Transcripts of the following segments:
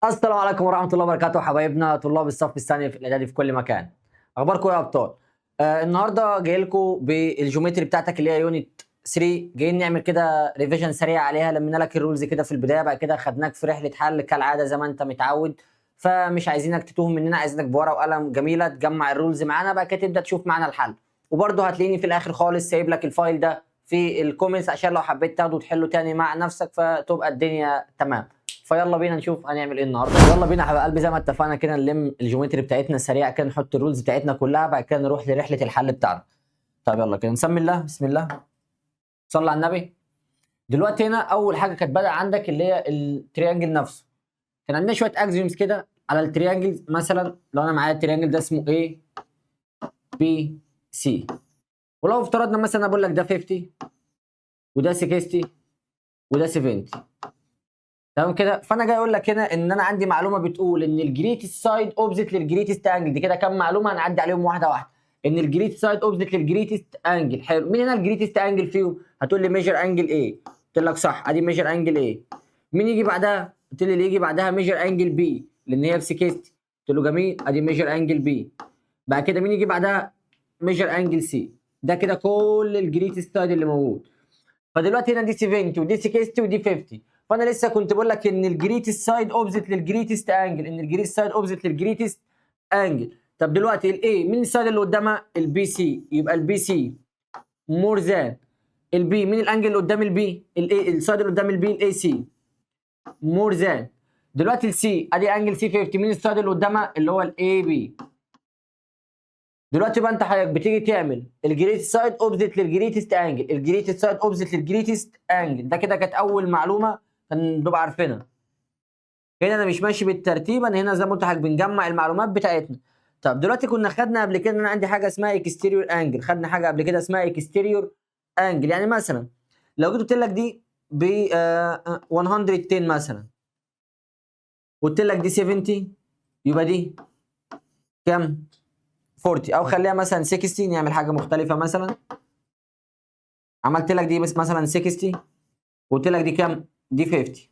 السلام عليكم ورحمة الله وبركاته حبايبنا طلاب الصف الثاني في الإعدادي في كل مكان. أخباركم إيه يا أبطال؟ النهارده جاي لكم بال geometry بتاعتك اللي هي unit 3. جايين نعمل كده revision سريع عليها. لمينا لك ال rules كده في البداية، بعد كده خدناك في رحلة حل كالعادة زي ما أنت متعود. فمش عايزينك تتوه مننا، عايزينك بورقة وقلم جميلة تجمع ال rules معانا، بعد كده تبدأ تشوف معانا الحل. وبرده هتلاقيني في الآخر خالص سايب لك ال file ده في ال comments عشان لو حبيت تاخده وتحله تاني مع نفسك فتبقى الدنيا تمام. فيلا بينا نشوف هنعمل ايه النهارده. يلا بينا يا حبايب قلبي، زي ما اتفقنا كده نلم ال geometry بتاعتنا سريع كده، نحط ال rules بتاعتنا كلها، بعد كده نروح لرحلة الحل بتاعنا. طيب يلا كده نسمي الله، بسم الله، صلى على النبي. دلوقتي هنا اول حاجة كانت بدأ عندك اللي هي ال triangle نفسه. كان عندنا شوية axioms كده على ال triangle. مثلا لو انا معايا ال triangle ده اسمه A B C، ولو افترضنا مثلا بقول لك ده 50 وده 60 وده 70، تمام كده؟ فانا جاي اقول لك هنا ان انا عندي معلومة بتقول ان ال greatest side opposite لل greatest angle. دي كده كام معلومة هنعدي عليهم واحدة واحده. ان ال greatest side opposite لل greatest angle، حلو. مين هنا ال greatest angle فيهم؟ هتقول لي measure angle A. قلت لك صح، ادي measure angle A. مين يجي بعدها؟ قلت لي اللي يجي بعدها measure angle B لان هي ب 60. قلت له جميل، ادي measure angle B. بعد كده مين يجي بعدها؟ measure angle C. ده كده كل ال greatest side اللي موجود. فدلوقتي هنا دي 70 ودي 60 ودي 50. فانا لسه كنت بقول لك ان ال greatest side opposite لل greatest angle، ان ال greatest side opposite لل greatest angle. طب دلوقتي ال A مين ال side اللي قدامها؟ ال BC. يبقى ال BC more than ال B. مين ال angle اللي قدام ال B؟ ال A. ال side اللي قدام ال B ال AC more than. دلوقتي ال C، ادي angle C 50، مين ال side اللي قدامها؟ اللي هو ال AB. دلوقتي بقى انت حضرتك بتيجي تعمل ال greatest side opposite لل greatest angle، ال greatest side opposite لل greatest angle. ده كده كانت اول معلومة كان نبقى عارفينها. هنا انا مش ماشي بالترتيب، انا هنا زي ما قلت لحضرتك بنجمع المعلومات بتاعتنا. طب دلوقتي كنا خدنا قبل كده ان انا عندي حاجة اسمها exterior angle. خدنا حاجة قبل كده اسمها exterior angle. يعني مثلا لو جيت قلت لك دي ب 110 مثلا، قلت لك دي 70، يبقى دي كام؟ 40. او خليها مثلا 60، نعمل حاجة مختلفة. مثلا عملت لك دي بس مثلا 60، قلت لك دي كام؟ دي 50.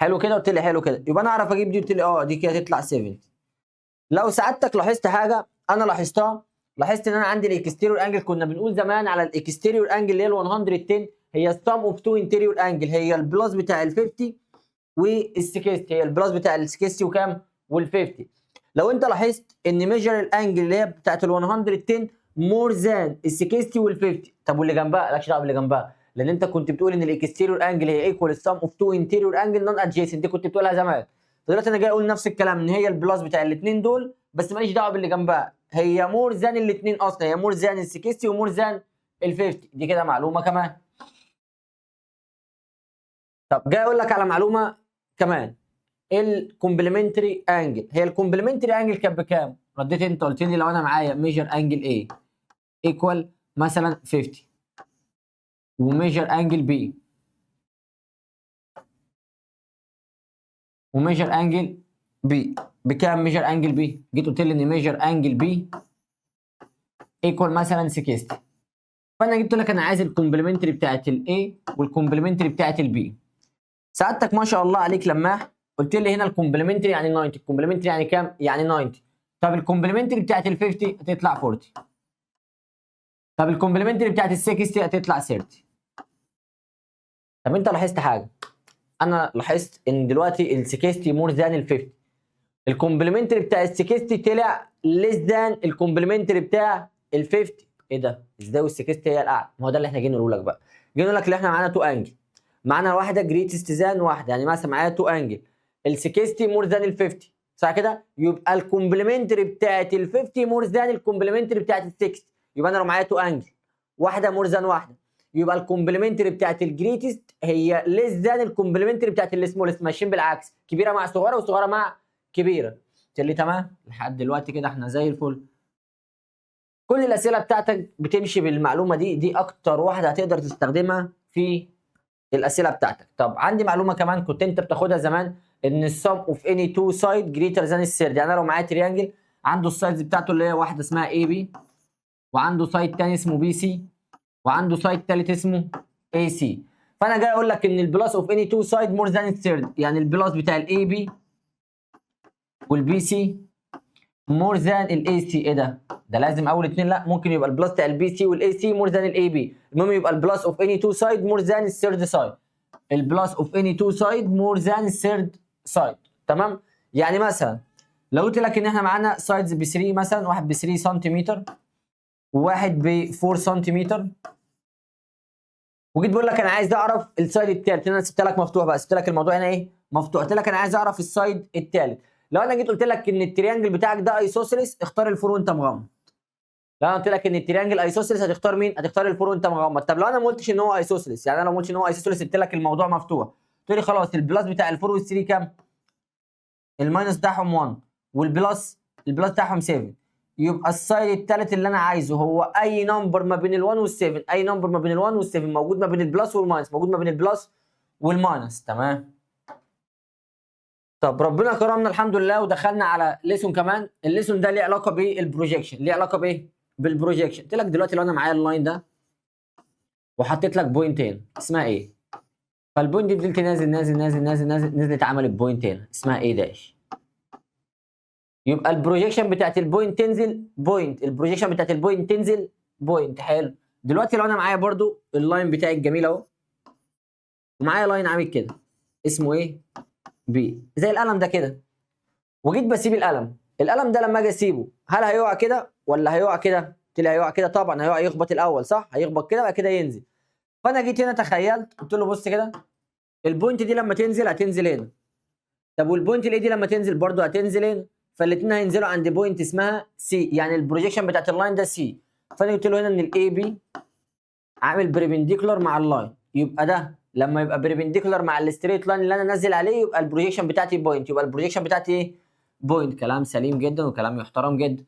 حلو كده؟ قلت لي حلو كده. يبقى انا اعرف اجيب دي. قلت لي اه دي كده تطلع 70. لو سعادتك لاحظت حاجة انا لاحظتها، لاحظت ان انا عندي ال exterior angle. كنا بنقول زمان على ال exterior angle اللي هي ال 110 هي ال sum of two interior angle، هي ال plus بتاع ال 50 وال 60، هي ال plus بتاع ال 60 وكام؟ وال 50. لو انت لاحظت ان measure ال angle اللي هي بتاعت ال 110 more than ال 60 وال 50. طب واللي جنبها؟ مالكش دعوه باللي جنبها، لان انت كنت بتقول ان ال exterior angle هي equal ال sum of two interior angle non adjacent، دي كنت بتقولها زمان. دلوقتي انا جاي اقول نفس الكلام ان هي ال plus بتاع الاثنين دول، بس ماليش دعوه باللي جنبها، هي more than الاثنين اصلا، هي more than ال 60 و more than ال 50. دي كده معلومة كمان. طب جاي اقول لك على معلومة كمان، ال complementary angle. هي ال complementary angle كانت بكام؟ رديت انت قلت لي لو انا معايا measure angle A equal مثلا 50 و measure angle B و measure angle B بكام؟ measure angle B جيت قلت لي ان measure angle B equal مثلا 60. فانا جبت لك انا عايز ال complementary بتاعت ال A وال complementary بتاعت ال B. سعادتك ما شاء الله عليك لماح، قلت لي هنا ال complementary يعني 90. ال complementary يعني كام؟ يعني 90. طب ال complementary بتاعت ال 50 هتطلع 40. طب ال complementary بتاعت ال 60 هتطلع 30. طب انت لاحظت حاجة؟ انا لاحظت ان دلوقتي ال 60 more than ال 50، ال complementary بتاع ال 60 طلع less than ال complementary بتاع ال 50. ايه ده؟ ازاي وال 60 هي الاعلى؟ ما هو ده اللي احنا جايين نقوله لك بقى. جايين نقول لك اللي احنا معانا two angle، معانا واحدة greatest than واحده. يعني مثلا معايا two angle، ال 60 more than ال 50، صح كده؟ يبقى ال complementary بتاعت ال 50 more than ال complementary بتاعت ال 60. يبقى انا لو معايا two angle، واحدة more than واحده، يبقى ال complementary بتاعت ال greatest هي less than ال complementary بتاعت ال smallest. ماشيين بالعكس، كبيرة مع صغيرة وصغيره مع كبيره. قلت لي تمام لحد دلوقتي كده احنا زي الفل. كل الاسئلة بتاعتك بتمشي بالمعلومه دي، دي اكتر واحدة هتقدر تستخدمها في الاسئلة بتاعتك. طب عندي معلومة كمان كنت انت بتاخدها زمان، ان ال sum of any two side greater than ال third. يعني انا لو معايا triangle عنده ال sides بتاعته اللي هي واحدة اسمها AB، وعنده side تاني اسمه BC، وعنده side تالت اسمه AC. فانا جاي اقول لك ان ال plus of any two side more than ال third، يعني ال plus بتاع ال AB وال BC more than ال AC. ايه ده؟ ده لازم اول اتنين؟ لا، ممكن يبقى ال plus بتاع ال BC وال AC more than ال AB. المهم يبقى ال plus of any two side more than ال third side، ال plus of any two side more than ال third side. تمام؟ يعني مثلا لو قلت لك ان احنا معانا sides ب 3 مثلا، واحد ب 3 سنتيمتر وواحد ب 4 سنتيمتر، وجيت بقول لك انا عايز اعرف ال side الثالث، انا سبت لك مفتوح بقى، سبت لك الموضوع هنا ايه؟ مفتوح. قلت لك انا عايز اعرف ال side الثالث. لو انا جيت قلت لك ان ال triangle بتاعك ده isosceles، اختار ال four وانت مغمض. لو انا قلت لك ان ال triangle isosceles هتختار مين؟ هتختار ال four وانت مغمض. طب لو انا ما قلتش ان هو isosceles، يعني انا لو ما قلتش ان هو isosceles، سبت لك الموضوع مفتوح، قلت لي خلاص ال plus بتاع ال four وال3 كام؟ ال minus بتاعهم 1 وال plus ال plus بتاعهم 7. يبقى ال side الثالث اللي انا عايزه هو اي number ما بين ال1 وال7، اي number ما بين ال1 وال7 موجود ما بين ال plus وال minus، موجود ما بين ال plus وال minus. تمام. طب ربنا كرمنا الحمد لله ودخلنا على lesson كمان. ال lesson ده ليه علاقة بال projection. ليه علاقة بايه؟ بال projection. قلت لك دلوقتي لو انا معايا ال line ده وحطيت لك point هنا اسمها A، فال point دي فضلت نازل نازل نازل نازل نازل، نزلت عملت point هنا اسمها A dash. يبقى ال projection بتاعت ال point تنزل point، ال projection بتاعت ال point تنزل point. حلو. دلوقتي لو انا معايا برضو ال line بتاعي الجميل اهو، ومعايا line عامل كده اسمه A B زي القلم ده كده، وجيت بسيب القلم، القلم ده لما اجي اسيبه هل هيقع كده ولا هيقع كده؟ قلت لي هيقع كده. طبعا هيقع، يخبط الاول صح؟ هيخبط كده بعد كده ينزل. فانا جيت هنا تخيلت قلت له بص كده، ال point دي لما تنزل هتنزل هنا، طب وال point ال A دي لما تنزل برضو هتنزل هنا، فالاثنين هينزلوا عند point اسمها C، يعني ال projection بتاعت ال line ده C. فانا قلت له هنا ان ال AB عامل perpendicular مع ال line، يبقى ده لما يبقى perpendicular مع ال straight line اللي انا نازل عليه يبقى ال projection بتاعتي point، يبقى ال projection بتاعتي ايه؟ point. كلام سليم جدا وكلام يحترم جدا.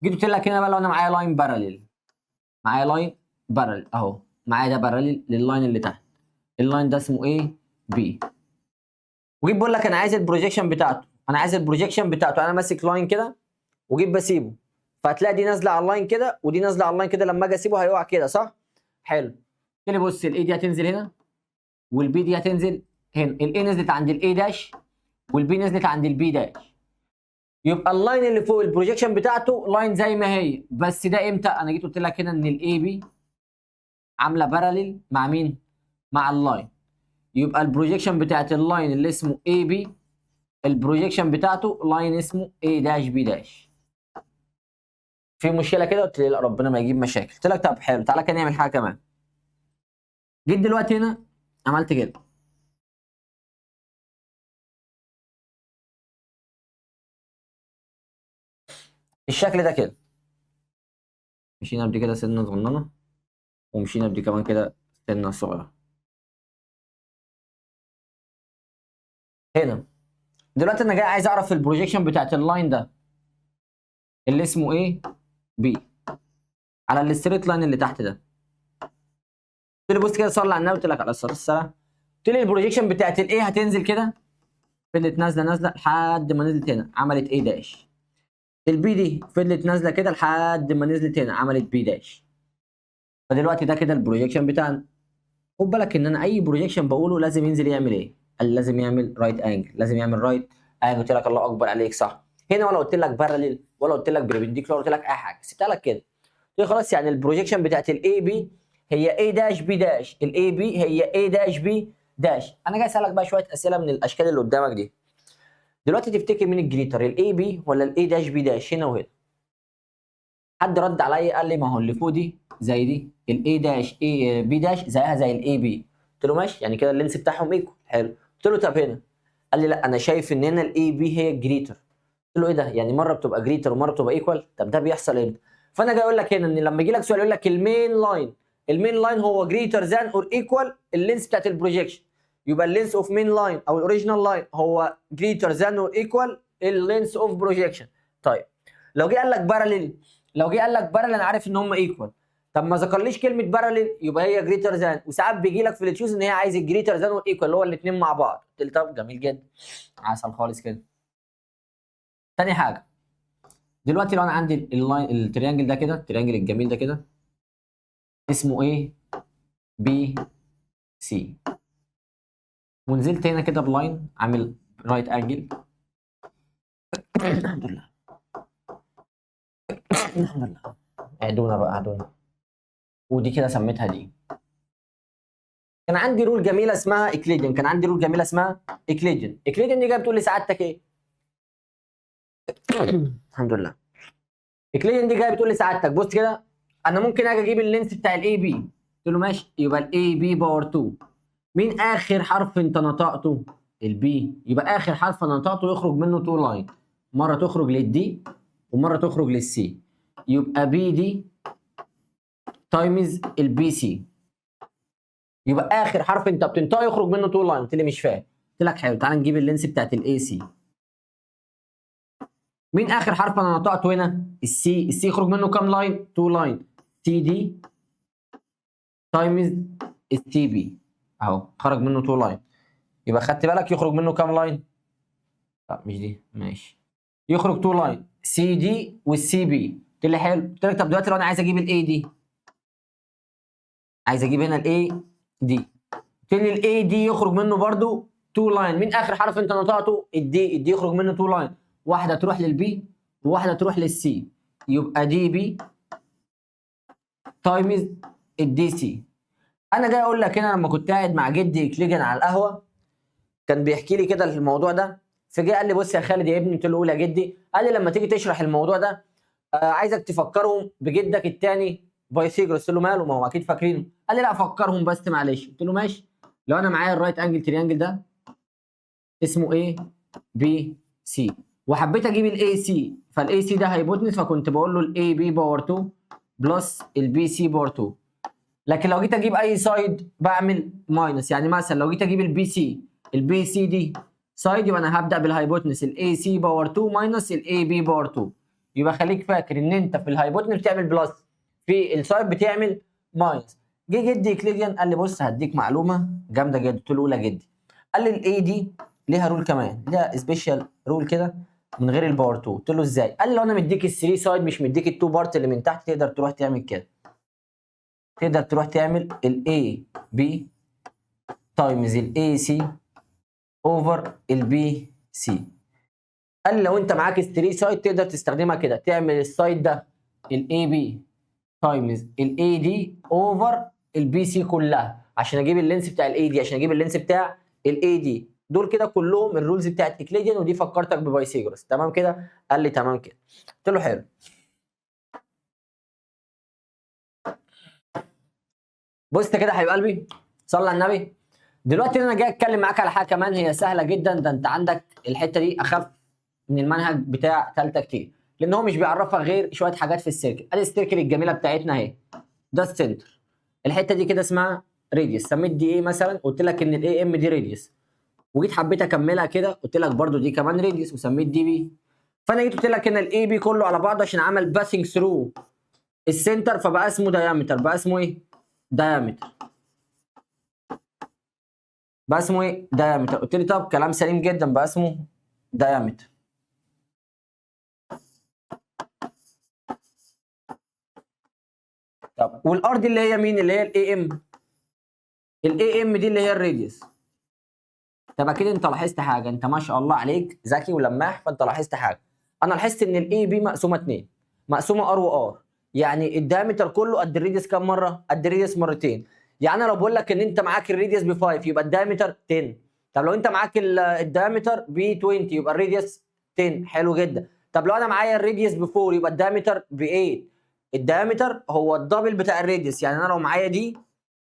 جيت قلت لك هنا بقى لو انا معايا line parallel، معايا line parallel اهو، معايا ده parallel لل line اللي تحت، ال line ده اسمه A B، وجيت بقول لك انا عايز ال projection بتاعته، انا عايز ال projection بتاعته. انا ماسك line كده وجيت بسيبه، فهتلاقي دي نازله على ال line كده ودي نازله على ال line كده، لما اجي اسيبه هيقع كده صح؟ حلو. قلت لي بص ال A دي هتنزل هنا وال B دي هتنزل هنا، ال A نزلت عند ال A dash وال B نزلت عند ال B dash، يبقى ال line اللي فوق ال projection بتاعته line زي ما هي. بس ده امتى؟ انا جيت قلت لك هنا ان ال AB عامله parallel مع مين؟ مع ال line، يبقى ال projection بتاعت ال line اللي اسمه AB ال projection بتاعته line اسمه A dash B dash. في مشكلة كده؟ قلت لي لا ربنا ما يجيب مشاكل. قلت لك طب حلو، تعالى كده نعمل حاجة كمان. جيت دلوقتي هنا عملت كده، الشكل ده كده، مشينا بدي كده سنة صغننه ومشينا بدي كمان كده سنة صغيرة هنا. دلوقتي انا جاي عايز اعرف ال projection بتاعت ال line ده اللي اسمه A B على ال straight line اللي تحت ده. قلت لي بص كده صلي على النبي، قلت لك على الصلاة والسلام. قلت لي ال projection بتاعت ال A هتنزل كده، فضلت نازله نازله لحد ما نزلت هنا عملت A dash. ال B دي فضلت نازله كده لحد ما نزلت هنا عملت B dash. فدلوقتي ده كده ال projection بتاعنا. خد بالك ان انا اي projection بقوله لازم ينزل يعمل ايه؟ قال لي لازم يعمل right angle، لازم يعمل right angle. قلت لك الله اكبر عليك صح. هنا ولا قلت لك parallel ولا قلت لك perpendicular، قلت لك اي حاجة، سبتها لك كده. قلت لي خلاص يعني ال projection بتاعت ال AB هي A dash B dash، ال AB هي A dash B dash. انا جاي اسالك بقى شوية اسئلة من الاشكال اللي قدامك دي. دلوقتي تفتكر مين ال greater، ال AB ولا ال A dash B dash؟ هنا وهنا. حد رد عليا قال لي ما هو اللي فوق دي زي دي، ال A dash A B dash زيها زي ال AB. قلت له ماشي، يعني كده ال length بتاعهم equal. حلو. قلت له طب هنا، قال لي لا انا شايف ان هنا ال AB هي ال greater. قلت له ايه ده؟ يعني مرة بتبقى greater ومرة بتبقى equal؟ طب ده بيحصل امتى؟ فانا جاي اقول لك هنا ان لما يجي لك سؤال يقول لك ال main line، ال main line هو greater than or equal ال length بتاعت ال projection، يبقى ال length of main line او ال original line هو greater than or equal ال length of projection. طيب لو جه قال لك parallel، لو جه قال لك parallel انا عارف ان هم equal. طب ما ذكرليش كلمة parallel يبقى هي greater than. وساعات بيجي لك في ال choose ان هي عايز ال greater than or equal اللي هو الاثنين مع بعض. قلت لي طب جميل جدا، عسل خالص كده. تاني حاجة دلوقتي لو انا عندي ال line ال triangle ده كده، ال triangle الجميل ده كده اسمه A B C، ونزلت هنا كده ب line عامل right angle. الحمد لله، الحمد لله، اعدونا بقى اعدونا. ودي كده سميتها D. كان عندي rule جميلة اسمها Euclidean، كان عندي rule جميلة اسمها Euclidean. Euclidean دي جاية بتقول لي سعادتك ايه؟ الحمد لله. Euclidean دي جاية بتقول لي سعادتك بص كده، انا ممكن اجي اجيب ال length بتاع ال AB. قلت له ماشي، يبقى ال AB power 2. مين اخر حرف انت نطقته؟ ال B. يبقى اخر حرف انا نطقته يخرج منه two line، مرة تخرج لل D ومرة تخرج لل C، يبقى BD times ال BC. يبقى اخر حرف انت بتنطقه يخرج منه two line. قلت لي مش فاهم. قلت لك حلو، تعال نجيب ال length بتاعت ال AC. مين اخر حرف انا نطقته هنا؟ ال C. ال C يخرج منه كام line؟ 2 line، CD times ال CB. اهو خرج منه 2 line. يبقى خدت بالك يخرج منه كام line؟ لا مش دي، ماشي. يخرج 2 line، CD وال CB. قلت لي حلو. قلت لك طب دلوقتي لو انا عايز اجيب ال AD، عايز اجيب هنا ال AD. قلت لي ال AD يخرج منه برده 2 line. مين اخر حرف انت نطقته؟ ال D. ال D يخرج منه 2 line، واحدة تروح لل B وواحدة تروح لل C، يبقى DB times ال DC. انا جاي اقول لك هنا لما كنت قاعد مع جدي Euclidean على القهوة كان بيحكي لي كده الموضوع ده، فجاء قال لي بص يا خالد يا ابني. قلت له قول يا جدي. قال لي لما تيجي تشرح الموضوع ده عايزك تفكرهم بجدك الثاني Pythagoras. قلت له ماله؟ ما هو اكيد فاكرينه. قال لي لا فكرهم بس معلش. قلت له ماشي. لو انا معايا ال right angle triangle ده اسمه A B C وحبيت اجيب ال AC، فال AC ده hypotenuse، فكنت بقول له ال AB power 2 plus ال BC power 2. لكن لو جيت اجيب اي side بعمل minus. يعني مثلا لو جيت اجيب ال BC، ال BC دي side، يبقى انا هبدا بال hypotenuse ال AC power 2 minus ال AB power 2. يبقى خليك فاكر ان انت في ال hypotenuse بتعمل plus، في ال side بتعمل minus. جه جدي Euclidean قال لي بص هديك معلومة جامدة جدا. قلت له قول يا جدي. قال لي ال AD ليها rule كمان، ليها special rule كده من غير ال power 2. قلت له ازاي؟ قال لي لو انا مديك ال 3 side مش مديك ال two part اللي من تحت، تقدر تروح تعمل كده، تقدر تروح تعمل ال AB times ال AC over ال BC. قال لي لو انت معاك ال 3 side تقدر تستخدمها كده، تعمل ال side ده ال AB times ال AD over ال BC كلها عشان اجيب ال length بتاع ال AD، عشان اجيب ال length بتاع ال AD. دول كده كلهم ال rules بتاعت Euclidean، ودي فكرتك ب Pythagoras. تمام كده؟ قال لي تمام كده. قلت له حلو. بص كده يا حبيب قلبي، صلى على النبي. دلوقتي انا جاي اتكلم معاك على حاجة كمان هي سهلة جدا. ده انت عندك الحتة دي اخف من المنهج بتاع ثالثة كتير، لان هو مش بيعرفك غير شوية حاجات في ال circle. ادي ال circle الجميلة بتاعتنا اهي، ده ال center، الحتة دي كده اسمها radius، سميت دي ايه مثلا، قلت لك ان ال AM دي radius، وجيت حبيت اكملها كده قلت لك برده دي كمان radius وسميت دي B. فانا جيت قلت لك ان ال AB كله على بعضه عشان عمل passing through ال center فبقى اسمه diameter. بقى اسمه ايه؟ diameter. بقى اسمه ايه؟ diameter. قلت لي طب كلام سليم جدا، بقى اسمه diameter. طب وال R دي اللي هي مين؟ اللي هي ال AM. ال AM دي اللي هي ال radius. طب اكيد انت لاحظت حاجة، انت ما شاء الله عليك ذكي ولماح، فانت لاحظت حاجة. انا لاحظت ان ال AB مقسومة اتنين، مقسومة R و R، يعني ال diameter كله قد ال radius كام مرة؟ قد ال radius مرتين. يعني انا لو بقول لك ان انت معاك ال radius ب 5 يبقى ال diameter 10. طب لو انت معاك ال diameter ب 20 يبقى ال radius 10. حلو جدا. طب لو انا معايا ال radius ب 4 يبقى ال diameter ب 8. ال diameter هو ال double بتاع ال radius، يعني انا لو معايا دي،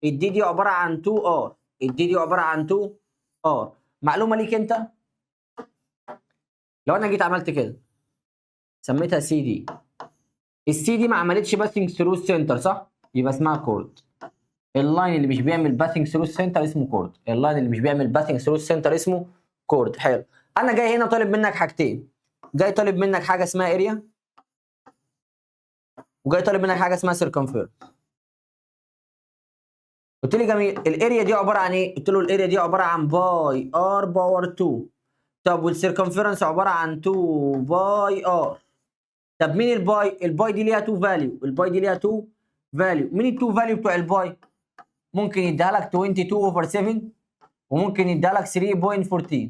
ال D دي عبارة عن 2 R، ال D دي عبارة عن 2 R. معلومة ليك انت، لو انا جيت عملت كده سميتها CD، ال CD ما عملتش passing through ال center صح؟ يبقى اسمها chord. ال line اللي مش بيعمل passing through ال center اسمه chord. ال line اللي مش بيعمل passing through ال center اسمه chord. حلو. انا جاي هنا طالب منك حاجتين، جاي طالب منك حاجة اسمها area، وجاي طالب منك حاجة اسمها circumference. قلت لي جميل، ال area دي عبارة عن ايه؟ قلت له ال area دي عبارة عن pi R power 2. طب وال circumference عبارة عن 2 pi R. طب مين ال pi؟ ال pi دي ليها 2 value، ال pi دي ليها 2 value. مين ال 2 value بتوع ال pi؟ ممكن يديها لك 22 over 7، وممكن يديها لك 3.14.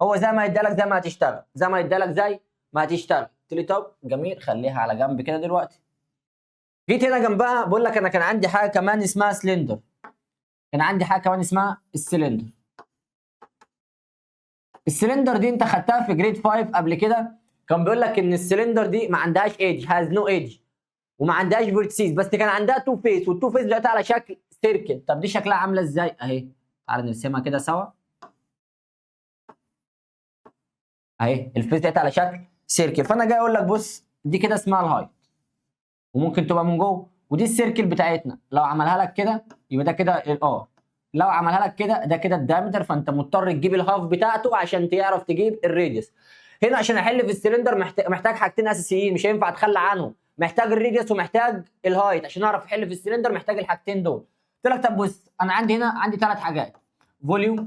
هو زي ما يديها لك زي ما هتشتغل، زي ما يديها لك زي ما هتشتغل. قلت لي طب جميل، خليها على جنب كده دلوقتي. جيت هنا جنبها بقول لك انا كان عندي حاجة كمان اسمها سلندر، كان عندي حاجة كمان اسمها ال cylinder. ال cylinder دي انت خدتها في grade 5 قبل كده، كان بيقول لك ان السلندر دي ما عندهاش edge، has no edge، وما عندهاش vertices، بس كان عندها two face، وال two face بتاعتها على شكل circle. طب دي شكلها عامله ازاي؟ اهي تعالى نرسمها كده سوا. اهي ال face بتاعتها على شكل circle. فانا جاي اقول لك بص، دي كده اسمها ال height، وممكن تبقى من جوه، ودي ال circle بتاعتنا. لو عملها لك كده يبقى ده كده ال R، لو عملها لك كده ده كده ال diameter، فانت مضطر تجيب ال half بتاعته عشان تعرف تجيب ال radius. هنا عشان احل في السلندر محتاج حاجتين اساسيين مش هينفع اتخلى عنهم، محتاج ال radius ومحتاج ال height. عشان اعرف احل في السلندر محتاج الحاجتين دول. قلت لك طب بص، انا عندي هنا عندي ثلاث حاجات، volume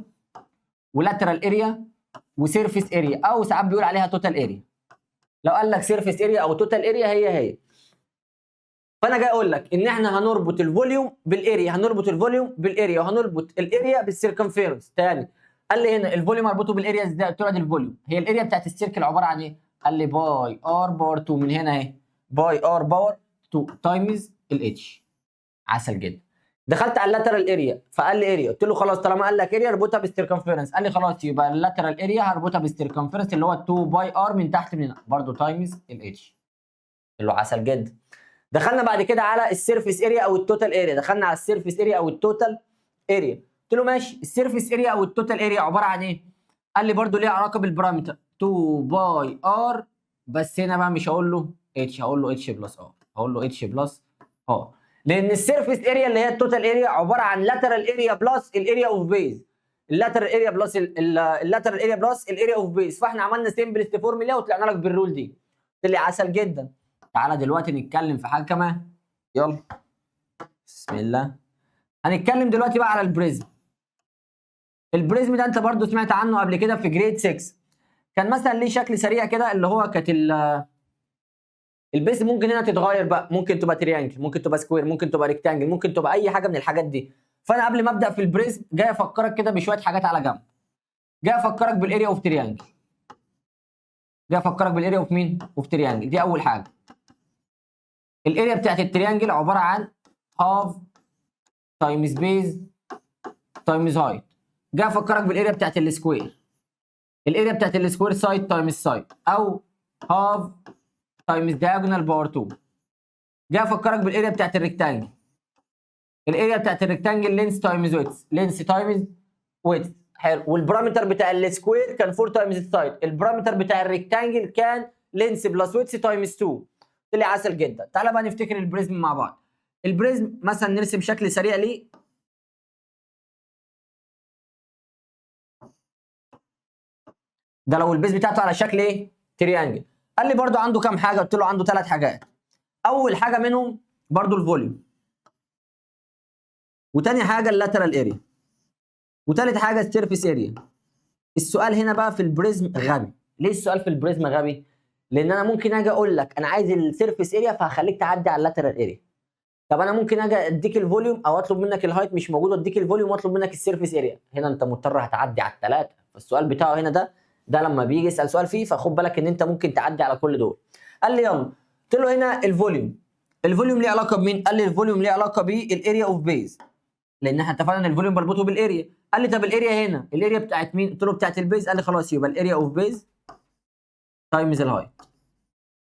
و lateral area و surface area، او ساعات بيقول عليها total area. لو قال لك surface area او total area هي هي. فانا جاي اقول لك ان احنا هنربط ال volume بال area، هنربط ال volume بال area، وهنربط ال area بال circumference. تاني قال لي هنا ال volume اربطه بال area ازاي؟ قلت له ادي ال volume، هي ال area بتاعت ال circle عبارة عن ايه؟ قال لي pi r power 2، من هنا اهي pi r power 2 times ال h. عسل جدا. دخلت على ال lateral area فقال لي area، قلت له خلاص طالما قال لك area اربطها بال circumference. قال لي خلاص يبقى ال lateral area هربطها بال circumference اللي هو 2 pi r من تحت من هنا برضه times ال h. قلت له عسل جدا. دخلنا بعد كده على ال surface area او ال total area، دخلنا على ال surface area او ال total area. قلت له ماشي، ال surface area او ال total area عبارة عن ايه؟ قال لي برضه ليها علاقة بال perimeter 2 pi r، بس هنا بقى مش هقول له h، هقول له h plus r، هقول له h plus r، لان ال surface area اللي هي ال total area عبارة عن lateral area plus ال area of base، ال lateral area plus ال lateral area plus ال area of base. فاحنا عملنا simplest formula وطلعنا لك بال rule دي. قلت لي عسل جدا. تعالى دلوقتي نتكلم في حاجة كمان، يلا بسم الله. هنتكلم دلوقتي بقى على ال prism. ال prism ده انت برضو سمعت عنه قبل كده في grade 6. كان مثلا ليه شكل سريع كده اللي هو كانت ال base ممكن هنا تتغير بقى، ممكن تبقى triangle، ممكن تبقى square، ممكن تبقى rectangle، ممكن تبقى اي حاجة من الحاجات دي. فانا قبل ما ابدا في ال prism جاي افكرك كده بشوية حاجات على جنب. جاي افكرك بال area of triangle، جاي افكرك بال area of مين؟ of triangle. دي اول حاجة. ال area بتاعت ال triangle عبارة عن half times base times height. جاي افكرك بال area بتاعت ال square، ال area بتاعت ال square side times side او half times diagonal power 2. جاي افكرك بال area بتاعت ال rectangle، ال area بتاعت ال rectangle length times width، length times width. حلو. وال perimeter بتاع ال square كان 4 times ال side، ال perimeter بتاع ال rectangle كان length plus width times 2. طلع عسل جدا. تعالى بقى نفتكر ال prism مع بعض. ال prism مثلا نرسم شكل سريع ليه. ده لو ال base بتاعته على شكل ايه؟ triangle. قال لي برضو عنده كام حاجة؟ قلت له عنده 3 حاجات. اول حاجة منهم برضو ال volume، وتاني حاجة ال lateral area، وتالت حاجة ال surface area. السؤال هنا بقى في ال prism غبي. ليه السؤال في ال prism غبي؟ لان انا ممكن اجي اقول لك انا عايز ال surface area فهخليك تعدي على ال lateral area. طب انا ممكن اجي اديك ال volume او اطلب منك ال height مش موجود واديك ال volume واطلب منك ال surface area. هنا انت مضطر هتعدي على الثلاثة. فالسؤال بتاعه هنا ده لما بيجي يسال سؤال فيه فخد بالك ان انت ممكن تعدي على كل دول. قال لي يلا. قلت له هنا ال volume، ال volume ليه علاقة بمين؟ قال لي ال volume ليه علاقة بال area of base، لان احنا اتفقنا ان ال volume بربطه بال area. قال لي طب ال area هنا ال area بتاعت مين؟ قلت له بتاعت ال base. قال لي خلاص يبقى ال area of base times ال height.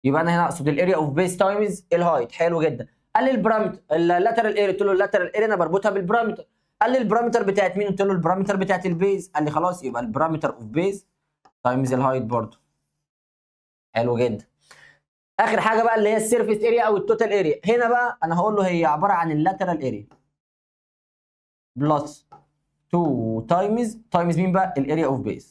يبقى انا هنا اقصد ال area of base times ال height. حلو جدا. قال لي ال perimeter ال lateral area، قلت له ال lateral area انا بربطها بال perimeter. قال لي ال perimeter بتاعت مين؟ قلت له ال perimeter بتاعت ال base. قال لي خلاص يبقى ال perimeter of base times ال height برضه. حلو جدا. اخر حاجة بقى اللي هي ال surface area او ال total area. هنا بقى انا هقول له هي عبارة عن ال lateral area plus 2 times مين بقى؟ ال area of base.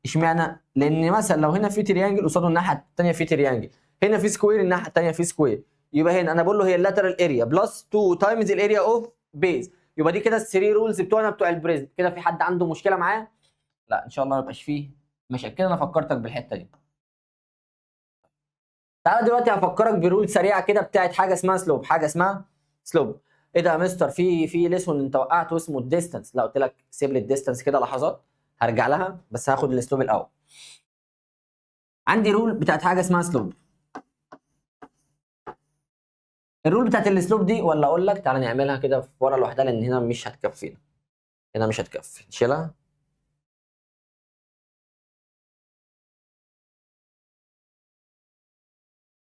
اشمعنى؟ لان مثلا لو هنا في triangle قصاده الناحية الثانية في triangle، هنا في square الناحية الثانية في square، يبقى هنا انا بقول له هي ال lateral area plus 2 times ال area of base. يبقى دي كده ال three rules بتوعنا بتوع ال prism. كده في حد عنده مشكلة معاه؟ لا ان شاء الله ما يبقاش فيه مشاكل. كده انا فكرتك بالحتة دي. تعالى دلوقتي هفكرك ب rule سريعة كده بتاعت حاجة اسمها slope. حاجة اسمها slope. ايه ده يا مستر، في lesson انت وقعته اسمه ال distance. لا قلت لك سيب لي ال distance كده لحظات، هرجع لها، بس هاخد ال slope الاول. عندي rule بتاعت حاجة اسمها slope. ال rule بتاعت ال slope دي، ولا اقول لك تعالى نعملها كده في ورقة لوحدها لان هنا مش هتكفينا، هنا مش هتكفي، نشيلها.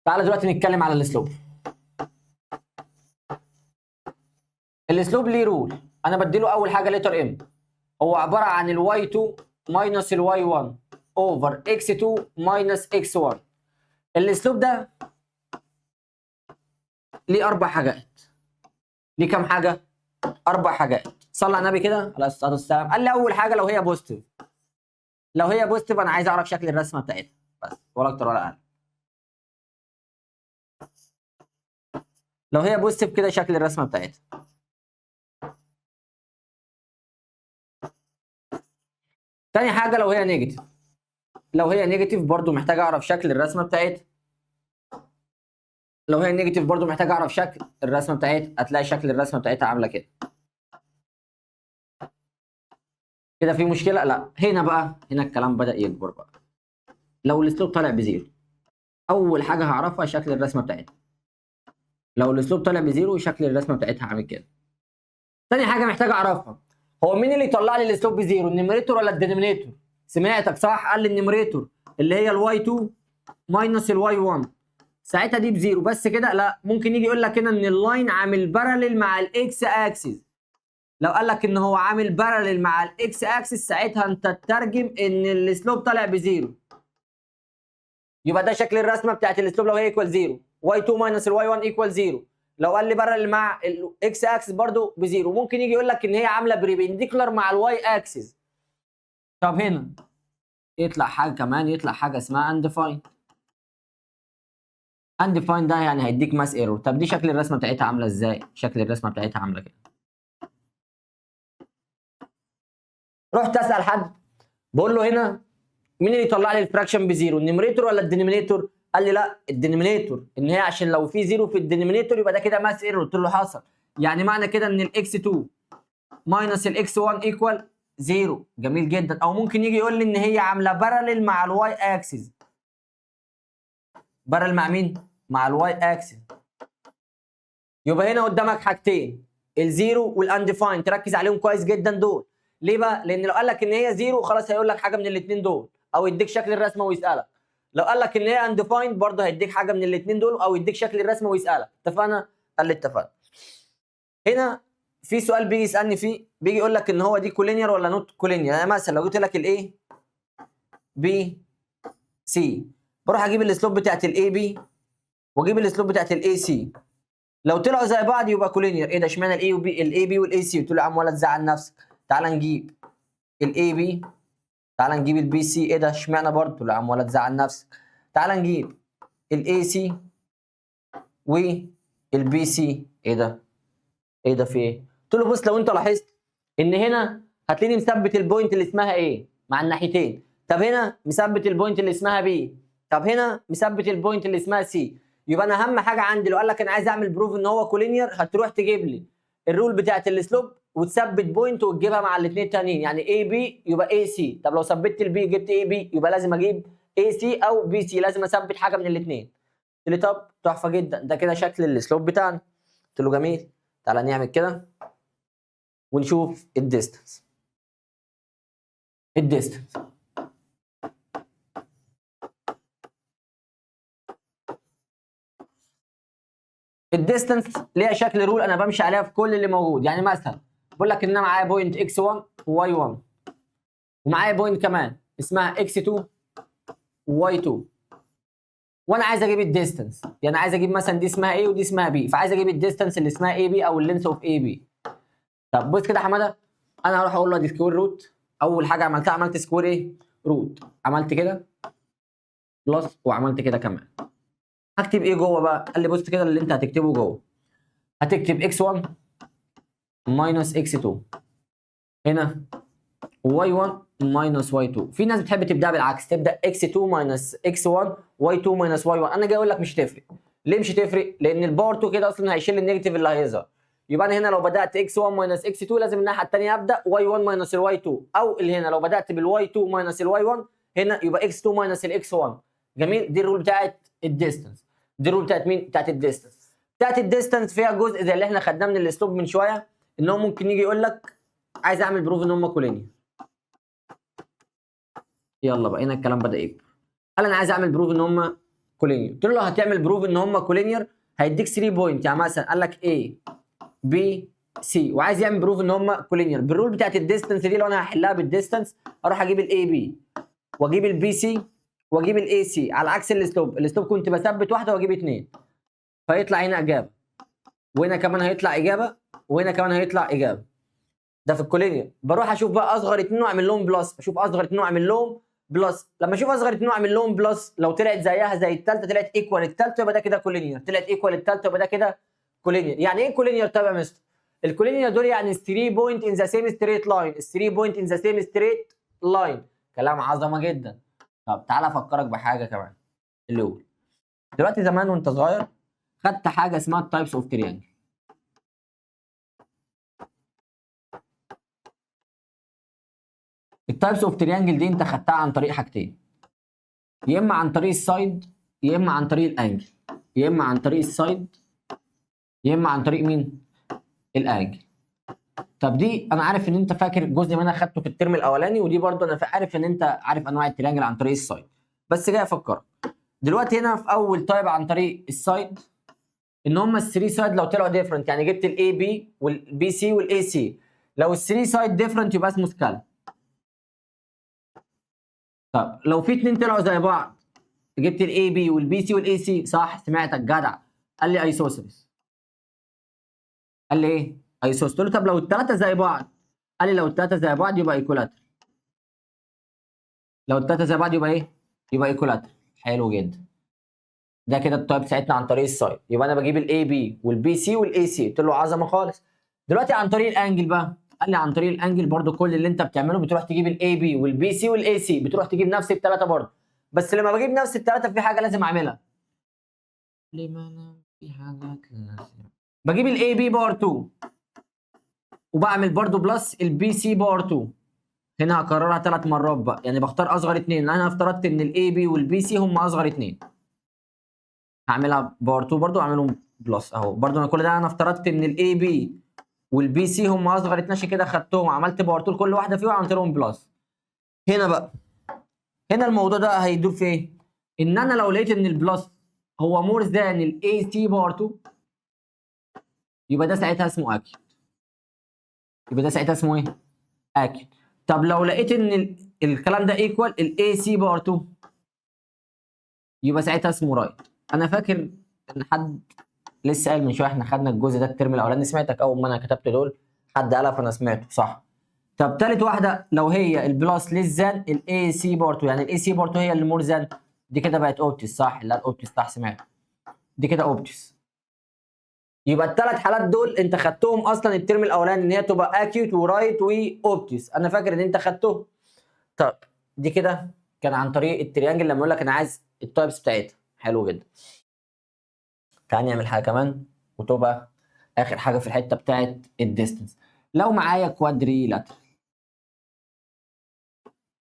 تعالى دلوقتي نتكلم على ال slope. ال slope ليه rule، انا بديله اول حاجة letter m، هو عبارة عن ال y 2 minus ال y 1 over x 2 minus x 1. ال slope ده ليه 4 حاجات. ليه كام حاجة؟ 4 حاجات. صلى على النبي كده عليه الصلاة والسلام. قال لي اول حاجة لو هي positive، لو هي positive انا عايز اعرف شكل الرسمة بتاعتها بس، ولا اكتر ولا اقل. لو هي positive كده شكل الرسمة بتاعتها. تاني حاجة لو هي negative، لو هي negative برضو محتاج اعرف شكل الرسمة بتاعتها. لو هي negative برضو محتاج اعرف شكل الرسمة بتاعتها، هتلاقي شكل الرسمة بتاعتها عامله كده. كده في مشكلة؟ لا. هنا بقى، هنا الكلام بدا يكبر بقى. لو ال slope طالع ب zero، اول حاجة هعرفها شكل الرسمة بتاعتها. لو ال slope طالع ب zero شكل الرسمة بتاعتها عامل كده. تاني حاجة محتاج اعرفها، هو مين اللي يطلع لي ال slope ب zero، ال numerator ولا ال denominator؟ سمعتك صح، قال لي ال numerator اللي هي ال y 2 minus ال y 1، ساعتها دي ب zero بس كده. لا، ممكن يجي يقول لك هنا ان ال line عامل parallel مع ال x axis. لو قال لك ان هو عامل parallel مع ال x axis ساعتها انت تترجم ان ال slope طالع ب zero. يبقى ده شكل الرسمة بتاعت ال slope لو هي equal zero، y 2 minus ال y 1 equal zero. لو قال لي parallel مع ال x axis برضو ب zero. ممكن يجي يقول لك ان هي عامله perpendicular مع ال y axis. طب هنا يطلع حاجة كمان، يطلع حاجة اسمها undefined. undefined ده يعني هيديك math error. طب دي شكل الرسمة بتاعتها عامله ازاي؟ شكل الرسمة بتاعتها عامله كده. رحت اسال حد بقول له هنا مين اللي يطلع لي ال fraction ب zero، ال numerator ولا ال denominator؟ قال لي لا ال denominator، ان هي عشان لو في zero في ال denominator يبقى ده كده math error. قلت له حصل، يعني معنى كده ان ال x 2 minus ال x 1 equal 0. جميل جدا. او ممكن يجي يقول لي ان هي عامله parallel مع ال y axis. parallel مع مين؟ مع ال y axis. يبقى هنا قدامك حاجتين، ال zero وال undefined، تركز عليهم كويس جدا دول. ليه بقى؟ لان لو قال لك ان هي zero خلاص هيقول لك حاجة من الاثنين دول، او يديك شكل الرسمة ويسالك. لو قال لك ان هي undefined برضه هيديك حاجة من الاثنين دول، او يديك شكل الرسمة ويسالك. اتفقنا؟ قال لي اتفقنا. هنا في سؤال بيجي يسالني فيه، بيجي يقول لك ان هو دي collinear ولا not collinear. يعني مثلا لو جبت لك ال A B C، بروح اجيب ال slope بتاعت ال A B واجيب ال slope بتاعت ال A C. لو طلعوا زي بعض يبقى collinear. ايه ده، اشمعنى ال A و B، ال A B وال A C؟ قلت له يا عم ولا تزعل نفسك، تعال نجيب ال A B، تعال نجيب ال B C. ايه ده اشمعنى برضه؟ قلت له يا عم ولا تزعل نفسك، تعال نجيب ال A C وال B C. ايه ده، ايه ده في ايه؟ قلت له بص، لو انت لاحظت ان هنا هتلاقيني مثبت ال point اللي اسمها A مع الناحيتين، طب هنا مثبت ال point اللي اسمها B، طب هنا مثبت ال point اللي اسمها C. يبقى انا اهم حاجة عندي لو قال لك انا عايز اعمل proof ان هو collinear، هتروح تجيب لي ال rule بتاعت ال slope وتثبت point وتجيبها مع الاثنين التانيين، يعني A B يبقى A C. طب لو ثبتت ال B جبت A B يبقى لازم اجيب A C او B C، لازم اثبت حاجة من الاثنين. قلت لي طب تحفة جدا، ده كده شكل ال slope بتاعنا. قلت له جميل، تعالى نعمل كده ونشوف ال distance. ال distance ال distance ليها شكل rule انا بمشي عليها في كل اللي موجود. يعني مثلا بقول لك ان انا معايا point x 1 و y 1، ومعايا point كمان اسمها x 2 و y 2، وانا عايز اجيب ال distance. يعني عايز اجيب مثلا دي اسمها A ودي اسمها B، فعايز اجيب ال distance اللي اسمها A B او ال length of A B. طب بص كده يا حمادة، انا هروح اقول له ادي square root. اول حاجة عملتها عملت square ايه؟ root. عملت كده plus وعملت كده كمان. هكتب ايه جوه بقى؟ قال لي بص كده اللي انت هتكتبه جوه، هتكتب x1 minus x2 هنا y1 minus y2. في ناس بتحب تبدا بالعكس، تبدا x2 minus x1 y2 minus y1. انا جاي اقول لك مش هتفرق. ليه مش هتفرق؟ لان ال power 2 كده اصلا هيشيل ال negative اللي هيظهر. يبقى انا هنا لو بدات x 1 minus x 2، لازم الناحية الثانية ابدا y 1 minus ال y 2، او اللي هنا لو بدات بال y 2 minus ال y 1، هنا يبقى x 2 minus ال x 1. جميل. دي ال rule بتاعت ال distance. دي ال rule بتاعت مين؟ بتاعت ال distance. بتاعت ال distance فيها جزء زي اللي احنا خدناه من ال slope من شويه، ان هو ممكن يجي يقول لك عايز اعمل prove ان هم collinear. يلا بقى، هنا الكلام بدا يكبر. قال انا عايز اعمل prove ان هم collinear. قلت له لو هتعمل prove ان هم collinear هيديك 3 point. يعني مثلا قال لك A B C وعايز يعمل prove ان هم collinear بال rule بتاعت ال distance دي، لو انا هحلها بال distance اروح اجيب ال AB واجيب ال BC واجيب ال AC، على عكس ال slope. ال slope كنت بثبت واحدة واجيب اثنين، فيطلع هنا اجابه وهنا كمان هيطلع اجابه وهنا كمان هيطلع اجابه. ده في ال collinear. بروح اشوف بقى اصغر اتنين واعمل لهم plus. اشوف اصغر اتنين واعمل لهم plus. لما اشوف اصغر اتنين واعمل لهم plus، لو طلعت زيها زي الثالثه، طلعت equal الثالثه، يبقى ده كده collinear. طلعت equal الثالثه، يبقى ده كده collinear. يعني ايه collinear؟ طيب يا مستر، ال collinear دول يعني 3 point in the same straight line، 3 point in the same straight line. كلام عظمه جدا. طب تعالى افكرك بحاجة كمان. الاول دلوقتي، زمان وانت صغير خدت حاجة اسمها ال types of triangle. ال types of triangle دي انت خدتها عن طريق حاجتين، يا اما عن طريق ال side يا اما عن طريق ال angle. يا اما عن طريق ال side يا اما عن طريق مين؟ ال angle. طب دي انا عارف ان انت فاكر جزء منها خدته في الترم الاولاني، ودي برضه انا عارف ان انت عارف انواع ال triangle عن طريق ال side، بس جاي افكرك دلوقتي هنا في اول type عن طريق ال side، ان هم ال three side لو طلعوا different، يعني جبت ال AB وال BC وال AC، لو ال three side different يبقى اسمه scalene. طب لو في اتنين طلعوا زي بعض، جبت ال AB وال BC وال AC، صح سمعتك جدع، قال لي isosceles. قال لي ايه؟ isosceles. قلت له طب لو الثلاثة زي بعض؟ قال لي لو الثلاثة زي بعض يبقى equilateral. لو الثلاثة زي بعض يبقى ايه؟ يبقى equilateral. حلو جدا. ده كده ال type بتاعتنا عن طريق ال side. يبقى انا بجيب ال AB وال BC وال AC. قلت له عظمه خالص. دلوقتي عن طريق ال angle بقى، قال لي عن طريق ال angle برضو كل اللي انت بتعمله بتروح تجيب ال AB وال BC وال AC، بتروح تجيب نفس الثلاثة برضو. بس لما بجيب نفس الثلاثة في حاجة لازم اعملها. لما انا في حاجات لازم بجيب ال AB power 2 وبعمل برضو plus ال BC power 2. هنا هكررها 3 مرات بقى، يعني بختار اصغر اثنين. انا افترضت ان ال AB وال BC هم اصغر اثنين، هعملها power 2 برضو واعملهم plus اهو. برضو انا كل ده انا افترضت ان ال AB وال BC هم اصغر اتنين، عشان كده خدتهم عملت power 2 لكل واحدة فيهم وعملت لهم plus. هنا بقى، هنا الموضوع ده هيدور في ايه؟ ان انا لو لقيت ان ال plus هو more than ال AC power 2، يبقى ده ساعتها اسمه acute. يبقى ده ساعتها اسمه ايه؟ acute. طب لو لقيت ان الكلام ده equal ال AC power 2، يبقى ساعتها اسمه right. انا فاكر ان حد لسه قال من شوية احنا خدنا الجزء ده الترم الاولاني. سمعتك اول ما انا كتبت دول حد قالها، فانا سمعته صح. طب تالت واحده، لو هي ال plus less than ال AC power 2، يعني ال AC power 2 هي اللي more than، دي كده بقت obtuse صح؟ لا، ال obtuse صح، سمعت، دي كده obtuse. يبقى الثلاث حالات دول انت خدتهم اصلا الترم الاولاني، ان هي تبقى acute و right و obtuse. انا فاكر ان انت خدتهم. طب دي كده كان عن طريق ال triangle لما يقول لك انا عايز ال types بتاعتها. حلو جدا. تعال نعمل حاجة كمان وتبقى اخر حاجة في الحتة بتاعت ال distance. لو معايا quadrilateral،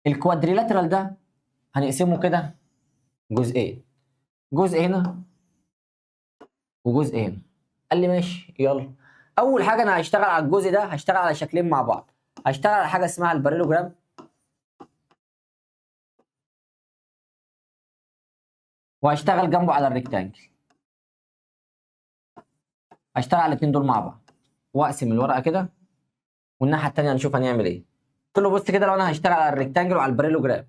ال quadrilateral ده هنقسمه كده جزئين، جزء هنا وجزء هنا. قال لي ماشي يلا. اول حاجة انا هشتغل على الجزء ده، هشتغل على شكلين مع بعض. هشتغل على حاجة اسمها ال parallelogram وهشتغل جنبه على ال rectangle. هشتغل على الاثنين دول مع بعض واقسم الورقة كده، والناحية الثانية هنشوف هنعمل ايه. قلت له بص كده، لو انا هشتغل على ال rectangle وعلى ال parallelogram،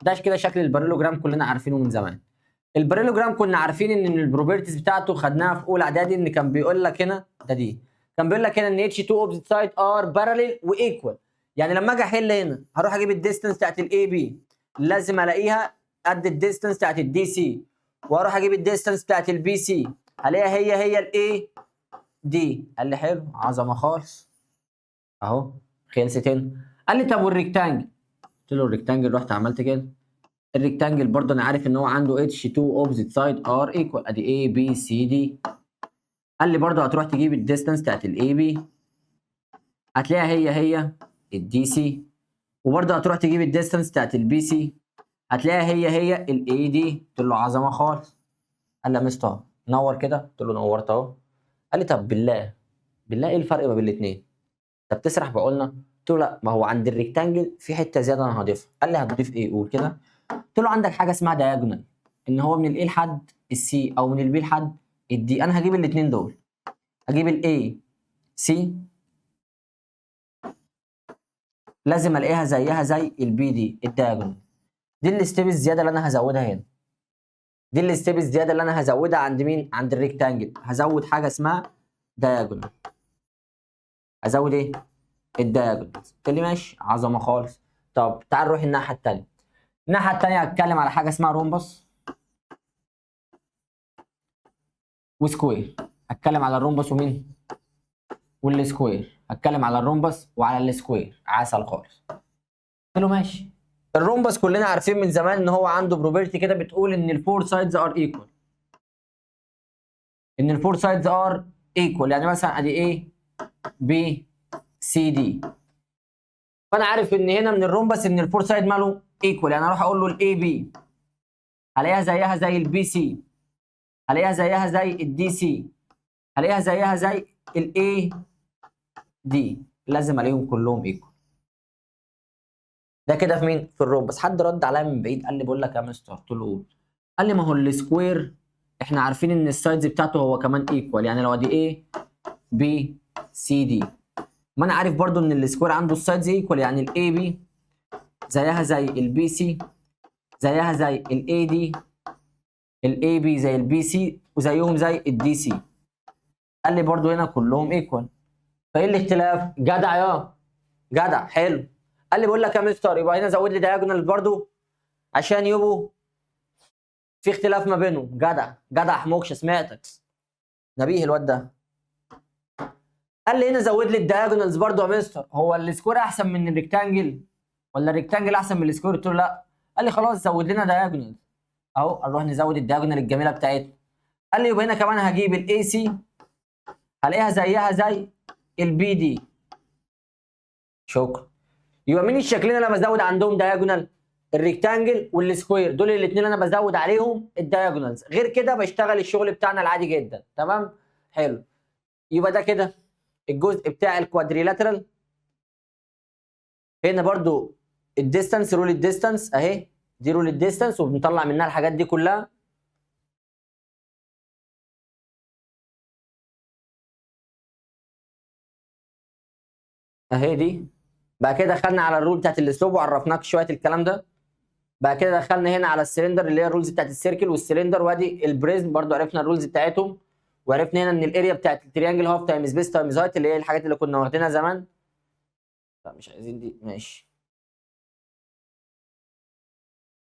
ده كده شكل ال parallelogram كلنا عارفينه من زمان. ال parallelogram كنا عارفين ان ال properties بتاعته خدناها في اولى اعدادي، ان كان بيقول لك هنا ده دي كان بيقول لك هنا ان each two opposite side are parallel و equal. يعني لما اجي احل هنا هروح اجيب ال distance بتاعت ال AB، لازم الاقيها قد ال distance بتاعت ال DC، واروح اجيب ال distance بتاعت ال BC هلاقيها هي هي ال AD. قال لي حلو، عظمه خالص اهو، خلصت هنا. قال لي طب وال rectangle؟ قلت له ال rectangle رحت عملت كده. ال rectangle برضه انا عارف ان هو عنده each 2 opposite side are equal، ادي A B C D. قال لي برضه هتروح تجيب ال distance بتاعت ال AB، هتلاقيها هي هي ال DC. وبرضه هتروح تجيب ال distance بتاعت ال BC، هتلاقيها هي هي ال AD. قلت له عظمه خالص. قال لي يا مستر نور كده. قلت له نورت اهو. قال لي طب بالله بالله ايه الفرق ما بين الاثنين؟ طب تسرح بعقولنا. قلت له لا، ما هو عند ال rectangle في حتة زيادة انا هضيفها. قال لي هتضيف ايه؟ قول كده. قلت له عندك حاجة اسمها diagonal، ان هو من ال A لحد ال C او من ال B لحد ال D. انا هجيب الاثنين دول، هجيب ال AC لازم الاقيها زيها زي ال BD ال diagonal. دي ال step الزيادة اللي انا هزودها هنا، دي ال step الزيادة اللي انا هزودها عند مين؟ عند ال rectangle. هزود حاجة اسمها diagonal. ازود ايه؟ ال diagonal. قلت لي ماشي، عظمه خالص. طب تعال نروح الناحية الثانية. الناحية الثانية هتكلم على حاجة اسمها rhombus و square. هتكلم على ال rhombus ومين؟ وال square. هتكلم على ال rhombus وعلى ال square. عسل خالص. قلت له ماشي. ال rhombus كلنا عارفين من زمان ان هو عنده property كده بتقول ان ال four sides are equal، ان ال four sides are equal. يعني مثلا ادي A B C D، فانا عارف ان هنا من ال rhombus ان ال four side ماله equal. يعني اروح اقول له ال AB هلاقيها زيها زي ال BC، هلاقيها زيها زي ال DC، هلاقيها زيها زي ال AD. لازم الاقيهم كلهم equal. ده كده في مين؟ في ال rhombus. حد رد عليا من بعيد قال لي بقول لك يا مستر. قلت له قول. قال لي ما هو ال square احنا عارفين ان ال sides بتاعته هو كمان equal. يعني لو ادي A B C D، ما انا عارف برضو ان ال square عنده ال sides equal. يعني ال AB زيها زي ال BC، زيها زي ال AD، ال AB زي ال BC، وزيهم زي ال DC. قال لي برضو هنا كلهم equal. فايه الاختلاف؟ جدع يا جدع، حلو. قال لي بقول لك يا مستر يبقى هنا زود لي diagonal برضو عشان يبقوا في اختلاف ما بينهم. جدع جدع حموكش، سمعتك نبيه الواد ده. قال لي هنا زود لي ال diagonals برضو يا مستر. هو ال square احسن من ال rectangle ولا ال rectangle احسن من ال square؟ قلت له لا. قال لي خلاص زود لنا diagonals اهو، نروح نزود ال diagonal الجميلة بتاعتنا. قال لي يبقى هنا كمان هجيب ال AC هلاقيها زيها زي ال BD. شكرا. يبقى مين الشكلين اللي انا بزود عندهم diagonal؟ ال rectangle وال square، دول الاثنين انا بزود عليهم ال diagonals. غير كده بشتغل الشغل بتاعنا العادي جدا. تمام، حلو. يبقى ده كده الجزء بتاع ال quadrilateral. هنا برضو ال distance، rule ال distance اهي، دي rule ال distance وبنطلع منها الحاجات دي كلها. اهي دي. بعد كده دخلنا على ال rule بتاعت ال slope وعرفناك شوية الكلام ده. بعد كده دخلنا هنا على السلندر اللي هي ال rules بتاعت ال circle وال cylinder، وادي ال prism برضو عرفنا ال rules بتاعتهم. وعرفنا هنا ان ال area بتاعت ال triangle half times base times height اللي هي الحاجات اللي كنا واخدينها زمان. لا مش عايزين دي، ماشي.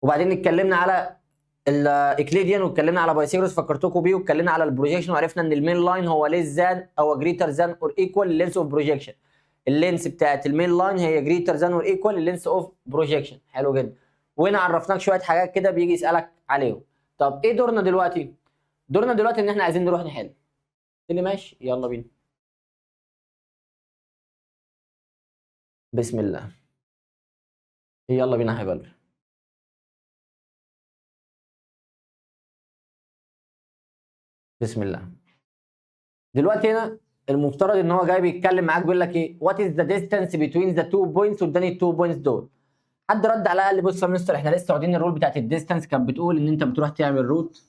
وبعدين اتكلمنا على ال Euclidean واتكلمنا على Pythagoras فكرتكم بيه، واتكلمنا على ال projection وعرفنا ان ال main line هو less than او greater than or equal length of projection. ال length بتاعت ال main line هي greater than or equal length of projection. حلو جدا. وهنا عرفناك شوية حاجات كده بيجي يسالك عليهم. طب ايه دورنا دلوقتي؟ دورنا دلوقتي ان احنا عايزين نروح نحل. قلت لي ماشي يلا بينا. بسم الله، يلا بينا يا حبايبي. بسم الله. دلوقتي هنا المفترض ان هو جاي بيتكلم معاك بيقول لك ايه؟ what is the distance between the two points، واداني ال two points دول. حد رد عليا قال لي بص يا مستر احنا لسه واخدين ال rule بتاعت ال distance، كانت بتقول ان انت بتروح تعمل root،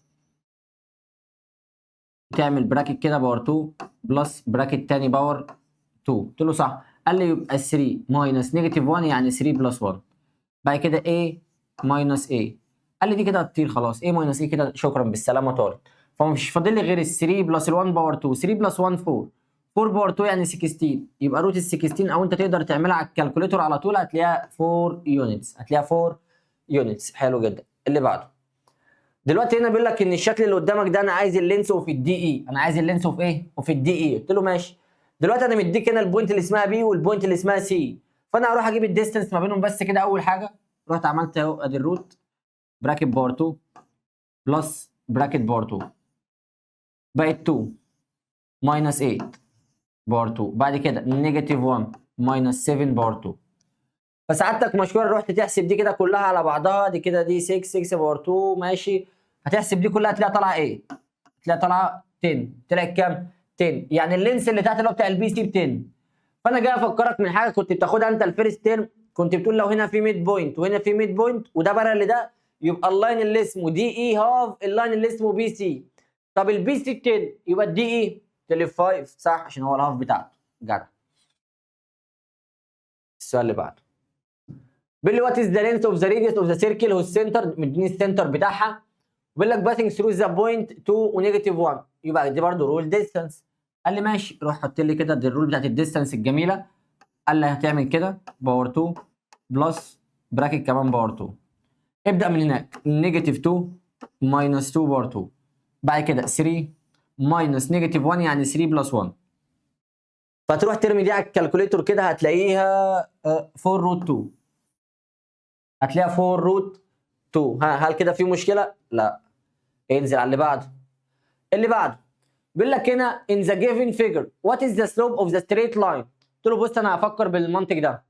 تعمل bracket كده power 2 plus bracket تاني power 2. قلت له صح. قال لي يبقى 3 minus negative 1 يعني 3 plus 1. بعد كده A minus A. قال لي دي كده هتطير خلاص، A minus A كده شكرا بالسلامة طارت. فمش فاضل لي غير ال 3 plus ال 1 power 2، 3 plus 1 4، 4 power 2 يعني 16، يبقى root ال 16 او انت تقدر تعملها على ال calculator على طول هتلاقيها 4 units، هتلاقيها 4 units. حلو جدا. اللي بعده دلوقتي هنا بيقول لك ان الشكل اللي قدامك ده انا عايز ال length of ال DE، انا عايز ال length of ايه؟ of ال DE. قلت له ماشي. دلوقتي انا مديك هنا ال point اللي اسمها B وال point اللي اسمها C، فانا هروح اجيب ال distance ما بينهم بس كده. اول حاجة رحت عملت اهو ادي ال root bracket power 2 plus bracket power 2 بقت 2. minus 8 power 2، بعد كده negative 1 minus 7 power 2. فسعادتك مشكور رحت تحسب دي كده كلها على بعضها، دي كده دي 6، 6 power 2، ماشي. هتحسب دي كلها هتلاقيها طالعه ايه؟ هتلاقيها طالعه 10. طلعت كام؟ 10. يعني ال length اللي تحت اللي هو بتاع ال BC ب 10. فانا جاي افكرك من حاجة كنت بتاخدها انت ال first term، كنت بتقول لو هنا في midpoint وهنا في midpoint وده parallel ده، يبقى ال line اللي اسمه DE half ال line اللي اسمه BC. طب ال BC 10، يبقى ال DE طلع 5، صح؟ عشان هو ال half بتاعته. جدع. السؤال اللي بعده بيقول لي what is the length of the radius of the circle whose center، مديني ال center بتاعها، بيقول لك passing through the point 2 و negative 1. يبقى دي برضه rule distance. قال لي ماشي، روح حط لي كده دي ال rule بتاعت ال distance الجميله. قال لي هتعمل كده power 2 plus bracket كمان power 2. ابدا من هناك، negative 2 minus 2 power 2، بعد كده 3 minus negative 1، يعني 3 plus 1. فتروح ترمي دي على ال calculator كده هتلاقيها 4 root 2. هتلاقيها 4 root 2. ها، هل كده في مشكلة؟ لا. انزل على اللي بعده. اللي بعده بيقول لك هنا in the given figure what is the slope of the straight line؟ قلت له بص، انا هفكر بالمنطق ده.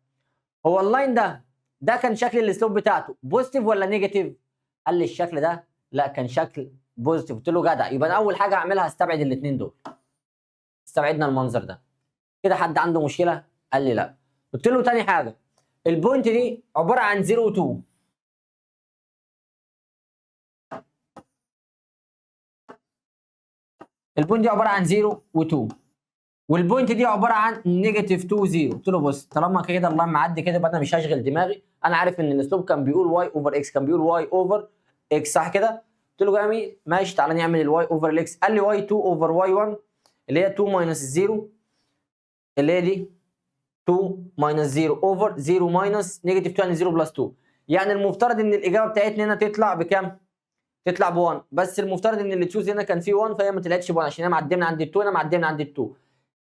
هو ال line ده كان شكل ال slope بتاعته positive ولا negative؟ قال لي الشكل ده لا، كان شكل positive. قلت له جدع، يبقى انا اول حاجة اعملها استبعد الاثنين دول. استبعدنا المنظر ده كده، حد عنده مشكله؟ قال لي لا. قلت له تاني حاجه، ال point دي عبارة عن 0 و 2. ال point دي عبارة عن 0 و2، وال point دي عبارة عن negative 2 0. قلت له بص، طالما كده ال line معدي كده يبقى انا مش هشغل دماغي. انا عارف ان ال slope كان بيقول y over x، كان بيقول y over x، صح كده؟ قلت له جميل، ماشي، تعالى نعمل ال y over ال x. قال لي y 2 over y 1 اللي هي 2 minus 0، اللي هي دي 2 minus 0 over 0 minus negative 2، يعني 0 plus 2. يعني المفترض ان الاجابة بتاعتنا هنا تطلع بكام؟ تطلع ب 1. بس المفترض ان ال choose هنا كان فيه 1، فهي ما طلعتش ب 1 عشان هي معدية من عند ال 2، هنا معدية من عند ال 2.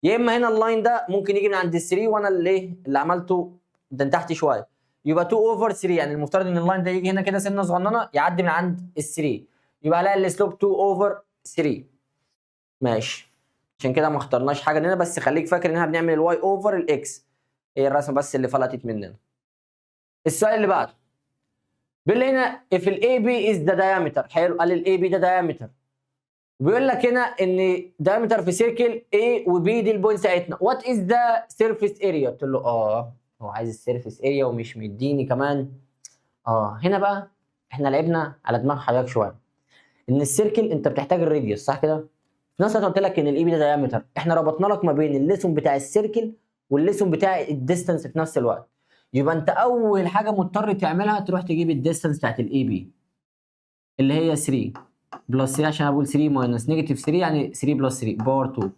يا اما هنا ال line ده ممكن يجي من عند ال 3 وانا اللي ايه اللي عملته ده تحت شويه، يبقى 2 over 3. يعني المفترض ان ال line ده يجي هنا كده سنة صغننه يعدي من عند ال 3، يبقى الاقي ال slope 2 over 3. ماشي، عشان كده ما اخترناش حاجة هنا، بس خليك فاكر ان احنا بنعمل ال y over ال x، هي الرسمة بس اللي فلتت مننا. السؤال اللي بعده بيقول لي هنا if ال AB is the diameter. حلو، قال ال AB ده diameter، بيقول لك هنا ان diameter في circle A و B، دي ال point بتاعتنا، what is the surface area؟ قلت له هو عايز ال surface area ومش مديني كمان. هنا بقى احنا لعبنا على دماغ حضرتك شويه، ان ال circle انت بتحتاج ال radius، صح كده؟ في نفس الوقت قلت لك ان ال AB ده diameter. احنا ربطنا لك ما بين ال lesson بتاع ال circle وال lesson بتاع ال distance في نفس الوقت. يبقى انت اول حاجة مضطر تعملها تروح تجيب ال distance بتاعت ال AB اللي هي 3 plus 3، عشان انا بقول 3 minus negative 3، يعني 3 plus 3 power 2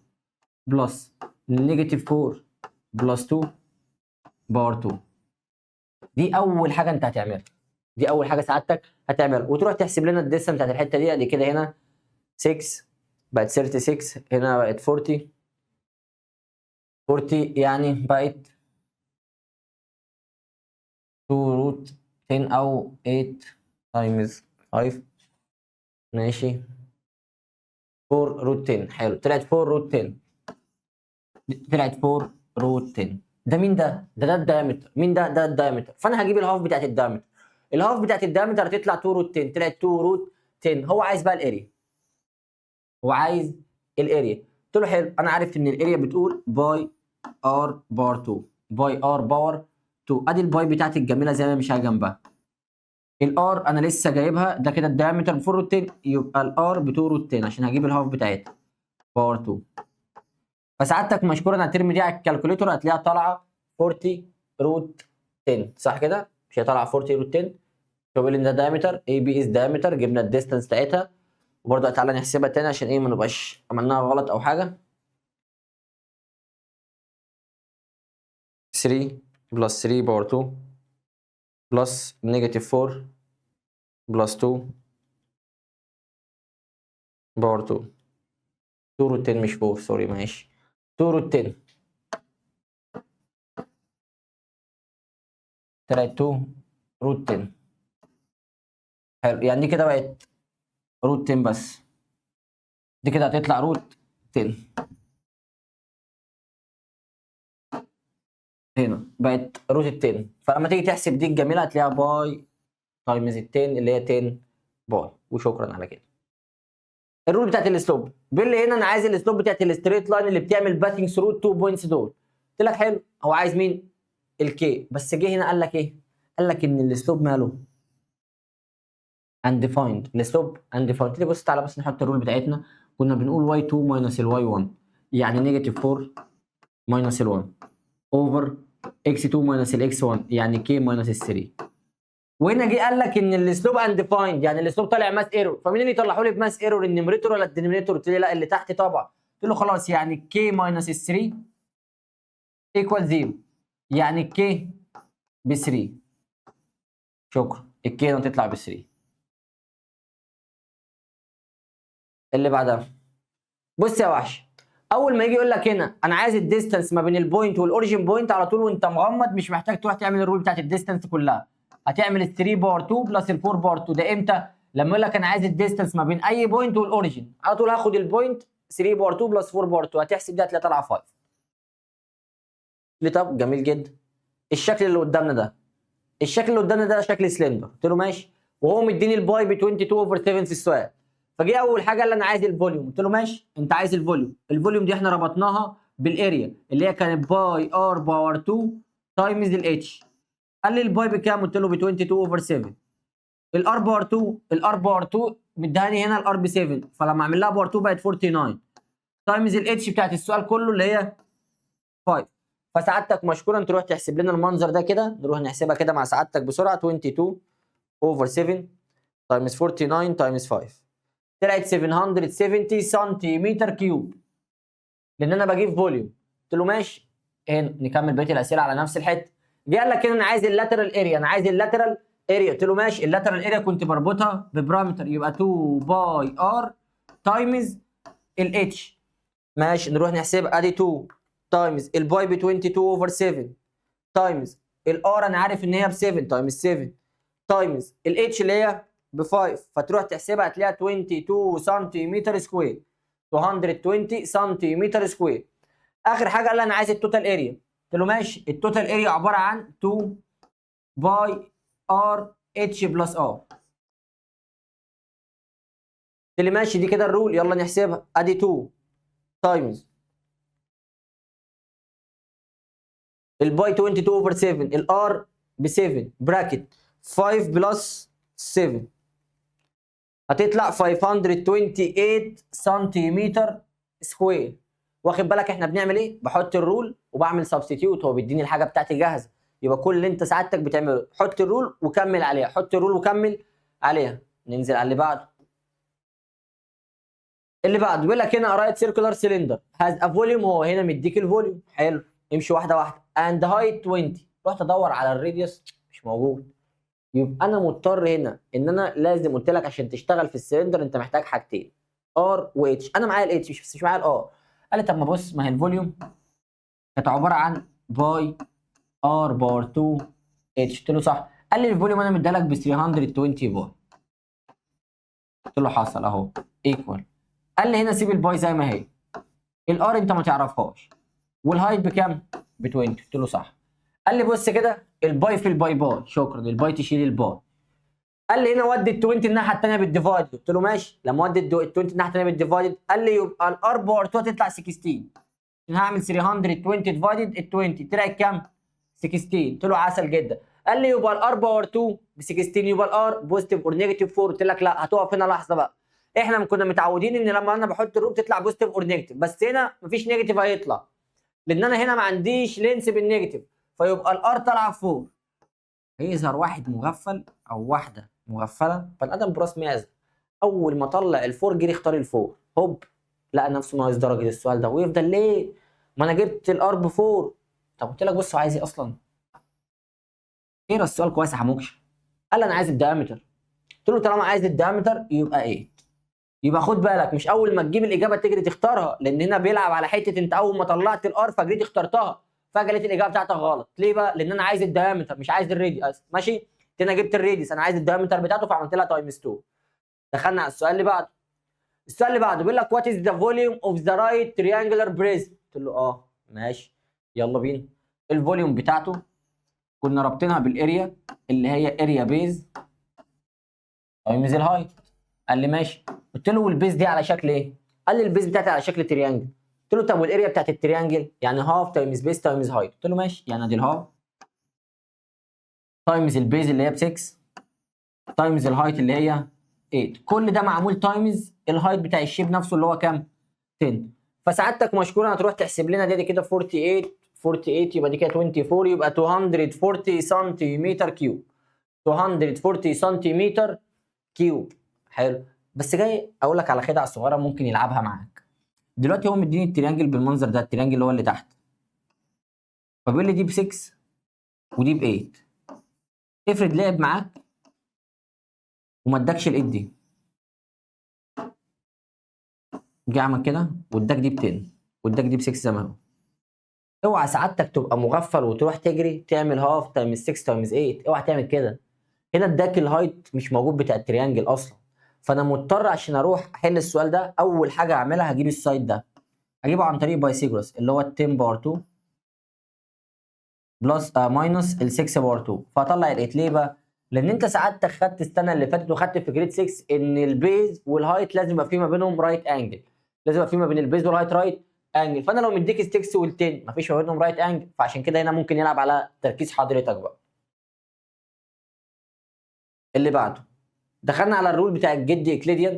plus negative 4 plus 2 power 2. دي اول حاجة انت هتعملها، دي اول حاجة سعادتك هتعملها، وتروح تحسب لنا ال distance بتاعت الحتة دي. ادي كده هنا 6 بقت 36، هنا بقت 40، 40 يعني بقت 2 root 10 او 8 times 5. ماشي، 4 root 10. حلو، طلعت 4 root 10. طلعت 4 root 10. ده مين ده؟ ده ال diameter. مين ده؟ ده ال diameter. فانا هجيب ال half بتاعت ال diameter. ال half بتاعت ال diameter هتطلع 2 root 10. طلعت 2 root 10. هو عايز بقى ال area، هو عايز ال area. قلت له حلو، انا عارف ان ال area بتقول pi r power 2، pi r power 2. ادي ال pi بتاعتي الجميلة زي ما مش جنبها. ال r انا لسه جايبها، ده كده ال diameter ب 4 root 10، يبقى ال r ب 2 root 10 عشان هجيب ال half بتاعتها power 2. فسعادتك مشكورا هترمي دي على ال calculator هتلاقيها طالعه 40 root 10، صح كده؟ مش هي طالعه 40 root 10؟ هو بيقول ان ده diameter، AB is diameter. جبنا ال distance بتاعتها، وبرضه تعالى نحسبها تاني عشان ايه ما نبقاش عملناها غلط او حاجه. 3 plus 3 power 2 plus negative 4 plus 2 power 2. 2 root 10 مش 4، sorry. ماشي، 2 root 10 طلعت 2 root 10. حلو، يعني دي كده بقت root 10، بس دي كده هتطلع root 10. هنا بقت root 10. فلما تيجي تحسب دي الجميلة هتلاقيها pi times 10 اللي هي 10 pi، وشكرا على كده. ال rule بتاعت ال slope بيقول لي هنا انا عايز ال slope بتاعت ال straight line اللي بتعمل passing through 2 points دول. قلت لك حلو، هو عايز مين؟ ال k. بس جه هنا قال لك ايه؟ قال لك ان ال slope ماله؟ undefined. ال slope undefined. قلت لي بص تعالى بس نحط ال rule بتاعتنا. كنا بنقول y2 minus ال y1 يعني negative 4 minus ال 1 over x2 minus ال x1 يعني k minus ال 3. وهنا جه قال لك ان ال slope undefined، يعني ال slope طالع math error. فمين اللي يطلعوا لي ب math error، ال numerator ولا ال denominator؟ قلت لي لا، اللي تحت طبعا. قلت له خلاص، يعني k minus 3 equal 0، يعني k ب 3. شكرا، ال k هنا تطلع ب 3. اللي بعدها، بص يا وحش، اول ما يجي يقول لك هنا انا عايز ال distance ما بين ال point وال origin point، على طول وانت مغمض مش محتاج تروح تعمل ال rule بتاعت ال distance كلها. هتعمل ال 3 power 2 plus ال 4 power 2. ده امتى؟ لما يقول لك انا عايز ال distance ما بين اي point وال origin، على طول هاخد ال point 3 power 2 plus 4 power 2، هتحسب دي هتلاقي طالعه 5. ليه؟ طب جميل جدا. الشكل اللي قدامنا ده، الشكل اللي قدامنا ده شكل سلندر. قلت له ماشي، وهو مديني ال pi ب 22 over 7 في السؤال. فجه اول حاجة قال لي انا عايز ال volume. قلت له ماشي، انت عايز ال volume. ال volume دي احنا ربطناها بال area اللي هي كانت pi r power 2 times ال h. قال لي ال pi بكام؟ قلت له ب 22 over 7. ال r power 2، ال r power 2 مديهاني هنا ال r ب 7، فلما اعمل لها power 2 بقت 49 times ال h بتاعت السؤال كله اللي هي 5. فسعادتك مشكورا تروح تحسب لنا المنظر ده كده. نروح نحسبها كده مع سعادتك بسرعه. 22 over 7 times 49 times 5 طلعت 770 سنتيمتر cube، لان انا بجيب volume. قلت له ماشي. هنا نكمل بقية الاسئلة على نفس الحته. جه قال لك هنا انا عايز ال lateral area، انا عايز ال lateral area. قلت له ماشي، ال lateral area كنت بربطها ب perimeter، يبقى 2 pi r times ال h. ماشي، نروح نحسبها. ادي 2 times ال pi ب 22 over 7 times ال r انا عارف ان هي ب 7 times 7 times ال h اللي هي ب 5. فتروح تحسبها هتلاقيها 22 سنتيمتر square، 220 سنتيمتر square. اخر حاجة قال لي انا عايز ال total area. قلت له ماشي، ال total area عبارة عن 2 pi r h plus r. قلت لي ماشي، دي كده ال rule، يلا نحسبها. ادي 2 times ال pi 22 over 7، ال r ب 7، bracket 5 plus 7، هتطلع 528 سنتيمتر square. واخد بالك احنا بنعمل ايه؟ بحط ال rule وبعمل substitute، هو بيديني الحاجة بتاعتي جاهزه. يبقى كل اللي انت سعادتك بتعمله حط ال rule وكمل عليها، حط ال rule وكمل عليها. ننزل على اللي بعده. اللي بعده بيقول لك هنا right circular cylinder has a volume، هو هنا مديك ال volume، حلو، امشي واحدة واحده، and height 20. رحت ادور على ال radius مش موجود. يبقى انا مضطر هنا ان انا لازم، قلت لك عشان تشتغل في السلندر انت محتاج حاجتين، r و h. انا معايا ال h بس مش معايا ال r. قال لي طب ما بص، ما هي ال volume كانت عبارة عن pi r power 2 h. قلت له صح. قال لي ال volume انا مديها لك ب 320 pi. قلت له حصل اهو equal. قال لي هنا سيب ال pi زي ما هي، ال r انت ما تعرفهاش، وال height بكام؟ ب 20. قلت له صح. قال لي بص كده، ال pi في ال pi pi، شكرا، ال pi تشيل ال pi. قال لي هنا ودي ال 20 الناحية الثانية بال divide. قلت له ماشي. لما ودي ال 20 الناحية الثانية بال divide قال لي يبقى ال r power 2 هتطلع 16. هعمل 320 divided ال 20، طلعت كام؟ 16. قلت له عسل جدا. قال لي يبقى ال r power 2 ب 16، يبقى ال r positive or negative 4. قلت لك لا، هتقف هنا لحظة بقى. احنا كنا متعودين ان لما انا بحط ال rule تطلع positive or negative، بس هنا مفيش negative هيطلع، لان انا هنا ما عنديش length بال negative، فيبقى ال r طالعه 4. هيظهر واحد مغفل او واحدة مغفله، بني ادم براس معزة، اول ما طلع ال four جري اختار ال four، هوب لقى نفسه ناقص درجه السؤال ده، ويفضل ليه؟ ما انا جبت ال r ب 4. طب قلت لك بص هو عايز ايه اصلا؟ اقرا السؤال كويس يا حموكش. قال لي انا عايز ال diameter. قلت له طالما عايز ال diameter يبقى 8. يبقى خد بالك مش اول ما تجيب الاجابة تجري تختارها، لان هنا بيلعب على حتة انت اول ما طلعت ال r فجريت اخترتها، فجاة لقيت الاجابة بتاعتك غلط. ليه بقى؟ لان انا عايز ال diameter مش عايز ال radius. ماشي، انا جبت ال radius، انا عايز ال diameter بتاعته، فعملت لها times 2. دخلنا على السؤال اللي بعده. السؤال اللي بعده بيقول لك what is the volume of the right triangular prism. قلت له اه ماشي يلا بينا. ال volume بتاعته كنا رابطينها بال area اللي هي area base times ال height. قال لي ماشي. قلت له وال base دي على شكل ايه؟ قال لي ال base بتاعتي على شكل triangle. قلت له طب وال area بتاعت ال triangle يعني half times base times height. قلت له ماشي، يعني ادي ال half times ال base اللي هي ب 6 times ال height اللي هي 8، كل ده معمول times ال height بتاع ال shape نفسه اللي هو كام؟ 10. فسعادتك مشكورا هتروح تحسب لنا دي كده 48 48، يبقى دي كده 24، يبقى 240 سنتيمتر cube، 240 سنتيمتر cube. حلو. بس جاي اقول لك على خدعه صغيرة ممكن يلعبها معاك. دلوقتي هو مديني ال triangle بالمنظر ده، ال triangle اللي هو اللي تحت، فبيقول لي دي ب 6 ودي ب 8. افرض لعب معاك وما ادكش ال 8 دي، جه عمل كده واداك دي ب 10 واداك دي ب 6 زي ما هو. اوعى سعادتك تبقى مغفل وتروح تجري تعمل half times 6 times 8، اوعى تعمل كده. هنا اداك ال height مش موجود بتاع ال triangle اصلا، فانا مضطر عشان اروح احل السؤال ده اول حاجة اعملها هجيب ال side ده، هجيبه عن طريق Pythagoras اللي هو 10 power 2 plus minus ال 6 power 2، فاطلع ال 8. ليه بقى؟ لان انت سعادتك خدت السنة اللي فاتت وخدت في grade 6 ان ال base وال height لازم يبقى في ما بينهم right angle، لازم يبقى في ما بين ال base وال height right angle. فانا لو مديك ال 6 وال 10 مفيش ما بينهم right angle، فعشان كده هنا ممكن يلعب على تركيز حضرتك بقى. اللي بعده دخلنا على ال rule بتاع الجد Euclidean.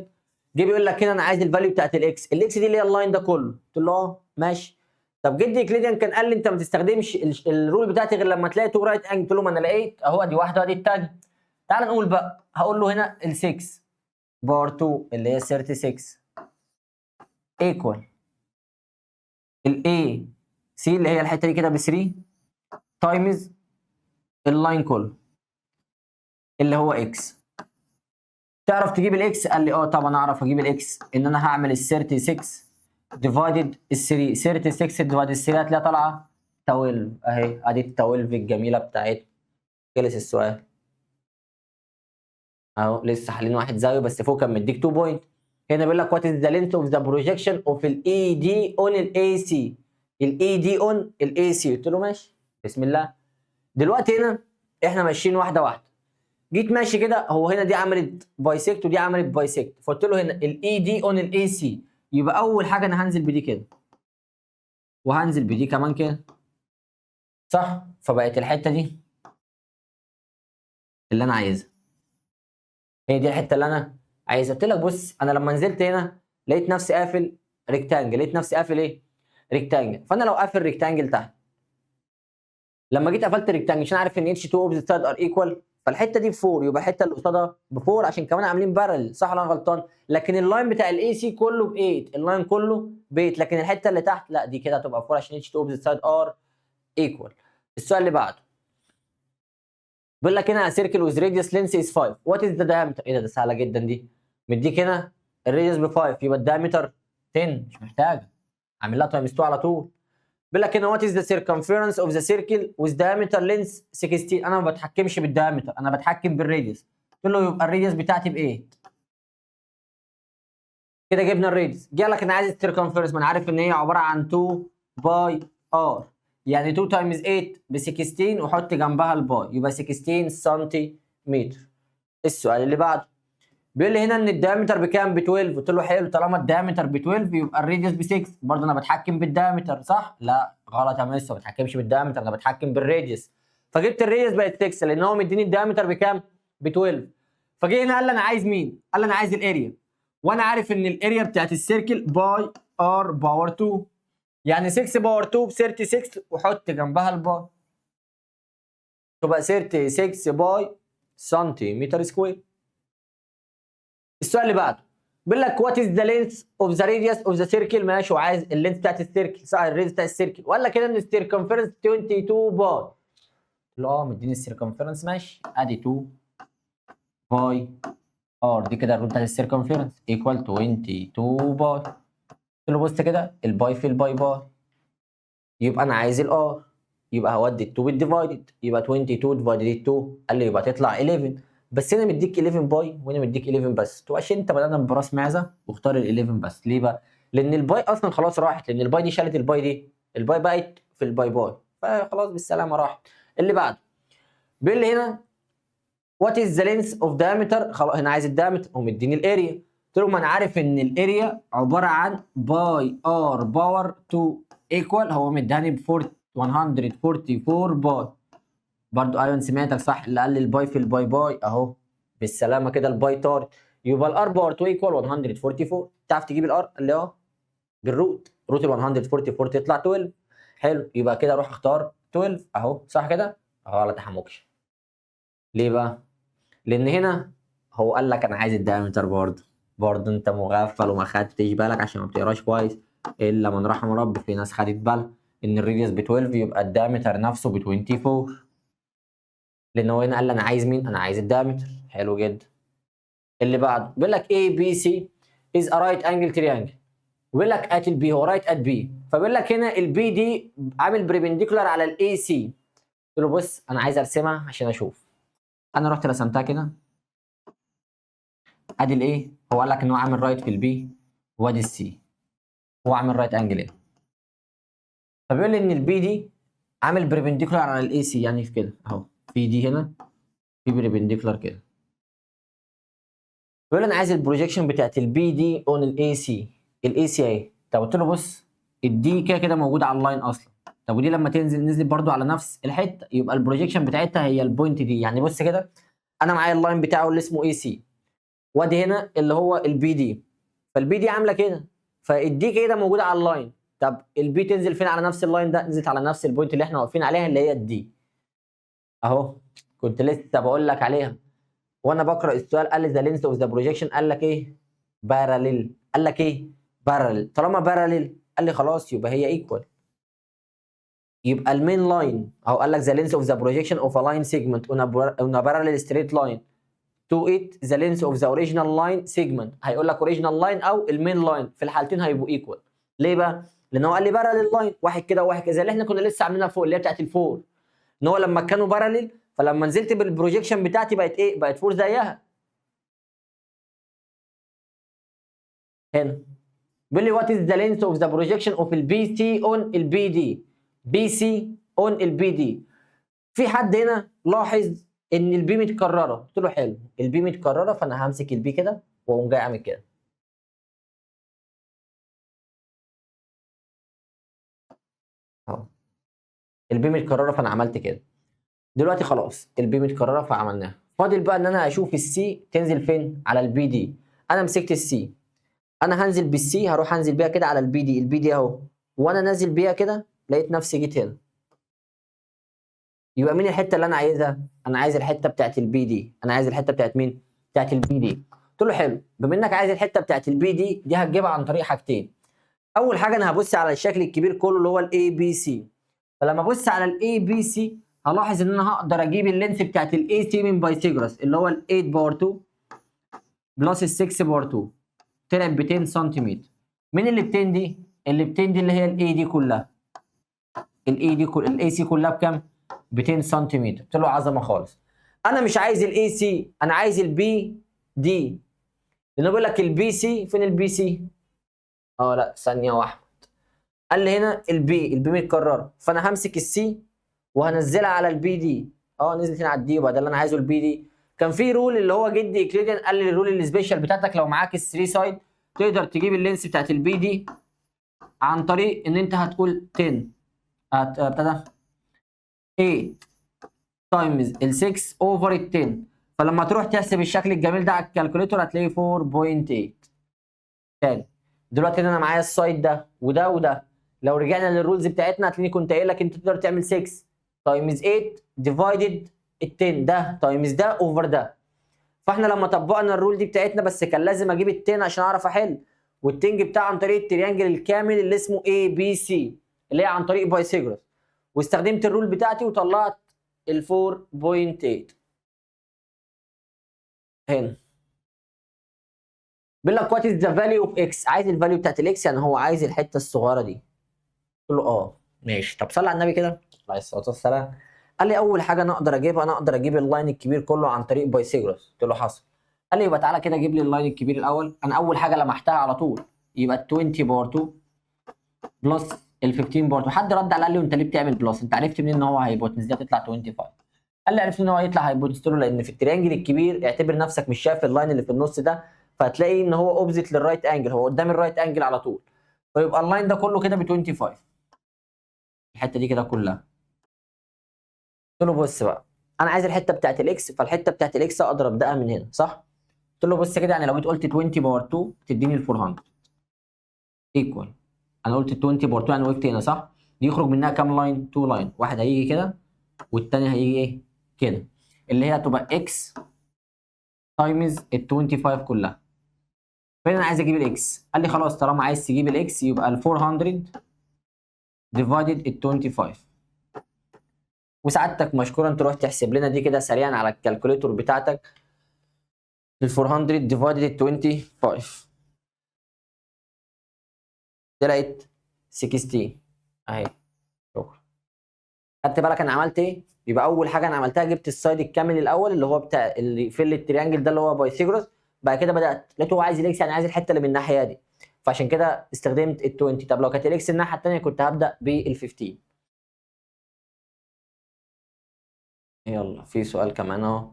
جه بيقول لك هنا انا عايز ال value بتاعت ال x، ال x دي اللي هي ال line ده كله. قلت له اه ماشي. طب جد Euclidean كان قال لي انت ما تستخدمش ال rule بتاعتي غير لما تلاقي two right angle. قلت له ما انا لقيت اهو، ادي واحدة وادي الثانية. تعال نقول بقى، هقول له هنا ال 6 power 2 اللي هي 36 equal ال AC اللي هي الحتة دي كده ب 3 times ال line كله اللي هو x. تعرف تجيب ال x؟ قال لي اه طبعا اعرف اجيب ال x، ان انا هعمل ال 36 divided ال 3، 36 divided 3 هتلاقيها طالعه 12 اهي، ادي ال 12 الجميلة بتاعتنا. خلص السؤال اهو، لسه حالين واحد زيه بس فوق كان مديك 2 point. هنا بيقول لك what is the length of the projection of ال ED on ال AC، ال ED on ال AC. قلت له ماشي بسم الله. دلوقتي هنا احنا ماشيين واحدة واحده، جيت ماشي كده، هو هنا دي عملت bisect ودي عملت bisect، فقلت له هنا ال ED on ال AC، يبقى اول حاجة انا هنزل بدي كده وهنزل بدي كمان كده، صح؟ فبقت الحتة دي اللي انا عايزها، هي دي الحتة اللي انا عايزها. قلت لك بص، انا لما نزلت هنا لقيت نفسي قافل rectangle، لقيت نفسي قافل ايه؟ rectangle. فانا لو قافل rectangle تحت، لما جيت قفلت rectangle عشان عارف ان each two opposite side are equal، فالحته دي ب 4 يبقى الحتة اللي قصادها ب 4 عشان كمان عاملين parallel، صح ولا انا غلطان؟ لكن ال line بتاع ال AC كله ب 8، ال line كله ب 8، لكن الحتة اللي تحت لا دي كده هتبقى 4 عشان each two opposite side are equal. السؤال اللي بعده بيقول لك هنا circle with radius length is 5، what is the diameter؟ ايه ده؟ ده سهلة جدا دي. مديك هنا ال radius ب 5 يبقى ال diameter 10، مش محتاجه، اعمل لها times 2 على طول. بيقول لك هنا what is the circumference of the circle with diameter length 16. انا ما بتحكمش بال diameter، انا بتحكم بال radius. قلت له يبقى ال radius بتاعتي ب 8. كده جبنا ال radius. جه لك انا عايز ال circumference، ما انا عارف ان هي عبارة عن 2 pi r، يعني 2 times 8 ب 16 وحط جنبها ال pi يبقى 16 سنتيمتر. السؤال اللي بعده بيقول لي هنا ان ال diameter بكام؟ ب 12. قلت له حلو، طالما ال diameter ب 12 يبقى ال radius ب 6، برضه انا بتحكم بال diameter صح؟ لا غلط يا مستر، ما بتحكمش بال diameter، انا بتحكم بال radius. فجبت ال radius بقت 6 لان هو مديني ال diameter بكام؟ ب 12. فجه هنا قال لي انا عايز مين؟ قال لي انا عايز ال area، وانا عارف ان ال area بتاعت ال circle pi r power 2، يعني 6 power 2 ب 36 وحط جنبها ال pi تبقى 36 pi سنتيمتر square. السؤال اللي بعده بيقول لك what is the length of the radius of the circle. ماشي، وعايز ال length بتاعت ال circle صح؟ ال radius بتاع ال circle، وقال لك كده ان ال circumference 22 pi. لا اه مديني ال circumference، ماشي، ادي 2 pi r دي كده ال rule بتاعت ال circumference equal 22 pi. قلت له بص كده ال pi في ال pi pi، يبقى انا عايز ال r، يبقى هودي ال 2 بال divided، يبقى 22 divided 2. قال لي يبقى تطلع 11، بس هنا مديك 11 pi وهنا مديك 11 بس. تبقاش انت بدأنا براس معزة واختار ال 11 بس. ليه بقى؟ لان ال pi اصلا خلاص راحت، لان ال pi دي شالت ال pi دي، ال pi بقت في ال pi pi، فخلاص بالسلامة راحت. اللي بعده بيقول لي هنا what is the length of diameter. خلاص هنا عايز ال diameter ومديني ال area. قلت له ما انا عارف ان ال area عبارة عن pi r power 2 equal، هو مداني ب 144 pi. برضو ايوه سمعتك صح، اللي قال لي ال pi في ال pi pi اهو بالسلامة كده ال pi طارت، يبقى ال r power 2 equal 144. تعرف تجيب ال r اللي هو بال root، root ال 144 تطلع 12. حلو، يبقى كده اروح اختار 12 اهو، صح كده؟ غلط يا حموكش. ليه بقى؟ لان هنا هو قال لك انا عايز ال diameter، برضه انت مغفل وما خدتش بالك عشان ما بتقراش كويس الا من رحم ربي. في ناس خدت بالها ان ال radius ب 12 يبقى ال diameter نفسه ب 24، لان هو هنا قال لي انا عايز مين؟ انا عايز ال diameter. حلو جدا. اللي بعده بيقول لك A B C is a right angle triangle، وبيقول لك at ال B، هو right at B، فبيقول لك هنا ال BD عامل perpendicular على ال AC. قلت له بص انا عايز ارسمها عشان اشوف. انا رحت رسمتها كده، ادي ال A، هو قال لك ان هو عامل right في ال B، وادي ال C هو عامل right angle هنا، فبيقول لي ان ال BD عامل perpendicular على ال AC، يعني في كده اهو BD هنا في perpendicular كده. بيقول لي انا عايز ال projection بتاعت ال BD on ال AC، ال AC اهي. طب قلت له بص ال D كده كده موجودة على ال line اصلا، طب ودي لما تنزل نزلت برده على نفس الحتة، يبقى ال projection بتاعتها هي ال point دي. يعني بص كده انا معايا ال line بتاعه اللي اسمه AC، وادي هنا اللي هو ال BD، فال BD عامله كده، فال D كده موجودة على ال line. طب ال B تنزل فين على نفس ال line ده؟ نزلت على نفس ال point اللي احنا واقفين عليها اللي هي ال D اهو، كنت لسه بقول لك عليها وانا بقرا السؤال. قال لي the length of the projection، قال لك ايه؟ parallel. قال لك ايه؟ parallel. طالما parallel قال لي خلاص يبقى هي equal، يبقى ال main line اهو. قال لك the length of the projection of a line segment on a parallel straight line to it the length of the original line segment. هيقول لك original line او ال main line، في الحالتين هيبقوا equal. ليه بقى؟ لان هو قال لي parallel line، واحد كده وواحد كده، زي اللي احنا كنا لسه عاملينها فوق اللي هي بتاعت ال four، ان هو لما كانوا parallel فلما نزلت بال projection بتاعتي بقت ايه؟ بقت four زيها. هنا بيقول لي what is the length of the projection of ال BC on ال BD، BC on ال BD. في حد هنا لاحظ ان ال B متكررة، قلت له حلو ال B متكررة، فانا همسك ال B كده واقوم جاي اعمل كده. اهو ال B متكررة فانا عملت كده. دلوقتي خلاص ال B متكررة فعملناها، فاضل بقى ان انا اشوف ال C تنزل فين على ال BD. انا مسكت ال C، انا هنزل بال C، هروح انزل بيها كده على ال BD، ال BD اهو، وانا نازل بيها كده لقيت نفسي جيت هنا. يبقى مين الحتة اللي انا عايزها؟ انا عايز الحتة بتاعت ال BD. انا عايز الحتة بتاعت مين؟ بتاعت ال BD. قلت له حلو، بما انك عايز الحتة بتاعت ال BD دي هتجيبها عن طريق حاجتين. اول حاجة انا هبص على الشكل الكبير كله اللي هو ال ABC، فلما ابص على ال ABC هلاحظ ان انا هقدر اجيب ال length بتاعت ال AC من Pythagoras اللي هو ال 8 power 2 plus ال 6 power 2، طلع ب 10 سنتيمتر. مين اللي ب 10 دي؟ اللي ب 10 دي اللي هي ال AD كلها، ال AD كل ال AC كلها بكام؟ ب 10 سنتيمتر. قلت له عظمه خالص. انا مش عايز ال AC، انا عايز ال BD، لانه بيقول لك ال BC. فين ال BC؟ لا ثانية واحدة، قال لي هنا ال B، ال B متكررة، فانا همسك ال C وهنزلها على ال BD. نزلت هنا على ال D، وبقى ده اللي انا عايزه ال BD. كان في rule اللي هو جدي Euclidean قال لي ال rule ال special بتاعتك لو معاك ال 3 side تقدر تجيب ال length بتاعت ال BD عن طريق ان انت هتقول 10 ابتدى 8 times ال 6 over ال 10، فلما تروح تحسب الشكل الجميل ده على ال calculator هتلاقيه 4.8. تاني دلوقتي انا معايا ال side ده وده وده، لو رجعنا لل rules بتاعتنا هتلاقيني كنت قايل لك انت تقدر تعمل 6 times 8 divided ال 10، ده times ده over ده. فاحنا لما طبقنا ال rule دي بتاعتنا، بس كان لازم اجيب ال 10 عشان اعرف احل، وال 10 جبتها عن طريق ال triangle الكامل اللي اسمه ABC اللي هي عن طريق Pythagoras، واستخدمت ال rule بتاعتي وطلعت ال 4.8. هنا بيقول لك what is the value of x، عايز ال value بتاعت ال x، يعني هو عايز الحتة الصغيرة دي. قلت له ماشي، طب صلي على النبي كده عليه الصلاة والسلام. قال لي اول حاجة انا اقدر اجيبها، انا اقدر اجيب ال line الكبير كله عن طريق Pythagoras. قلت له حصل. قال لي يبقى تعالى كده جيب لي ال line الكبير الاول. انا اول حاجة لمحتها على طول يبقى 20 power 2 plus ال 15 power 2. حد رد على قال لي انت ليه بتعمل plus؟ انت عرفت منين ان هو hypotenuse دي هتطلع 25؟ قال لي عرفت ان هو هيطلع hypotenuse لان في ال triangle الكبير اعتبر نفسك مش شايف ال line اللي في النص ده، فهتلاقي ان هو opposite لل right angle، هو قدام ال right angle على طول، فيبقى ال line ده كله كده ب 25، الحتة دي كده كلها. قلت له بص بقى، انا عايز الحتة بتاعت ال x، فالحته بتاعت ال x اقدر ابداها من هنا صح؟ قلت له بص كده، يعني لو جيت قلت 20 power 2 تديني ال 400 equal، انا قلت 20 power 2 يعني وقفت هنا صح؟ دي يخرج منها كام line؟ 2 line، واحد هيجي كده والتاني هيجي ايه؟ كده، اللي هي هتبقى x times ال 25 كلها. فين انا عايز اجيب ال x؟ قال لي خلاص طالما عايز تجيب ال x يبقى ال 400 divided ال 25. وسعادتك مشكورا تروح تحسب لنا دي كده سريعا على ال calculator بتاعتك، ال 400 divided ال 25 طلعت 16 اهي. شكرا. خدت بالك انا عملت ايه؟ يبقى اول حاجة انا عملتها جبت ال side الكامل الاول اللي هو بتاع اللي في ال triangle ده اللي هو Pythagoras. بعد كده بدات لقيته هو عايز ال x، يعني عايز الحتة اللي من الناحية دي، فعشان كده استخدمت ال 20. طب لو كانت ال x الناحية الثانية كنت هبدا بال 15. يلا في سؤال كمان اهو،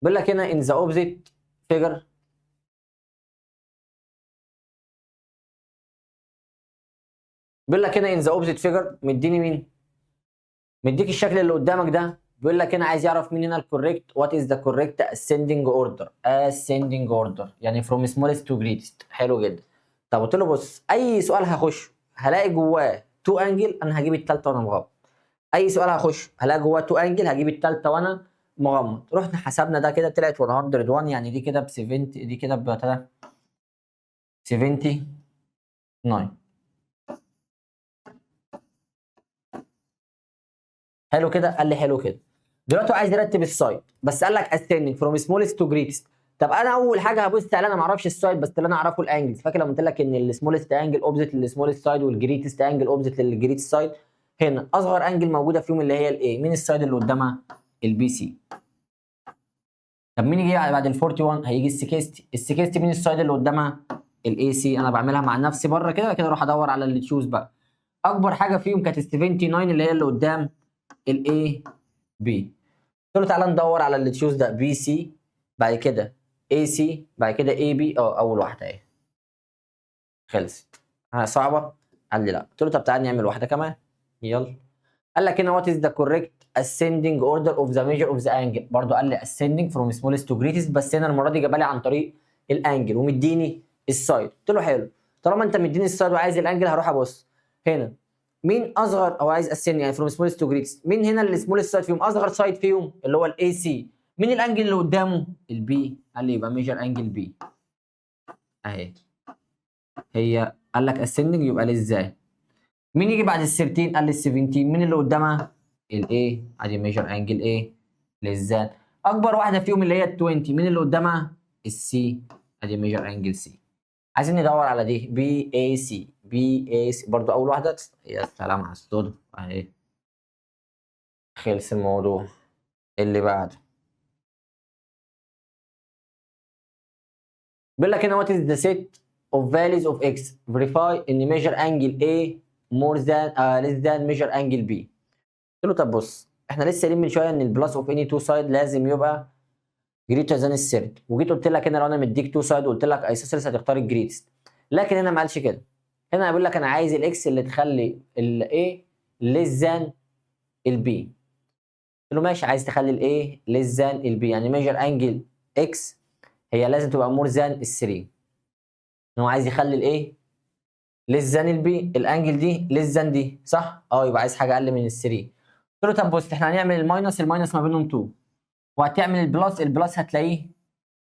بيقول لك هنا in the opposite figure، بيقول لك هنا in the opposite figure مديني مين؟ مديك الشكل اللي قدامك ده، بيقول لك هنا عايز يعرف مين هنا ال correct، what is the correct ascending order. ascending order يعني from smallest to greatest. حلو جدا. طب قلت له بص، اي سؤال هخش هلاقي جواه two angle، انا هجيب الثالثة وانا مغمض. اي سؤال هخش هلاقي جواه two angle، هجيب الثالثة وانا مغمض. رحنا حسبنا ده كده طلعت 101، يعني دي كده ب 70، دي كده ب 79. حلو كده؟ قال لي حلو كده. دلوقتي هو عايز يرتب ال side، بس قال لك ascending from smallest to greatest. طب انا اول حاجة هبص عليها، انا ما اعرفش ال side بس اللي انا اعرفه ال angles. فاكر لما قلت لك ان ال smallest angle opposite لل smallest side وال greatest angle opposite لل greatest side؟ هنا اصغر angle موجودة فيهم اللي هي ال A، مين ال side اللي قدامها؟ ال BC. طب مين يجي بعد ال 41؟ هيجي ال 60. ال 60 مين ال side اللي قدامها؟ ال AC. انا بعملها مع نفسي بره كده كده، اروح ادور على اللي choose بقى. اكبر حاجة فيهم كانت ال 79 اللي هي اللي قدام ال AB. قلت له تعالى ندور على اللي choose ده، BC بعد كده AC بعد كده AB. اول واحدة اهي خلصت. صعبة؟ قال لي لا. قلت له طب تعالى نعمل واحدة كمان، يلا. قال لك هنا what is the correct ascending order of the measure of the angle. برضه قال لي ascending from smallest to greatest، بس هنا المرة دي جابها لي عن طريق ال angle ومديني ال side. قلت له حلو، طالما انت مديني ال side وعايز ال angle هروح ابص هنا مين اصغر، او عايز ascend يعني from smallest to greatest، مين هنا ال smallest side فيهم؟ اصغر side فيهم اللي هو ال AC. مين ال angle اللي قدامه؟ ال B. قال لي يبقى measure angle B اهي. هي قال لك ascending يبقى ليه ازاي؟ مين يجي بعد ال 13؟ قال لي ال 17. مين اللي قدامها؟ ال A. ادي measure angle A less than. اكبر واحدة فيهم اللي هي ال 20، مين اللي قدامها؟ ال C. ادي measure angle C. عايزين ندور على دي بي اي سي، بي اي سي برضو اول واحدة. يا سلام على الصدفة اهي. خلص الموضوع. اللي بعده بيقول لك هنا what is the set of values of x verify ان measure angle A more than less than measure angle B. قلت له طب بص، احنا لسه قايلين من شوية ان ال plus of any two side لازم يبقى greater than ال third، وجيت قلت لك هنا لو انا مديك two side وقلت لك isosceles هتختار ال greatest، لكن هنا ما قالش كده. هنا بيقول لك انا عايز ال x اللي تخلي ال A less than ال B. قلت له ماشي، عايز تخلي ال A less than ال B، يعني measure angle X هي لازم تبقى more than ال 3. هو عايز يخلي ال A less than ال B، ال angle دي less than دي صح؟ يبقى عايز حاجة اقل من ال 3. قلت له طب بص، احنا هنعمل ال minus، ال minus ما بينهم 2، وهتعمل ال plus، ال plus هتلاقيه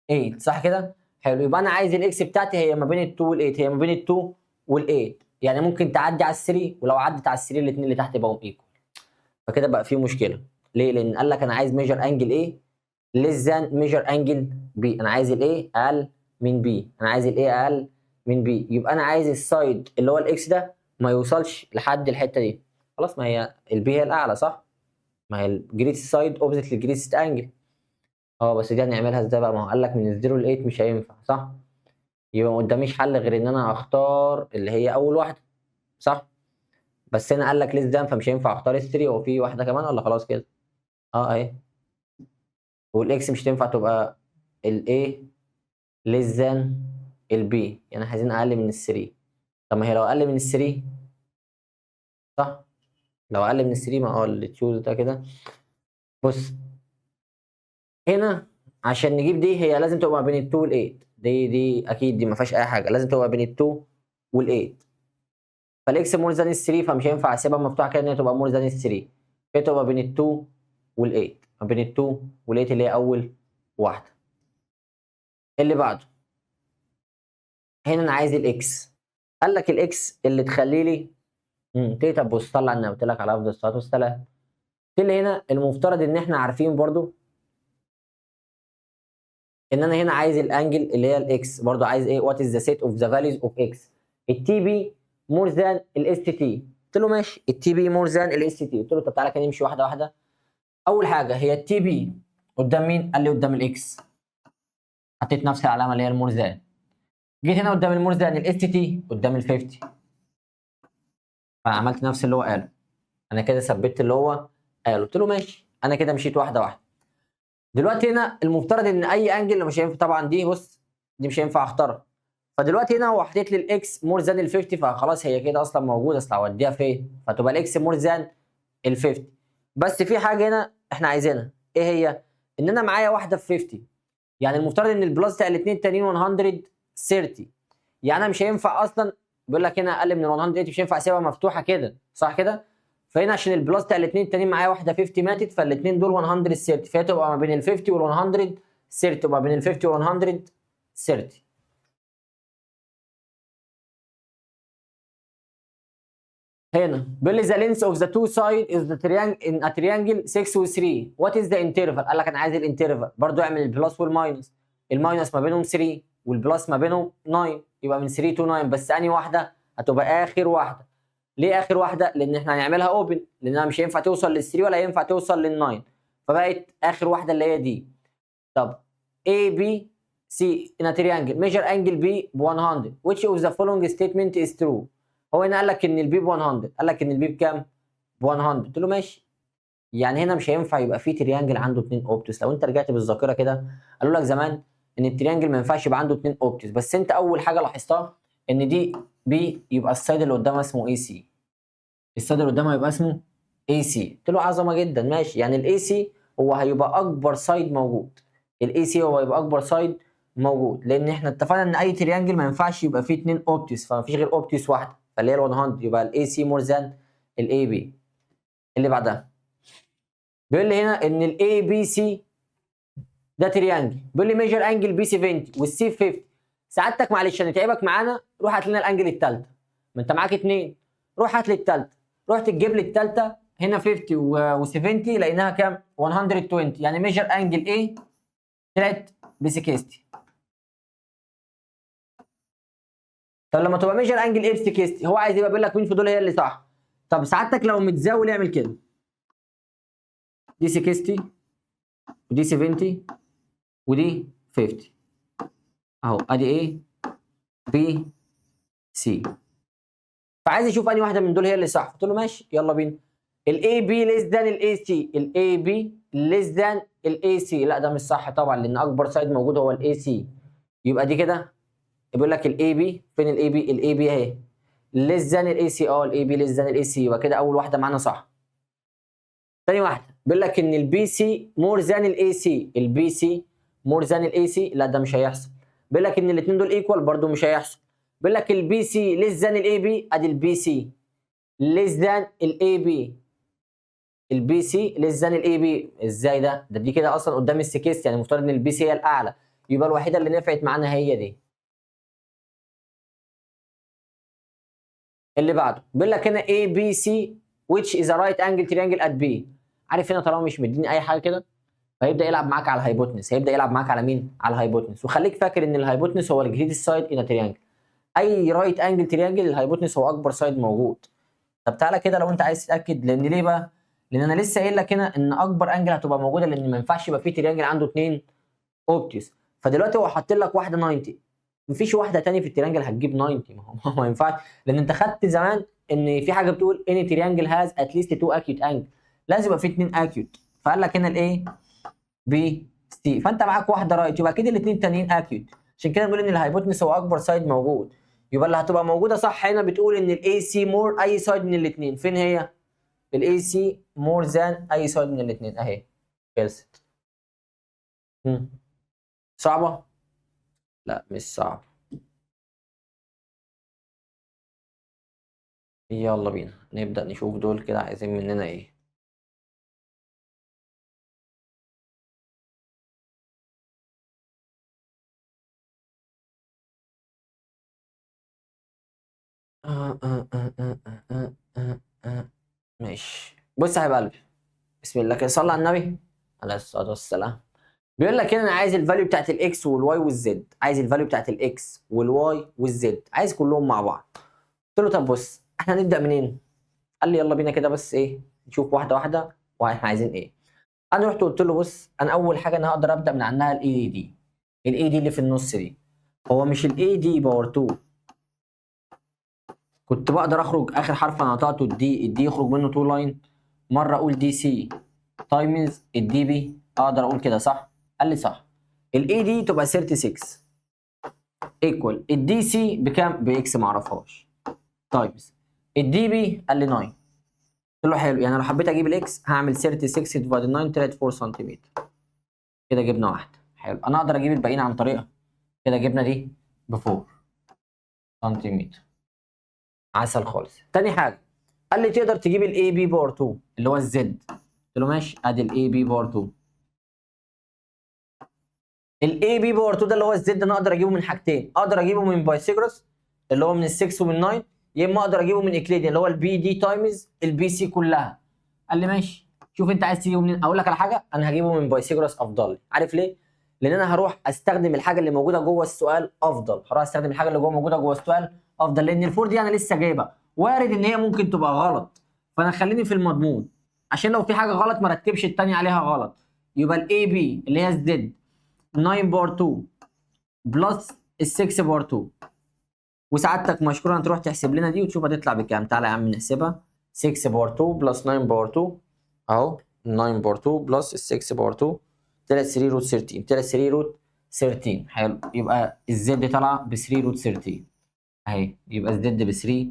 8 صح كده؟ حلو، يبقى انا عايز ال x بتاعتي هي ما بين ال 2 وال 8، هي ما بين ال 2 وال 8، يعني ممكن تعدي على ال 3، ولو عدت على ال 3 الاثنين اللي تحت يبقوا equal. فكده بقى في مشكلة. ليه؟ لان قال لك انا عايز measure angle A less than measure angle B، انا عايز ال A اقل من B، انا عايز ال A اقل من B، يبقى انا عايز ال side اللي هو ال x ده ما يوصلش لحد الحتة دي. خلاص، ما هي ال B هي الاعلى صح؟ ما هي ال greatest side opposite لل greatest angle. بس دي هنعملها ازاي بقى؟ ما هو قال لك من ال zero ل 8 مش هينفع صح؟ يبقى ما قداميش حل غير ان انا اختار اللي هي اول واحدة صح؟ بس هنا قال لك less than، فمش هينفع اختار ال 3. هو في واحدة كمان ولا خلاص كده؟ اه اهي. وال x مش تنفع تبقى ال A less than ال B، يعني عايزين اقل من ال 3. طب ما هي لو اقل من ال 3 صح؟ لو اقل من ال 3 ما هو اللي choose ده كده. بص هنا عشان نجيب دي هي لازم تبقى بين ال 2 وال 8، دي اكيد دي ما فيهاش اي حاجه، لازم تبقى بين ال 2 وال 8. فال x more than ال 3، فمش هينفع اسيبها مفتوحة كده ان هي تبقى more than ال 3، فهي تبقى بين ال 2 وال 8، ما بين ال 2 وال 8 اللي هي اول واحدة. اللي بعده هنا انا عايز ال x، قال لك ال x اللي تخلي لي طب بص طلع النبي قلت لك على افضل الصلاة والسلام. اللي هنا المفترض ان احنا عارفين برضو ان انا هنا عايز ال angle اللي هي ال x، برضو عايز ايه؟ what is the set of the values of x. ال TB more than ال ST، قلت له ماشي ال TB more than ال ST. قلت له طب تعالى كده نمشي واحدة واحدة. اول حاجة هي ال TB قدام مين؟ قال لي قدام ال x، حطيت نفس العلامة اللي هي ال more than. جيت هنا قدام ال more than ال ST قدام ال 50، فانا عملت نفس اللي هو قاله، انا كده ثبت اللي هو قاله. قلت له ماشي، انا كده مشيت واحدة واحدة. دلوقتي هنا المفترض ان اي angle مش هينفع طبعا، دي بص دي مش هينفع اختارها. فدلوقتي هنا هو حطيت لي ال x more than ال 50، فخلاص هي كده اصلا موجودة، اصل هوديها فين؟ فتبقى ال x more than ال 50. بس في حاجة هنا احنا عايزينها، ايه هي؟ ان انا معايا واحدة في 50، يعني المفترض ان ال plus بتاع الاثنين التانيين 130، يعني انا مش هينفع اصلا، بيقول لك هنا اقل من 180 مش هينفع اسيبها مفتوحة كده، صح كده؟ فهنا عشان ال plus بتاع الاثنين التانيين معايا واحدة 50 ماتت، فالاثنين دول 130، فهي تبقى ما بين ال 50 وال 130، تبقى بين ال 50 وال 130. هنا بيقول لي the length of the two side is the triangle in a triangle 6 و 3، what is the interval؟ قال لك انا عايز ال interval، برضو اعمل ال plus وال minus، ال minus ما بينهم 3 وال plus ما بينهم 9، يبقى من 3 to 9. بس انهي واحدة؟ هتبقى اخر واحدة. ليه اخر واحدة؟ لان احنا هنعملها open، لانها مش هينفع توصل لل 3 ولا هينفع توصل لل 9، فبقت اخر واحدة اللي هي دي. طب A B C in a triangle measure angle B ب 100، which of the following statement is true؟ هو هنا قال لك ان ال B ب 100، قال لك ان ال B بكام؟ ب 100. قلت له ماشي، يعني هنا مش هينفع يبقى في triangle عنده 2 obtuse. لو انت رجعت بالذاكرة كده قالوا لك زمان ان ال triangle ما ينفعش يبقى عنده 2 obtuse، بس انت اول حاجة لاحظتها ان دي B يبقى ال side اللي قدامها اسمه AC، ال side اللي قدامها يبقى اسمه AC. قلت له عظمه جدا ماشي، يعني ال AC هو هيبقى اكبر side موجود، ال AC هو هيبقى اكبر side موجود، لان احنا اتفقنا ان اي triangle ما ينفعش يبقى فيه 2 obtuse، فما فيش غير obtuse واحدة، فاللي هي ال 100، يبقى ال AC more than ال AB. اللي بعدها بيقول لي هنا ان ال ABC ده triangle، بيقول لي measure angle B 70 وال C 50. سعادتك معلش انا تعبك معانا، روح هات لنا ال angle الثالثة، ما انت معاك اثنين، روح هات لي الثالثة. رحت تجيب لي الثالثة هنا 50 و70 لقيناها كام؟ 120، يعني measure angle A طلعت ب 60. طب لما تبقى measure angle A ب 60، هو عايز يبقى بيقول لك مين في دول هي اللي صح. طب سعادتك لو متزاول اعمل كده، دي 60 ودي 70 ودي 50، اهو ادي A B C. فعايز يشوف انهي واحدة من دول هي اللي صح، قلت له ماشي يلا بينا. ال AB less than ال AC، ال AB less than ال AC، لا ده مش صح طبعا، لان اكبر side موجود هو ال AC، يبقى دي كده بيقول لك ال AB فين ال AB؟ ال AB اهي less than ال AC، ال AB less than ال AC، يبقى كده اول واحدة معانا صح. تاني واحدة بيقول لك ان ال BC more than ال AC، ال BC more than ال AC، لا ده مش هيحصل. بيقول لك ان الاثنين دول equal، برده مش هيحصل. بيقول لك ال BC less than ال AB، ادي ال BC less than ال AB، ال BC less than ال AB، ازاي ده؟ ده دي كده اصلا قدام ال 60، يعني المفترض ان ال BC هي الاعلى، يبقى الوحيدة اللي نفعت معانا هي دي. اللي بعده بيقول لك هنا A B C which is a right angle triangle at B. عارف هنا طالما مش مديني اي حاجة كده فهيبدا يلعب معاك على ال hypotenuse، هيبدا يلعب معاك على مين؟ على ال hypotenuse. وخليك فاكر ان ال hypotenuse هو ال greatest side in triangle، اي right angle triangle ال hypotenuse هو اكبر side موجود. طب تعالى كده لو انت عايز تتاكد، لان ليه بقى؟ لان انا لسه قايل لك هنا ان اكبر angle هتبقى موجودة، لان ما ينفعش يبقى في triangle عنده 2 obtuse. فدلوقتي هو حاط لك واحدة 90، مفيش واحدة تاني في ال triangle هتجيب 90، ما هو ما ينفعش، لان انت خدت زمان ان في حاجة بتقول any triangle has at least two acute angle، لازم يبقى في اثنين acute. فقال لك هنا ال A B C، فانت معاك واحدة right، يبقى اكيد الاثنين التانيين acute. عشان كده بنقول ان ال hypotenuse هو اكبر side موجود. يبقى اللي هتبقى موجودة صح هنا بتقول ان ال AC more اي side من الاثنين. فين هي؟ ال AC more than اي side من الاثنين اهي، خلصت. صعبة؟ لا مش صعب. يلا بينا نبدأ نشوف دول كده عايزين مننا ايه. آه آه آه آه آه آه آه. ماشي. بص يا حبيب قلبي، بسم الله كده، صلى على النبي عليه الصلاة والسلام. بيقول لك هنا انا عايز ال value بتاعت الاكس والواي والزد، عايز ال value بتاعت ال X وال Y وال Z، عايز كلهم مع بعض. قلت له طب بص احنا هنبدأ منين؟ قال لي يلا بينا كده، بس ايه نشوف واحدة واحدة واحنا عايزين ايه. انا رحت قلت له بص، انا اول حاجة انا هقدر ابدأ من عندها ال AD، ال AD اللي في النص دي، هو مش ال AD power 2 كنت بقدر اخرج اخر حرف انا قطعته ال D، ال D يخرج منه 2 line، مرة اقول DC times ال DB، اقدر اقول كده صح؟ قال لي صح. ال AD تبقى 36 equal ال DC بكام؟ ب X ما اعرفهاش، times ال DB قال لي 9. قلت له حلو، يعني لو حبيت اجيب ال X هعمل 36 divide 9 طلعت 4 سنتيمتر. كده جبنا واحدة، حلو. انا اقدر اجيب الباقيين عن طريقها، كده جبنا دي ب 4 سنتيمتر، عسل خالص. تاني حاجة قال لي تقدر تجيب ال AB power 2 اللي هو ال Z. قلت له ماشي، ادي ال AB power 2. ال AB power 2 ده اللي هو ال Z، انا اقدر اجيبه من حاجتين، اقدر اجيبه من Pythagoras اللي هو من ال 6 ومن 9، يا اما اقدر اجيبه من Euclidean اللي هو ال BD times ال BC كلها. قال لي ماشي، شوف انت عايز تجيبه منين. اقول لك على حاجة، انا هجيبه من Pythagoras افضل لي. عارف ليه؟ لان انا هروح استخدم الحاجة اللي موجودة جوه السؤال افضل، هروح استخدم الحاجة اللي جوه موجودة جوه السؤال افضل، لان ال four دي انا لسه جايبها، وارد ان هي ممكن تبقى غلط، فانا خليني في المضمون عشان لو في حاجة غلط ما رتبش الثانية عليها غلط. يبقى ال AB اللي هي ال Z 9 power 2 plus ال 6 power 2، وسعادتك مشكورا تروح تحسب لنا دي وتشوف هتطلع بكام. تعالى يا عم نحسبها، 6 power 2 plus 9 power 2 اهو، 9 power 2 plus ال 6 power 2 طلعت 3 root 13، طلعت 3 root 13. حلو، يبقى ال Z طالعه ب 3 root 13 اهي، يبقى ال Z ب 3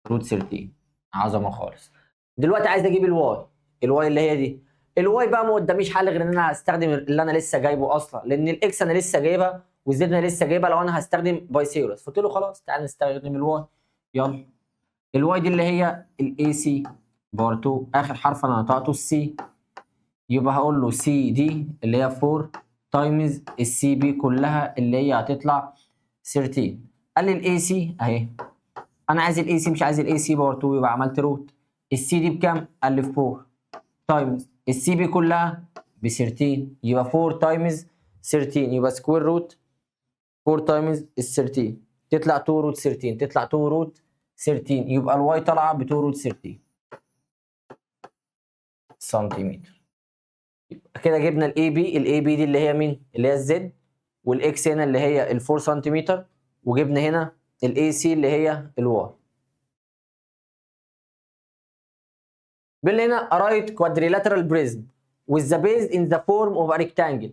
root 13. عظمه خالص. دلوقتي عايز اجيب ال Y، ال Y اللي هي دي. ال Y بقى ما قداميش حل غير ان انا هستخدم اللي انا لسه جايبه اصلا، لان ال X انا لسه جايبها وال Z انا لسه جايبها، لو انا هستخدم Pythagoras. فقلت له خلاص تعالى نستخدم ال Y. يلا ال Y دي اللي هي ال AC power 2، اخر حرف انا نطقته ال C، يبقى هقول له سي دي اللي هي 4 times ال CB كلها اللي هي هتطلع 13. قال لي ال AC اهي، انا عايز ال AC مش عايز ال AC power 2، يبقى عملت root. ال CD بكام؟ قال لي 4 times ال CB كلها ب 13، يبقى 4 times 13، يبقى square root 4 times ال 13 تطلع 2 root 13، تطلع 2 root 13، يبقى ال Y طالعه ب 2 root 13 سنتيمتر. يبقى كده جبنا ال AB، ال AB دي اللي هي مين؟ اللي هي ال Z، وال X هنا اللي هي ال 4 سنتيمتر، وجبنا هنا ال AC اللي هي ال Y. بيقول لي هنا a right quadrilateral prism with the base in the form of a rectangle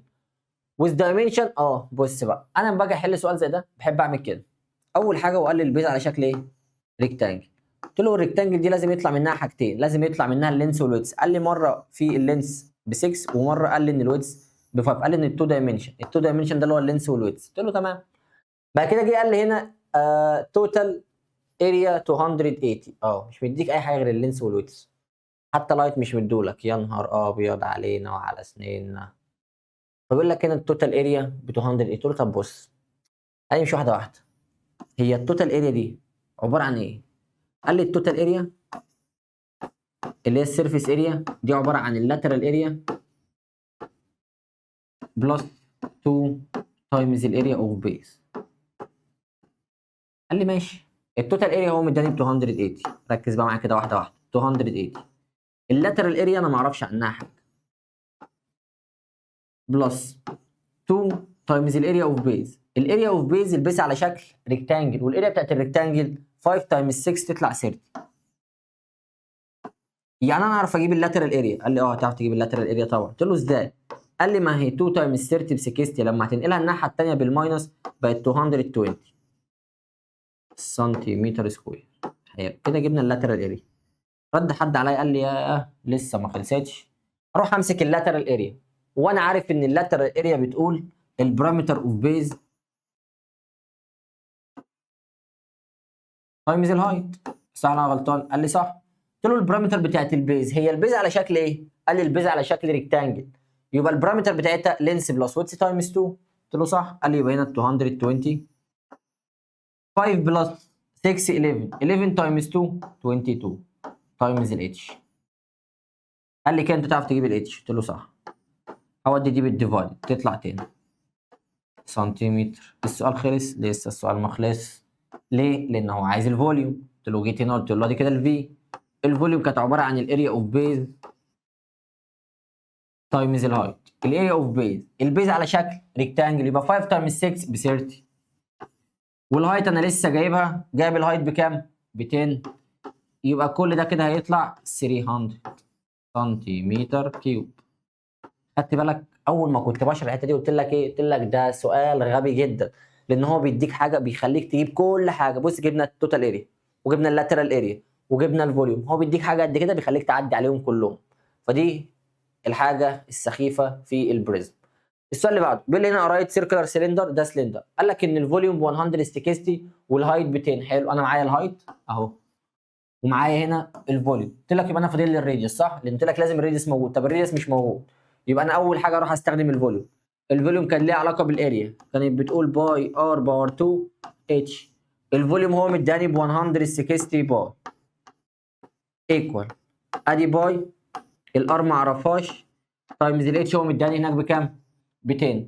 with dimension. بص بقى، انا لما باجي احل سؤال زي ده بحب اعمل كده. اول حاجة وقال لي ال base على شكل ايه؟ rectangle. قلت له ال rectangle دي لازم يطلع منها حاجتين، لازم يطلع منها ال length وال width. قال لي مرة في ال length ب 6، ومرة قال لي ان ال width ب 5، قال لي ان ال two dimension، ال two dimension ده اللي هو ال length وال width. قلت له تمام. بعد كده جه قال لي هنا total area 280. مش مديك اي حاجة غير ال length وال width، حتى height مش مدولك. يا نهار ابيض علينا وعلى سنيننا. فبيقول لك هنا ال total area ب 280. قلت له طب بص، قال لي مش واحدة واحدة، هي ال total area دي عبارة عن ايه؟ قال لي ال total area اللي هي ال surface area دي عبارة عن ال lateral area plus 2 times ال area of base. قال لي ماشي. ال total area هو مداني ب 280. ركز بقى معايا كده واحدة واحدة. 280 ال lateral area انا ما اعرفش عنها حاجة، plus 2 times ال area of base. ال area of base ال base على شكل rectangle، وال area بتاعت ال rectangle 5 times 6 تطلع 30. يعني انا اعرف اجيب ال lateral area؟ قال لي اه هتعرف تجيب ال lateral area طبعا. قلت له ازاي؟ قال لي ما هي 2 times 30 ب 60، لما هتنقلها الناحية الثانية بال minus بقت 220 سنتيمتر square. حلو كده، جبنا ال lateral area. رد حد عليا قال لي يا لسه ما خلصتش. اروح امسك ال lateral area، وانا عارف ان ال lateral area بتقول ال perimeter of base times ال height، صح انا غلطان؟ قال لي صح. قلت له ال perimeter بتاعت ال base، هي ال base على شكل ايه؟ قال لي ال base على شكل rectangle، يبقى ال perimeter بتاعتها length plus width times 2. قلت له صح. قال لي يبقى هنا 220، 5 plus 6 11، 11 times 2 22 times ال h. قال لي كده انت تعرف تجيب ال h؟ قلت له صح. هودي دي بال divide تطلع 10 سنتيمتر. السؤال خلص؟ لسه السؤال ما خلص. ليه؟ لان هو عايز ال volume. قلت له جيت هنا قلت له دي كده ال V، ال volume كانت عبارة عن ال area of base times ال height. ال area of base، ال base على شكل rectangle، يبقى 5 times 6 ب 30، وال height انا لسه جايبها، جايب ال height بكام؟ ب 10، يبقى كل ده كده هيطلع 300 سنتيمتر cube. خدت بالك؟ اول ما كنت بشرح الحتة دي قلت لك ايه؟ قلت لك ده سؤال غبي جدا، لان هو بيديك حاجة بيخليك تجيب كل حاجة. بص، جبنا ال total area وجبنا ال lateral area وجبنا ال volume، هو بيديك حاجة قد كده بيخليك تعدي عليهم كلهم. فدي الحاجة السخيفة في ال prism. السؤال اللي بعده بيقول لي هنا right circular cylinder، ده سلندر، قال لك ان ال volume ب 160 وال height ب 10. حلو، انا معايا ال height اهو ومعايا هنا ال volume. قلت لك يبقى انا فاضل لي ال radius، صح؟ لان قلت لك لازم ال radius موجود. طب ال radius مش موجود، يبقى انا اول حاجة اروح استخدم ال volume. ال volume كان ليه علاقة بال area، كانت بتقول pi r power 2 h. ال volume هو مداني ب 160 pi equal ادي pi، ال r ما اعرفهاش، times ال h هو مداني هناك بكام؟ ب 10.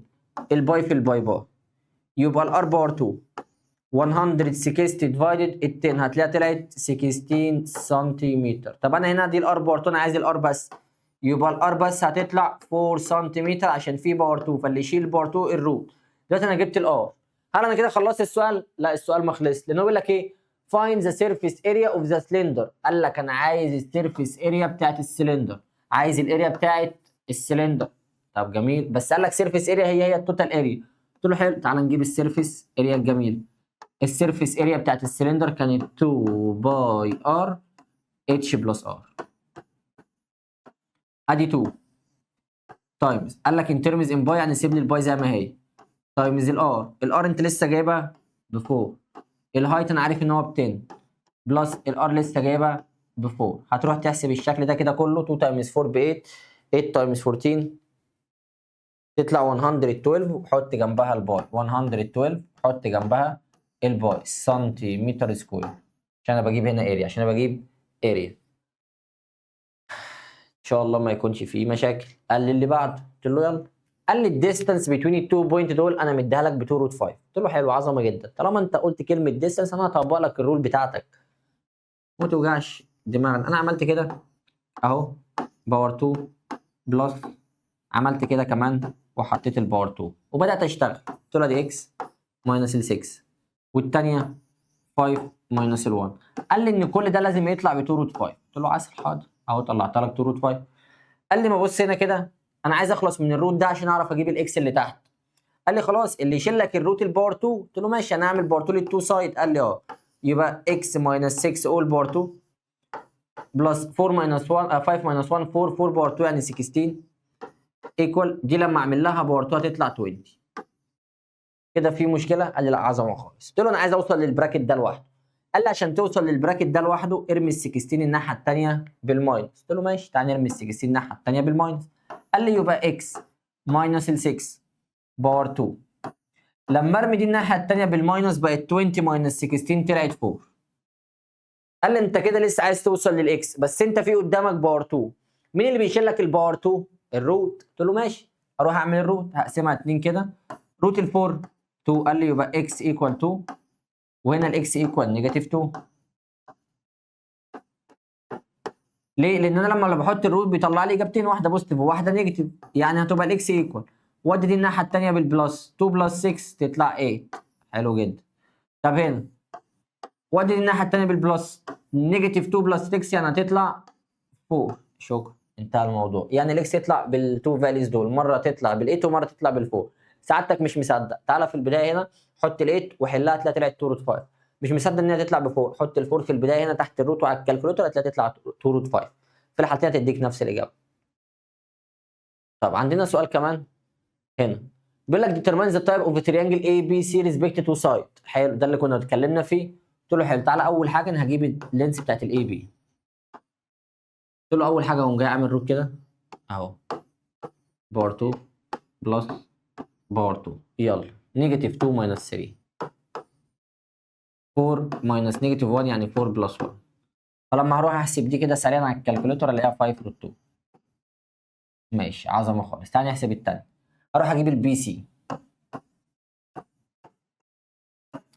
ال pi في ال pi pi، يبقى ال r power 2، 160 divided ال 10 هتلاقيها طلعت 16 سنتيمتر. طب انا هنا دي ال r power 2، انا عايز ال r بس، يبقى ال r بس هتطلع 4 سنتيمتر عشان في power 2، فاللي يشيل power 2 ال root. دلوقتي انا جبت ال r، هل انا كده خلصت السؤال؟ لا، السؤال ما خلص، لان هو بيقول لك ايه؟ find the surface area of the cylinder. قال لك انا عايز ال surface area بتاعت السلندر، عايز ال area بتاعت السلندر. طب جميل، بس قال لك surface area هي هي ال total area. قلت له حلو، تعال نجيب ال surface area الجميل. ال surface area بتاعت السلندر كانت 2 pi r h plus r. ادي 2 times، قال لك in terms in pi، يعني سيب لي ال pi زي ما هي، times ال r، ال r انت لسه جايبها ب 4، ال height انا عارف ان هو ب 10، plus ال r لسه جايبها ب 4. هتروح تحسب الشكل ده كده كله، 2 times 4 ب 8، 8 times 14 تطلع 112، وحط جنبها ال pi. 112 حط جنبها ال pi سنتيمتر square، عشان انا بجيب هنا area، عشان انا بجيب area. ان شاء الله ما يكونش فيه مشاكل. قال لي اللي بعده، قلت له يلا. قال لي ال distance between ال two point دول انا مديها لك ب 2 root 5. قلت له حلو، عظمه جدا، طالما انت قلت كلمة distance انا هطبق لك ال rule بتاعتك، ما توجعش دماغنا. انا عملت كده اهو power 2 plus، عملت كده كمان وحطيت ال power 2 وبدات اشتغل. قلت له دي x minus ال 6 والثانية 5 minus ال 1. قال لي ان كل ده لازم يطلع ب 2 root 5. قلت له عسل، حاضر، اهو طلعت لك 2 root 5. قال لي ما بص هنا كده، انا عايز اخلص من ال root ده عشان اعرف اجيب ال x اللي تحت. قال لي خلاص، اللي يشيل لك ال root ال power 2. قلت له ماشي، انا اعمل power 2 لل two side. قال لي اه، يبقى x minus 6 all power 2 plus 4 minus 1، 5 minus 1 4، 4 power 2 يعني 16 equal، دي لما اعمل لها power 2 هتطلع 20. كده في مشكلة؟ قال لي لا، عظمه خالص. قلت له انا عايز اوصل لل bracket ده لوحده. قال لي عشان توصل لل bracket ده لوحده ارمي ال 16 الناحية الثانية بال minus. قلت له ماشي، تعالى نرمي ال 16 الناحية الثانية بال minus. قال لي يبقى x minus ال 6 power 2، لما ارمي دي الناحية الثانية بال minus بقت 20 minus 16 طلعت 4. قال لي انت كده لسه عايز توصل لل x، بس انت في قدامك power 2، مين اللي بيشيل لك ال power 2؟ ال root. قلت له ماشي، اروح اعمل ال root، هقسمها 2 كده، root ال 4 2. قال لي يبقى x equal 2 وهنا ال x equal negative 2. ليه؟ لان انا لما بحط ال root بيطلع لي اجابتين، واحدة positive وواحدة negative، يعني هتبقى ال x equal، وادي دي الناحية الثانية بال plus، 2 plus 6 تطلع 8. حلو جدا. طب هنا وادي دي الناحية الثانية بال plus، negative 2 plus 6 يعني هتطلع 4. شكرا، انتهى الموضوع. يعني ال x يطلع بال two values دول، مرة تطلع بال8 ومرة تطلع بال4. سعادتك مش مصدق، تعالى في البداية هنا حط ال8 وحلها، تلاقي طلعت 2 root 5. مش مصدق ان هي تطلع ب4، حط ال4 في البداية هنا تحت ال root وعلى ال calculator هتلاقي تطلع 2 root 5. في الحالتين هتديك نفس الاجابة. طب عندنا سؤال كمان هنا بيقول لك determine the type of triangle A B C respect to side. حلو، ده اللي كنا اتكلمنا فيه. قلت له حلو، تعالى اول حاجة انا هجيب ال length بتاعت ال AB. قلت له اول حاجة اقوم جاي عامل root كده اهو، power 2 plus power 2، يلا negative 2 minus 3، 4 minus negative 1، يعني 4 plus 1. فلما هروح احسب دي كده سريعا على ال calculator الاقيها 5 root 2. ماشي، عظمه خالص. تعالى نحسب التاني، اروح اجيب ال BC.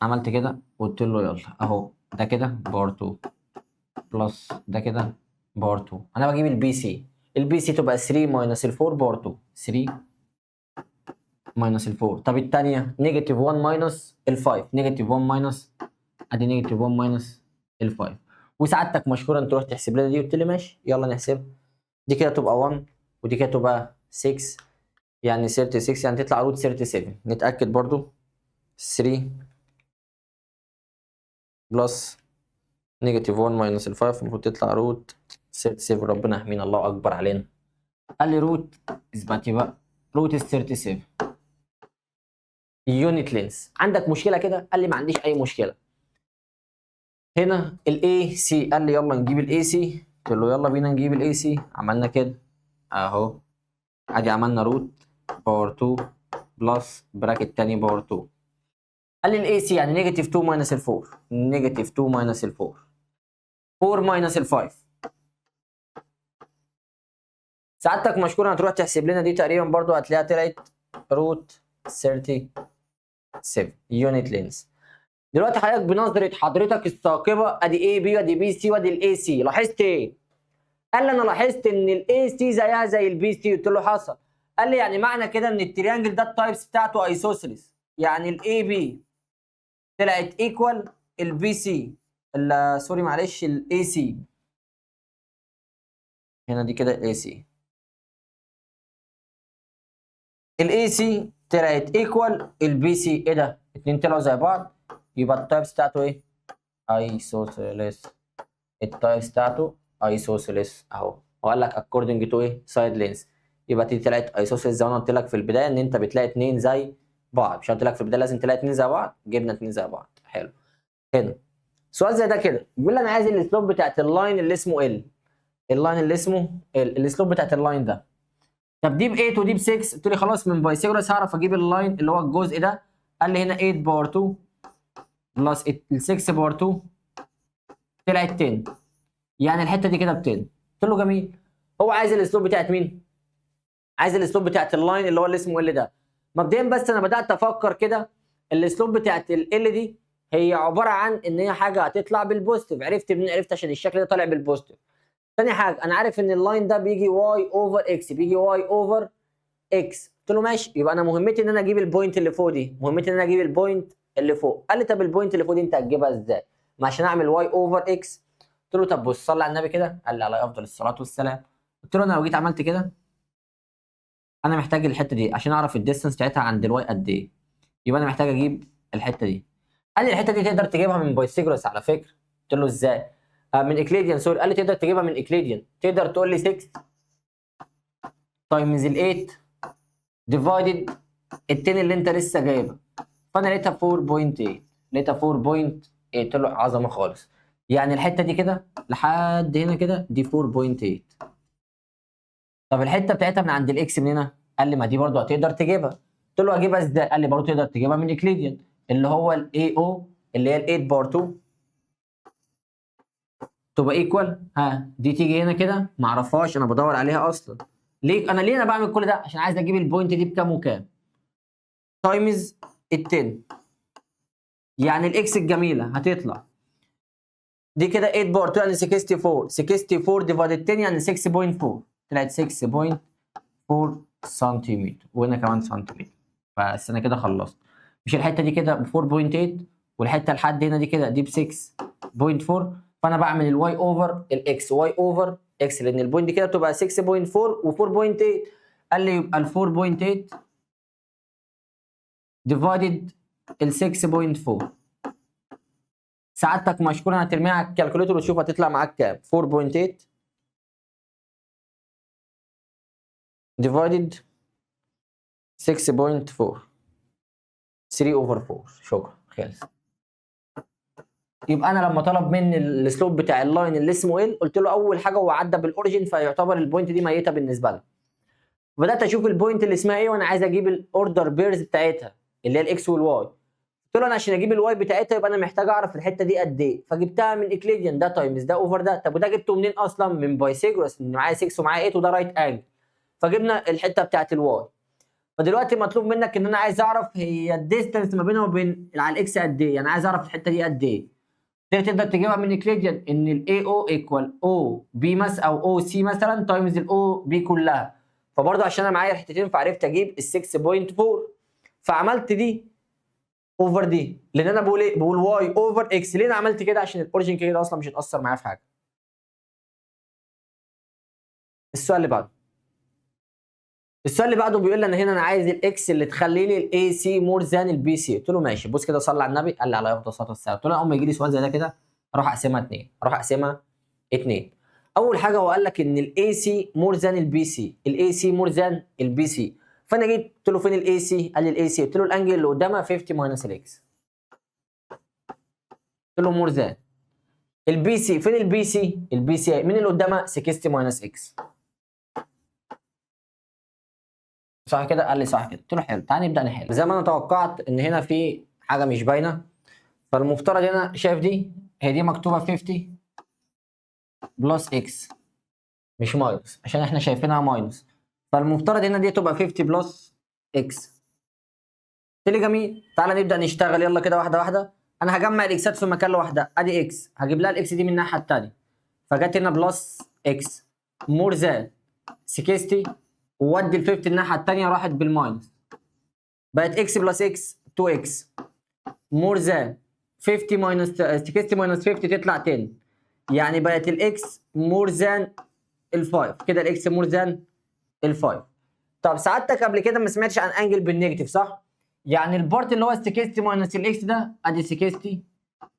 عملت كده وقلت له يلا اهو، ده كده power 2 plus ده كده power 2. انا بجيب ال BC، ال BC تبقى 3 minus ال 4 power 2، 3 minus ال 4. طب الثانية negative 1 minus ال 5، negative 1 minus، ادي negative 1 minus ال 5. وسعادتك مشكورا تروح تحسب لنا دي. قلت لي ماشي، يلا نحسب دي. كده تبقى 1 ودي كده تبقى 6، يعني 36، يعني تطلع root 37. نتأكد برضو، 3 plus negative 1 minus ال 5 المفروض تطلع root 37. ربنا يحمينا، الله اكبر علينا. قال لي root، اثبتي بقى root 37 unit length. عندك مشكلة كده؟ قال لي ما عنديش اي مشكله. هنا ال AC، قال لي يلا نجيب ال AC. قلت له يلا بينا نجيب ال AC. عملنا كده اهو، ادي عملنا root power 2 plus bracket تاني power 2. قال لي ال AC يعني negative 2 minus ال 4، negative 2 minus ال 4، 4 minus ال 5. سعادتك مشكور هتروح تحسب لنا دي، تقريبا برضو هتلاقيها طلعت root 37 unit length. دلوقتي حضرتك بنظرة حضرتك الثاقبة، ادي AB وادي BC وادي ال AC، لاحظت ايه؟ قال لي انا لاحظت ان ال AC زيها زي ال BC. قلت له حصل. قال لي يعني معنى كده ان ال triangle ده ال types بتاعته isosceles، يعني ال AB طلعت equal ال BC، sorry معلش، ال AC هنا دي كده ال AC، ال AC طلعت equal ال BC. ايه ده؟ اتنين طلعوا زي بعض، يبقى ال types بتاعته ايه؟ isosceles. ال types بتاعته isosceles اهو، وقال لك according to ايه؟ side length. يبقى دي طلعت isosceles زي ما انا قلت لك في البداية ان انت بتلاقي اتنين زي بعض. مش قلت لك في البداية لازم تلاقي اتنين زي بعض؟ جبنا اتنين زي بعض. حلو. هنا سؤال زي ده كده بيقول لي انا عايز ال slope بتاعت ال line اللي اسمه L، ال line اللي اسمه L، ال slope بتاعت ال line ده. طب دي ب 8 ودي ب 6. قلت لي خلاص، من Pythagoras هعرف اجيب ال line اللي هو الجزء ده. قال لي هنا 8 power 2 plus ال 6 power 2 طلعت 10، يعني الحتة دي كده ب 10. قلت له جميل. هو عايز ال slope بتاعت مين؟ عايز ال slope بتاعت ال line اللي هو اللي اسمه L ده. مبدئيا بس انا بدات افكر كده، ال slope بتاعت ال L دي هي عبارة عن ان هي حاجة هتطلع بال positive. عرفت منين؟ عرفت عشان الشكل ده طالع بال positive. تاني حاجه، انا عارف ان ال line ده بيجي y over x، بيجي y over x. قلت له ماشي، يبقى انا مهمتي ان انا اجيب ال point اللي فوق دي، مهمتي ان انا اجيب ال point اللي فوق. قال لي طب ال point اللي فوق دي انت هتجيبها ازاي؟ ما عشان اعمل y over x. قلت له طب بص، صلي على النبي كده. قال لي عليه افضل الصلاة والسلام. قلت له انا لو جيت عملت كده، انا محتاج الحتة دي عشان اعرف ال distance بتاعتها عند ال y قد ايه، يبقى انا محتاج اجيب الحتة دي. قال لي الحتة دي تقدر تجيبها من Pythagoras على فكره. قلت له ازاي؟ من Euclidean، sorry. قال لي تقدر تجيبها من Euclidean، تقدر تقول لي 6 times ال 8 divided ال 10 اللي انت لسه جايبها. فانا لقيتها 4.8، لقيتها 4.8. قلت له عظمه خالص، يعني الحتة دي كده لحد هنا كده دي 4.8. طب الحتة بتاعتها من عند ال x من هنا؟ قال لي ما دي برضو هتقدر تجيبها. قلت له اجيبها ازاي؟ قال لي برضو تقدر تجيبها من Euclidean، اللي هو ال AO اللي هي ال 8 power 2 تبقى equal، ها دي تيجي هنا كده، ما اعرفهاش، انا بدور عليها اصلا. ليه انا، ليه انا بعمل كل ده؟ عشان عايز اجيب ال point دي بكام وكام times ال 10. يعني ال x الجميلة هتطلع دي كده 8 power 2 يعني 64، 64 divided 10 يعني 6.4، طلعت 6.4 سنتيمتر، وهنا كمان سنتيمتر. بس انا كده خلصت. مش الحتة دي كده ب 4.8 والحتة لحد هنا دي كده دي ب 6.4؟ فانا بعمل ال y over ال x، y over x، لان ال point دي كده بتبقى 6.4 و4.8. قال لي يبقى ال 4.8 divided ال 6.4. سعادتك مشكور، هترميها على ال calculator وتشوف هتطلع معاك كام. 4.8 divided 6.4، 3 over 4. شكرا، خلص. يبقى انا لما طلب مني ال slope بتاع ال line اللي اسمه L، قلت له اول حاجة هو عدى بال origin، فيعتبر ال point دي ميته بالنسبة لنا. بدات اشوف ال point اللي اسمها A وانا عايز اجيب ال order pairs بتاعتها اللي هي ال x وال y. قلت له انا عشان اجيب ال y بتاعتها يبقى انا محتاج اعرف الحتة دي قد ايه، فجبتها من Euclidean، ده times ده over ده. طب وده جبته منين اصلا؟ من Pythagoras، ان معايا 6 ومعايا 8 وده right angle، فجبنا الحتة بتاعت ال y. فدلوقتي مطلوب منك ان انا عايز اعرف هي ال distance ما بينها وبين على ال x قد ايه، يعني عايز اعرف الحتة دي قد ايه. تقدر تجيبها من Euclidean ان ال AO equal OB مثلا او OC مثلا times ال OB كلها. فبرضه عشان انا معايا الحتتين فعرفت اجيب ال 6.4، فعملت دي over دي، لان انا بقول ايه؟ بقول y over x. ليه انا عملت كده؟ عشان ال origin كده اصلا مش هتاثر معايا في حاجة. السؤال اللي بعده، السؤال اللي بعده بيقول لي انا هنا انا عايز ال x اللي تخلي لي ال AC more than ال BC. قلت له ماشي، بص كده صلي على النبي، قال لي عليه افضل الصلاة والسلام. قلت له اول ما يجي لي سؤال زي ده كده اروح اقسمها اثنين، اروح اقسمها اثنين. اول حاجة هو قال لك ان ال AC more than ال BC، ال AC more than ال BC. فانا جيت قلت له فين ال AC؟ قال لي ال AC. قلت له ال angle اللي قدامها 50 minus ال x. قلت له more than ال BC، فين ال BC؟ ال BC مين اللي قدامها؟ 60 minus x. صح كده؟ قال لي صح كده. قلت له حلو، تعالى نبدا نحل. زي ما انا توقعت ان هنا في حاجة مش باينة، فالمفترض هنا شايف دي، هي دي مكتوبة 50 plus x مش minus، عشان احنا شايفينها minus، فالمفترض هنا دي تبقى 50 plus x. قلت لي جميل، تعالى نبدا نشتغل يلا كده واحدة واحدة. انا هجمع ال x ات في مكان لوحدها، ادي x هجيب لها ال x دي من الناحية الثانية، فجت هنا plus x more than 60، وودي ال 50 الناحية الثانية راحت بال minus، بقت x plus x 2 x more than 50 minus 60 minus 50 تطلع 10، يعني بقت ال x more than ال 5 كده، ال x more than ال 5. طب سعادتك قبل كده ما سمعتش عن angle بال negative صح؟ يعني ال part اللي هو 60 minus ال x ده، ادي 60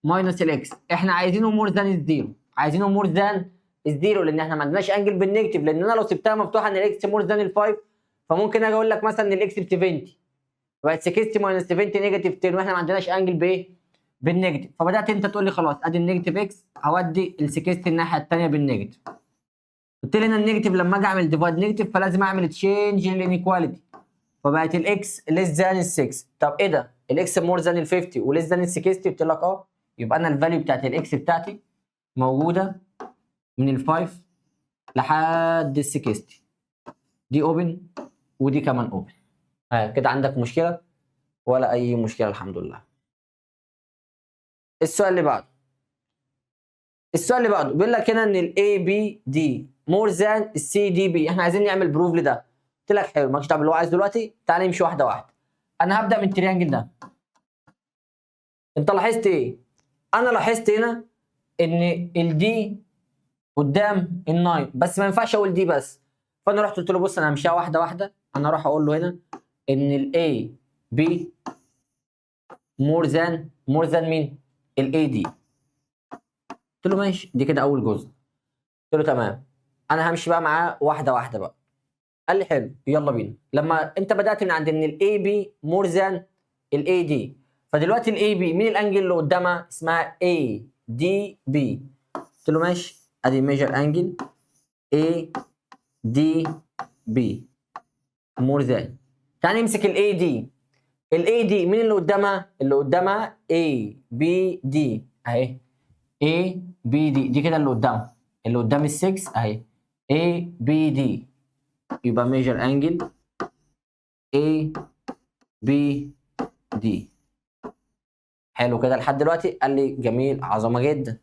minus ال x، احنا عايزينه more than ال zero، عايزينه more than ال zero، لان احنا ما عندناش angle بال negative، لان انا لو سبتها مفتوحة ان ال x more than ال 5 فممكن اجي اقول لك مثلا ان ال x ب 70، بقت 60 minus 70 negative 10، واحنا ما عندناش angle بايه؟ بال negative. فبدات انت تقول لي خلاص ادي ال negative x هودي ال 60 الناحية الثانية بال negative. قلت لي ان ال negative لما اجي اعمل divide negative فلازم اعمل change لل inequality، فبقت ال x less than ال 6. طب ايه ده؟ ال x more than ال 50 و less than ال 60؟ قلت لك اه، يبقى انا ال value بتاعت ال x بتاعتي موجودة من ال 5 لحد ال 60، دي open ودي كمان open. ها كده عندك مشكلة ولا اي مشكلة؟ الحمد لله. السؤال اللي بعده، السؤال اللي بعده بيقول لك هنا ان ال ABD more than ال CDB، احنا عايزين نعمل proof لده. قلت لك حلو، مالكش دعوه باللي هو عايز دلوقتي، تعالى نمشي واحدة واحدة. انا هبدا من ال triangle ده. انت لاحظت ايه؟ انا لاحظت هنا ان ال D قدام ال 9، بس ما ينفعش اقول D بس، فانا رحت قلت له بص انا همشيها واحدة واحدة. انا اروح اقول له هنا ان ال AB more than، more than مين؟ ال AD. قلت له ماشي، دي كده اول جزء. قلت له تمام، انا همشي بقى معاه واحدة واحدة بقى. قال لي حلو يلا بينا. لما انت بدات من عند ان ال AB more than ال AD، فدلوقتي ال AB مين ال angle اللي قدامها؟ اسمها ADB. قلت له ماشي، ادي measure angle ADB more than. تعال نمسك ال AD. ال AD مين اللي قدامها؟ اللي قدامها ABD اهي، ABD دي كده اللي قدامها، اللي قدام ال 6 اهي ABD، يبقى measure angle ABD. حلو كده لحد دلوقتي؟ قال لي جميل، عظمه جدا.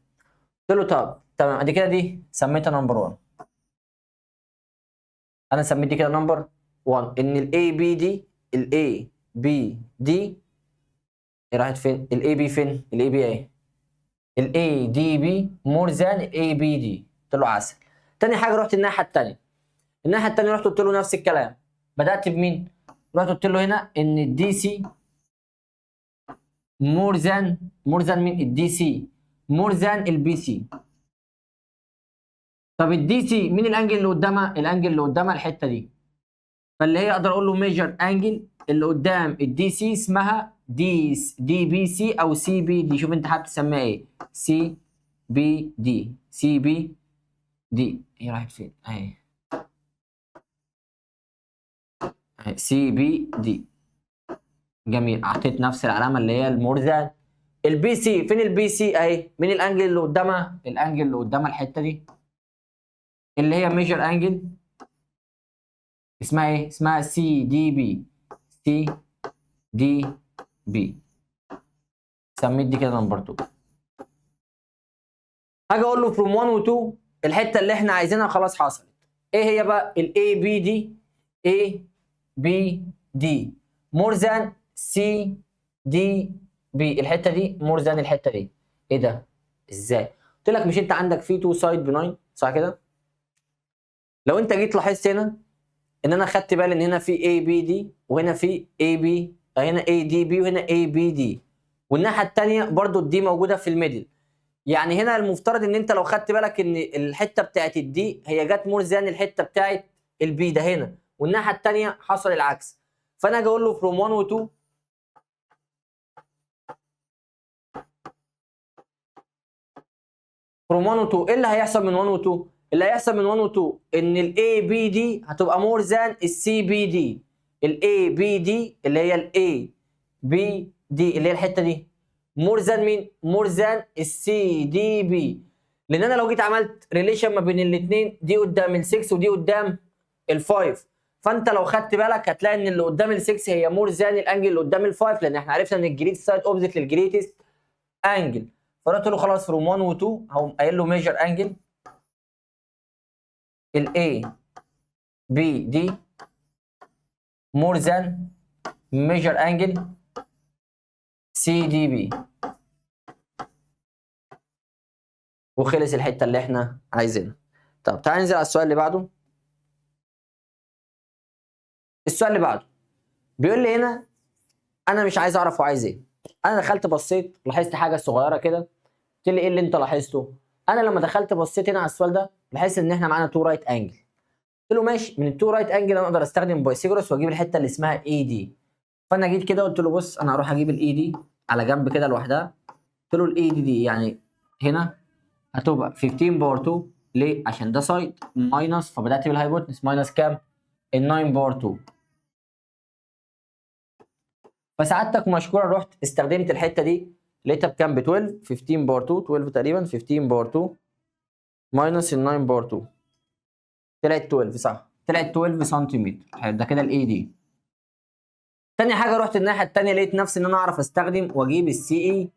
قلت له طب تمام، ادي كده دي سميتها number 1. انا سميت دي كده number 1، ان ال ABD، ال ABD راحت فين؟ ال AB فين؟ ال AB اهي، ال ADB more than ال ABD. قلت له عسل. تاني حاجة رحت الناحية الثانيه، الناحية الثانية رحت قلت له نفس الكلام. بدات بمين؟ رحت قلت له هنا ان ال DC more than، more than مين؟ ال DC more than ال BC. طب ال DC مين ال angle اللي قدامها؟ ال angle اللي قدامها الحتة دي، فاللي هي اقدر اقول له measure angle اللي قدام ال DC اسمها DBC او CBD. شوف انت حابب تسميها ايه؟ سي بي دي، سي بي دي. هي راحت فين؟ اهي CBD. جميل، اعطيت نفس العلامة اللي هي ال more than. ال BC فين ال BC؟ اهي. مين ال angle اللي قدامها؟ ال angle اللي قدامها الحتة دي اللي هي measure angle اسمها ايه؟ اسمها سي دي بي، سي دي بي. سميت دي كده number 2. هاجي اقول له from 1 و 2 الحتة اللي احنا عايزينها خلاص حصلت. ايه هي بقى؟ ال ABD، ABD more than CDB. الحتة دي more than الحتة دي. ايه ده؟ ازاي؟ قلت لك مش انت عندك في 2 side ب 9 صح كده؟ لو انت جيت لاحظت هنا ان انا خدت بالي ان هنا في ABD وهنا في AB، هنا ADB وهنا ABD، والناحية الثانية برضو ال D موجودة في ال middle. يعني هنا المفترض ان انت لو خدت بالك ان الحتة بتاعت ال D هي جت more than الحتة بتاعت ال B ده هنا، والناحية الثانية حصل العكس. فانا اجي اقول له from 1 و 2 from 1 و 2 ايه اللي هيحصل من 1 و 2؟ اللي هيحصل من 1 و 2 ان ال ABD هتبقى more than ال CBD. ال ABD اللي هي ال ABD اللي هي الحتة دي more than مين؟ more than ال CDB. لان انا لو جيت عملت relation ما بين الاثنين، دي قدام ال 6 ودي قدام ال 5، فانت لو خدت بالك هتلاقي ان اللي قدام ال 6 هي more than ال angle اللي قدام ال 5، لان احنا عرفنا ان ال greatest side opposite لل greatest angle. فرحت له خلاص from 1 و 2 هقوم قايل له measure angle ال ABD more than measure angle CDB، وخلص الحتة اللي احنا عايزينها. طب تعالى ننزل على السؤال اللي بعده. السؤال اللي بعده بيقول لي هنا انا مش عايز اعرف هو عايز ايه. انا دخلت بصيت لاحظت حاجة صغيرة كده، قلت لي ايه اللي انت لاحظته؟ انا لما دخلت بصيت هنا على السؤال ده لاحظت ان احنا معانا two right angle. قلت له ماشي، من ال two right angle انا اقدر استخدم Pythagoras واجيب الحتة اللي اسمها AD. فانا جيت كده قلت له بص انا هروح اجيب ال AD على جنب كده لوحدها. قلت له ال AD دي يعني هنا هتبقى 15 power 2، ليه؟ عشان ده side minus، فبدات بال hypotenuse minus كام؟ ال 9 power 2. فسعادتك مشكورة رحت استخدمت الحتة دي لقيتها بكام؟ ب 12، 15 power 2، 12 تقريبا، 15 power 2 minus ال 9 power 2 طلعت 12 صح؟ طلعت 12 سنتيمتر. حلو، ده كده ال AD. تاني حاجة رحت الناحية التانية لقيت نفسي ان انا اعرف استخدم واجيب ال CE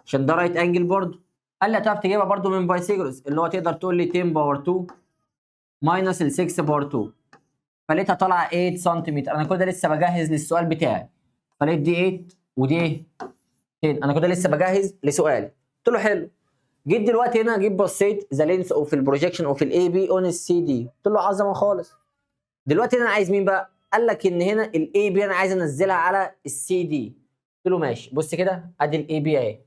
عشان ده right angle برضه. قال لي هتعرف تجيبها برضه من Pythagoras اللي هو تقدر تقول لي 10 power 2 minus ال 6 power 2، فلقيتها طالعه 8 سنتيمتر. انا كل ده لسه بجهز للسؤال بتاعي، فلقيت دي 8 ودي ايه 10. انا كنت لسه بجهز لسؤال. قلت له حلو. جيت دلوقتي هنا جيت بصيت the length of ال projection of ال AB on ال CD. قلت له عظمه خالص. دلوقتي انا عايز مين بقى؟ قال لك ان هنا ال AB انا عايز انزلها على السي دي. قلت له ماشي، بص كده ادي ال AB اهي،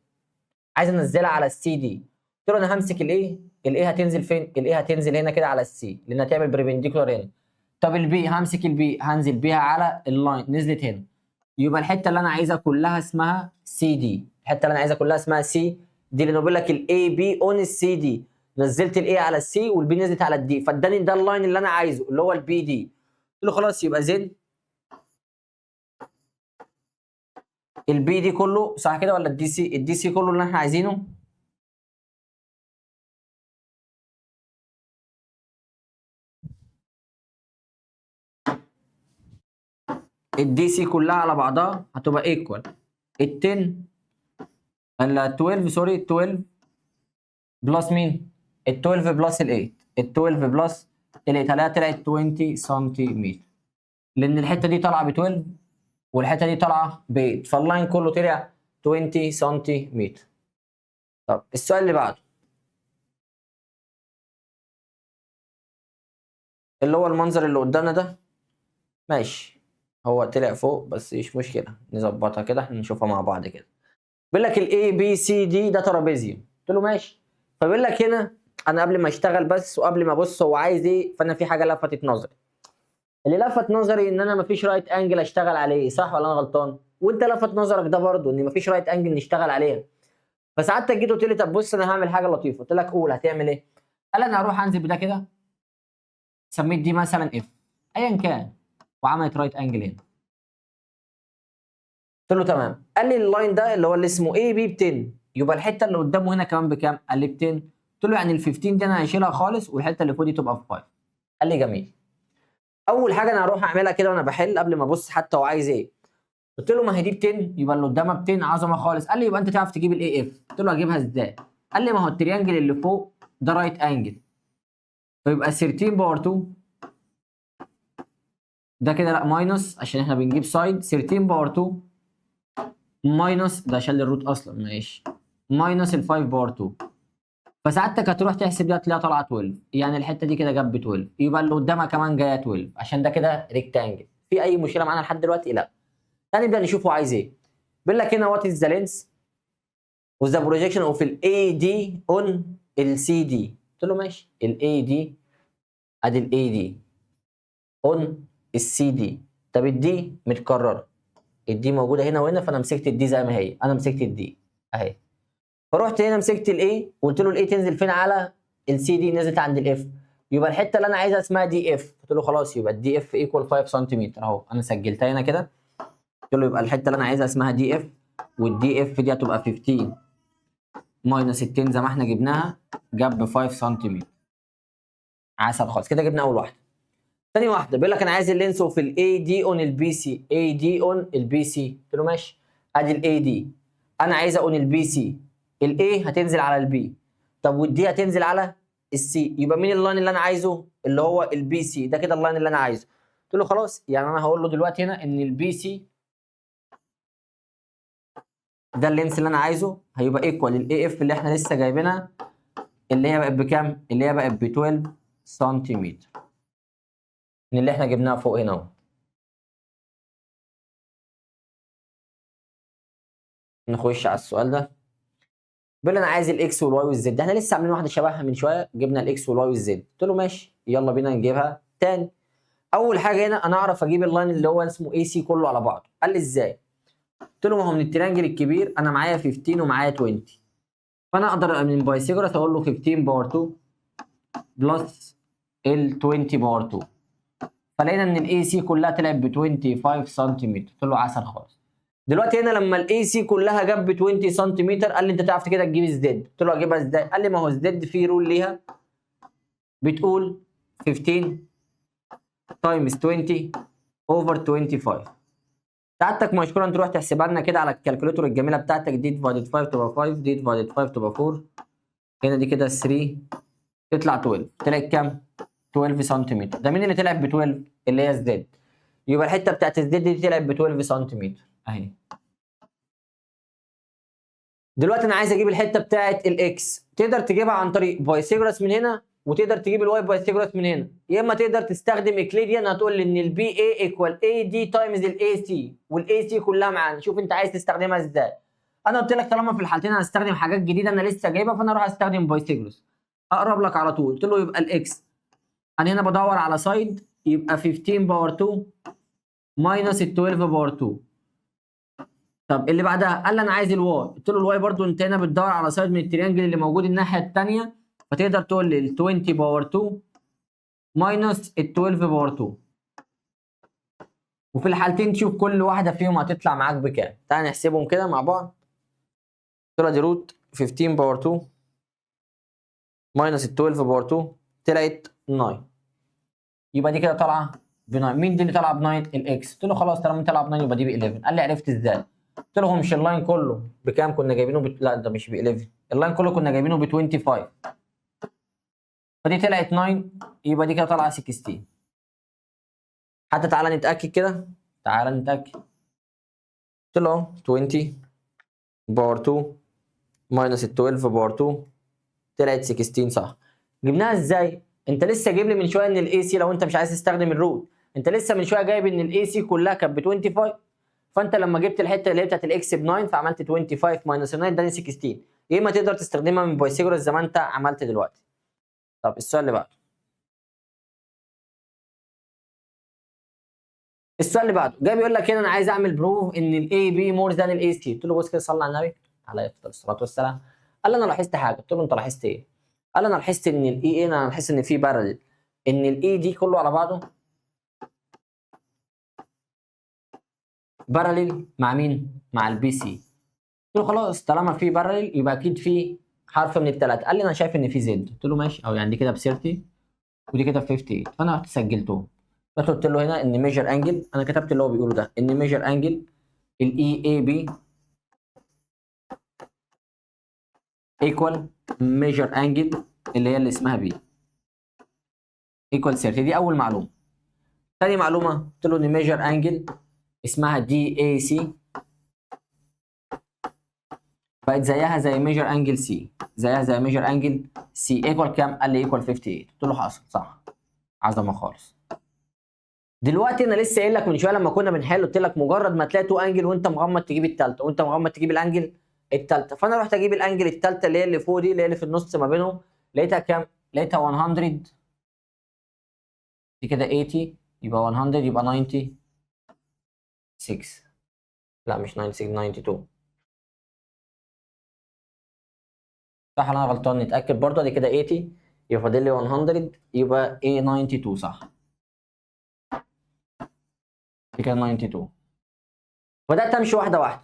عايز انزلها على السي دي. قلت له انا همسك ال A، ال A هتنزل فين؟ ال A هتنزل هنا كده على ال C لانها هتعمل perpendicular هنا. طب ال B همسك ال B هنزل بيها على ال line، نزلت هنا. يبقى الحتة اللي انا عايزها كلها اسمها سي دي، الحتة اللي انا عايزها كلها اسمها سي دي، لانه بيقول لك ال AB on ال CD. نزلت ال A على ال C وال B نزلت على ال D، فاداني ده ال line اللي انا عايزه اللي هو ال BD. قلت له خلاص يبقى then ال BD كله صح كده ولا ال DC؟ ال DC كله اللي احنا عايزينه ال DC كلها على بعضها هتبقى equal ال 10 ولا 12، sorry 12 plus مين؟ ال 12 plus ال 8، ال 12 plus ال 8 هلاقيها طلعت 20 سنتيمتر، لان الحتة دي طالعه ب 12 والحتة دي طالعه ب 8، فال line كله طلع 20 سنتيمتر. طب السؤال اللي بعده، اللي هو المنظر اللي قدامنا ده. ماشي، هو طلع فوق بس مش مشكلة، نظبطها كده، احنا نشوفها مع بعض كده. بيقول لك ال A B C D ده trapezium. قلت له ماشي. فبيقول لك هنا انا قبل ما اشتغل بس وقبل ما ابص هو عايز ايه، فانا في حاجة لفتت نظري. اللي لفت نظري ان انا مفيش right angle اشتغل عليه، صح ولا انا غلطان؟ وانت لفت نظرك ده برضو ان مفيش right angle نشتغل عليها. فساعتك جيت قلت لي طب بص انا هعمل حاجة لطيفة. قلت لك قول هتعمل ايه؟ قال انا هروح انزل بده كده، سميت دي مثلا F ايا كان، وعملت right angle هنا. قلت له تمام. قال لي ال line ده اللي هو اللي اسمه AB ب 10، يبقى الحتة اللي قدامه هنا كمان بكام؟ قال لي ب 10. قلت له يعني ال 15 دي انا هشيلها خالص والحتة اللي فوق دي تبقى ب 5. قال لي جميل. اول حاجة انا هروح اعملها كده وانا بحل قبل ما ابص حتى هو عايز ايه، قلت له ما هي دي ب 10 يبقى اللي قدامها ب 10، عظمه خالص. قال لي يبقى انت تعرف تجيب ال AF. قلت له اجيبها ازاي؟ قال لي ما هو ال triangle اللي فوق ده right angle، فيبقى 13 power 2 ده كده، لا minus عشان احنا بنجيب side، 13 power 2 minus ده عشان ال root اصلا، ماشي، minus ال 5 power 2. فساعتك هتروح تحسب دي هتلاقيها طالعه 12، يعني الحتة دي كده جاب 12، يبقى اللي قدامها كمان جاية 12 عشان ده كده rectangle. في اي مشكلة معانا لحد دلوقتي؟ لا. تعالى نبدا نشوف هو عايز ايه. بيقول لك هنا what is the length of the projection of ال AD on ال CD. قلت له ماشي، ال AD ادي ال AD on ال CD. طب ال D متكررة، ال D موجودة هنا وهنا، فانا مسكت ال D زي ما هي، انا مسكت ال D اهي. فرحت هنا مسكت ال A وقلت له ال A تنزل فين؟ على السي دي، نزلت عند ال F، يبقى الحتة اللي انا عايزها اسمها DF. قلت له خلاص يبقى ال DF equal 5 سنتيمتر اهو، انا سجلتها هنا كده. قلت له يبقى الحتة اللي انا عايزها اسمها DF، وال DF دي هتبقى 15 minus 10 زي ما احنا جبناها، جاب 5 سنتيمتر. عسل خالص كده، جبنا اول واحدة. تاني واحدة بيقول لك انا عايز ال length of ال AD on ال BC، AD on ال BC. قلت له ماشي، ادي ال AD انا عايزها on ال BC، ال A هتنزل على ال B، طب وال D هتنزل على ال C، يبقى مين ال line اللي انا عايزه؟ اللي هو ال BC، ده كده ال line اللي انا عايزه. قلت له خلاص، يعني انا هقول له دلوقتي هنا ان ال BC ده ال length اللي انا عايزه هيبقى equal ال AF اللي احنا لسه جايبينها، اللي هي بقت بكام؟ اللي هي بقت ب 12 سنتيمتر من اللي احنا جبناها فوق هنا اهو. نخش على السؤال ده، بيقول انا عايز ال X وال Y وال Z. احنا لسه عاملين واحدة شبهها من شوية، جبنا ال X وال Y وال Z. قلت له ماشي يلا بينا نجيبها تاني. اول حاجة هنا انا اعرف اجيب ال line اللي هو اسمه AC كله على بعضه. قال لي ازاي؟ قلت له ما هو من ال triangle الكبير انا معايا 15 ومعايا 20، فانا اقدر من Pythagoras اقول له 15 power 2 plus ال 20 power 2، فلقينا ان ال AC كلها طلعت ب 25 سنتيمتر. قلت له عسل خالص. دلوقتي هنا لما ال AC كلها جاب ب 20 سنتيمتر، قال لي انت تعرف كده تجيب ال Z. قلت له اجيبها ازاي؟ قال لي ما هو ال Z فيه rule ليها بتقول 15 times 20 over 25. سعادتك مشكورا تروح تحسبها لنا كده على ال calculator الجميلة بتاعتك، دي divided 5 تبقى 5، دي divided 5 تبقى 4، هنا دي كده 3 تطلع 12. طلعت كام؟ 12 سنتيمتر. ده مين اللي طلعت ب 12؟ اللي هي ال Z. يبقى الحتة بتاعت ال Z دي طلعت ب 12 سنتيمتر اهي. دلوقتي انا عايز اجيب الحتة بتاعت ال X، تقدر تجيبها عن طريق Pythagoras من هنا، وتقدر تجيب ال Y Pythagoras من هنا، يا اما تقدر تستخدم Euclidean، هتقول لي ان ال BA equal AD times ال AC، وال AC كلها معانا. شوف انت عايز تستخدمها ازاي. انا قلت لك طالما في الحالتين انا هستخدم حاجات جديدة انا لسه جايبها، فانا اروح استخدم Pythagoras اقرب لك على طول. قلت له يبقى ال X انا هنا بدور على side، يبقى 15 power 2 minus ال 12 power 2. طب اللي بعدها قال لي انا عايز ال Y. قلت له ال Y برضو انت هنا بتدور على side من ال triangle اللي موجود الناحية الثانية، فتقدر تقول لي ال 20 power 2 minus ال 12 power 2، وفي الحالتين تشوف كل واحدة فيهم هتطلع معاك بكام. تعال نحسبهم كده مع بعض. طلع دي root 15 power 2 minus ال 12 power 2، طلعت 9، يبقى دي كده طالعه ب 9. مين دي اللي طالعه ب 9؟ ال X. قلت له خلاص طالما طالعه ب 9 يبقى دي ب 11. قال لي عرفت ازاي؟ قلت له هو مش ال line كله بكام كنا جايبينه لا ده مش ب 11، ال line كله كنا جايبينه ب 25، فدي طلعت 9، يبقى دي كده طالعه 16. حتى تعالى نتاكد كده، تعالى نتاكد. قلت له 20 power 2 minus ال 12 power 2 طلعت 16 صح. جبناها ازاي؟ انت لسه جايب لي من شوية ان ال AC، لو انت مش عايز تستخدم ال rule، انت لسه من شوية جايب ان ال AC كلها كانت ب 25، فانت لما جبت الحتة اللي هي بتاعت ال x ب 9 فعملت 25 minus 9 اداني 16. يا اما تقدر تستخدمها من Pythagoras زي ما انت عملت دلوقتي. طب السؤال اللي بعده، السؤال اللي بعده جاي بيقول لك هنا انا عايز اعمل prove ان ال AB more than ال AC. قلت له بص كده، صلى على النبي عليه الصلاة والسلام. قال لي انا لاحظت حاجة. قلت له انت لاحظت ايه؟ قال لي انا لاحظت ان ال EA، انا لاحظت ان في parallel، ان ال AD كله على بعضه parallel مع مين؟ مع ال BC. قلت له خلاص طالما في parallel يبقى اكيد في حرف من الثلاثة. قال لي انا شايف ان في Z. قلت له ماشي، او يعني دي كده ب 30 ودي كده ب 58. فانا رحت سجلتهم، رحت قلت له هنا ان measure angle، انا كتبت اللي هو بيقوله ده، ان measure angle ال EAB equal measure angle اللي هي اللي اسمها B equal 30. دي اول معلومة. ثاني معلومة قلت له ان measure angle اسمها DAC بقت زيها زي measure angle C، زيها زي measure angle C equal كام؟ قال لي equal 58. قلت له حصل، صح، عظمه خالص. دلوقتي انا لسه قايل لك من شوية لما كنا بنحل، قلت لك مجرد ما تلاقي two angle وانت مغمض تجيب الثالثة، وانت مغمض تجيب ال angle الثالثة. فانا رحت اجيب ال angle الثالثة اللي هي اللي فوق دي، اللي هي اللي في النص ما بينهم، لقيتها كام؟ لقيتها 100، دي كده 80، يبقى 100 يبقى 96، لا مش 96، 92، صح ولا انا غلطان؟ نتاكد برضه. دي كده 80 يبقى فاضل لي 100 يبقى ايه 92، صح؟ دي كده 92. بدات امشي واحدة واحدة.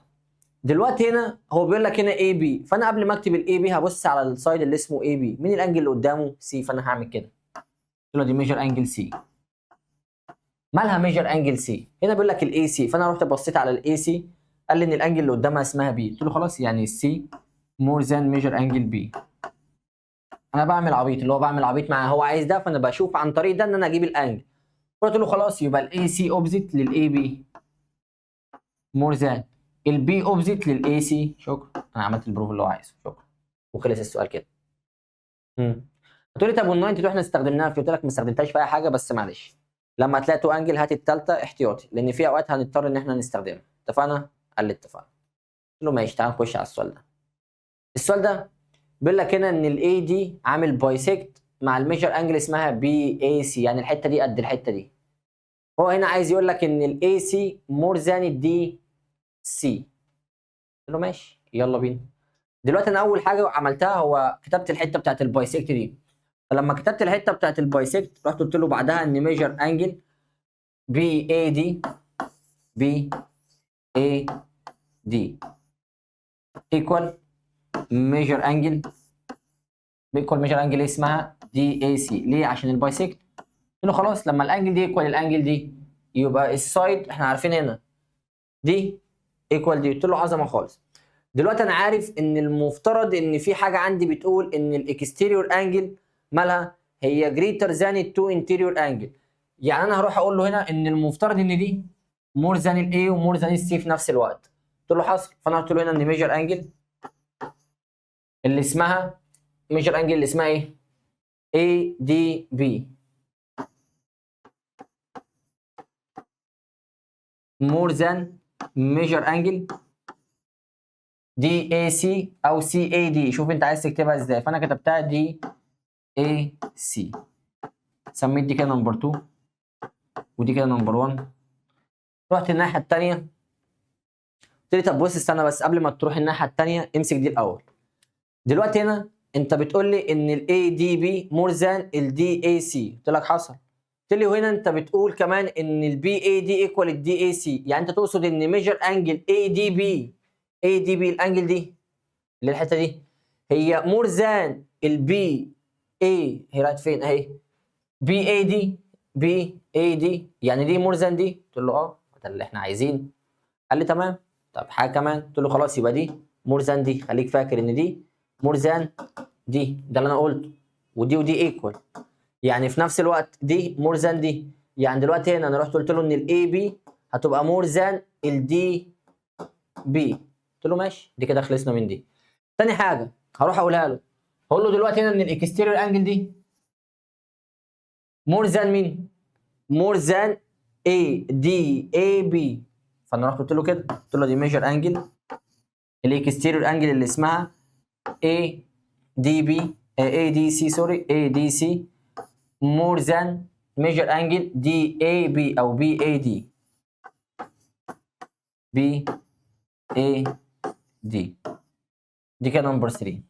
دلوقتي هنا هو بيقول لك هنا AB، فانا قبل ما اكتب ال AB هبص على ال side اللي اسمه AB، مين ال angle اللي قدامه؟ C، فانا هعمل كده، قلت له دي measure angle C. مالها measure angle C؟ هنا بيقول لك ال AC، فانا رحت بصيت على ال AC، قال لي ان ال angle اللي قدامها اسمها B، قلت له خلاص يعني C more than measure angle B. انا بعمل عبيط، اللي هو بعمل عبيط مع هو عايز ده، فانا بشوف عن طريق ده ان انا اجيب ال angle. قلت له خلاص يبقى ال AC opposite لل AB more than ال B opposite لل AC. شكرا، انا عملت ال proof اللي هو عايزه، شكرا، وخلص السؤال كده. هتقول لي طب وال 92 احنا استخدمناها في؟ قلت لك ما استخدمتهاش في اي حاجة، بس معلش لما تلاقي two angle هات الثالثة احتياطي، لان في اوقات هنضطر ان احنا نستخدمها. اتفقنا؟ قال لي اتفقنا. قلت له ماشي، تعال نخش على السؤال ده. السؤال ده بيقول لك هنا ان ال AD عامل bisect مع ال measure angle اسمها BAC، يعني الحتة دي قد الحتة دي. هو هنا عايز يقول لك ان ال AC more than ال DC. قلت له ماشي يلا بينا. دلوقتي انا اول حاجة عملتها هو كتبت الحتة بتاعت ال bisect دي، فلما كتبت الحتة بتاعت ال bisect رحت قلت له بعدها ان measure angle BAD BAD equal measure angle equal measure angle اسمها DAC. ليه؟ عشان ال bisect. قلت له خلاص لما ال angle دي equal ال angle دي يبقى ال side احنا عارفين هنا دي equal دي. قلت له عظمه خالص. دلوقتي انا عارف ان المفترض ان في حاجة عندي بتقول ان ال exterior angle مالها هي greater than ال two interior angle، يعني انا هروح اقول له هنا ان المفترض ان دي more than ال A و more than ال C في نفس الوقت. قلت له حصل. فانا قلت له هنا ان measure angle اللي اسمها measure angle اللي اسمها ايه؟ ADB more than measure angle DAC او CAD، شوف انت عايز تكتبها ازاي. فانا كتبتها DAC، سميت دي كده number 2 ودي كده number 1. رحت الناحية الثانية قلت لي طب بص استنى بس قبل ما تروح الناحية الثانية امسك دي الاول. دلوقتي هنا انت بتقول لي ان ال ADB more than ال DAC، قلت لك حصل. قلت لي وهنا انت بتقول كمان ان ال BAD equal ال DAC، يعني انت تقصد ان measure angle ADB ADB ال angle دي اللي الحتة دي هي more than ال BA، هي راحت فين اهي BAD BAD، يعني دي more than دي. قلت له اه ده اللي احنا عايزينه. قال لي تمام. طب حاجة كمان، قلت له خلاص يبقى دي more than دي، خليك فاكر ان دي more than دي، ده اللي انا قلته، ودي ودي equal، يعني في نفس الوقت دي more than دي. يعني دلوقتي هنا انا رحت قلت له ان ال AB هتبقى more than ال DB. قلت له ماشي، دي كده خلصنا من دي. تاني حاجة هروح اقولها له، هقول له دلوقتي هنا ان ال exterior angle دي more than مين؟ more than A D A B. فانا رحت قلت له كده، قلت له دي measure angle ال exterior angle اللي اسمها A D B A D C، sorry، A D C more than measure angle D A B او B A D، B A D. دي كده number 3.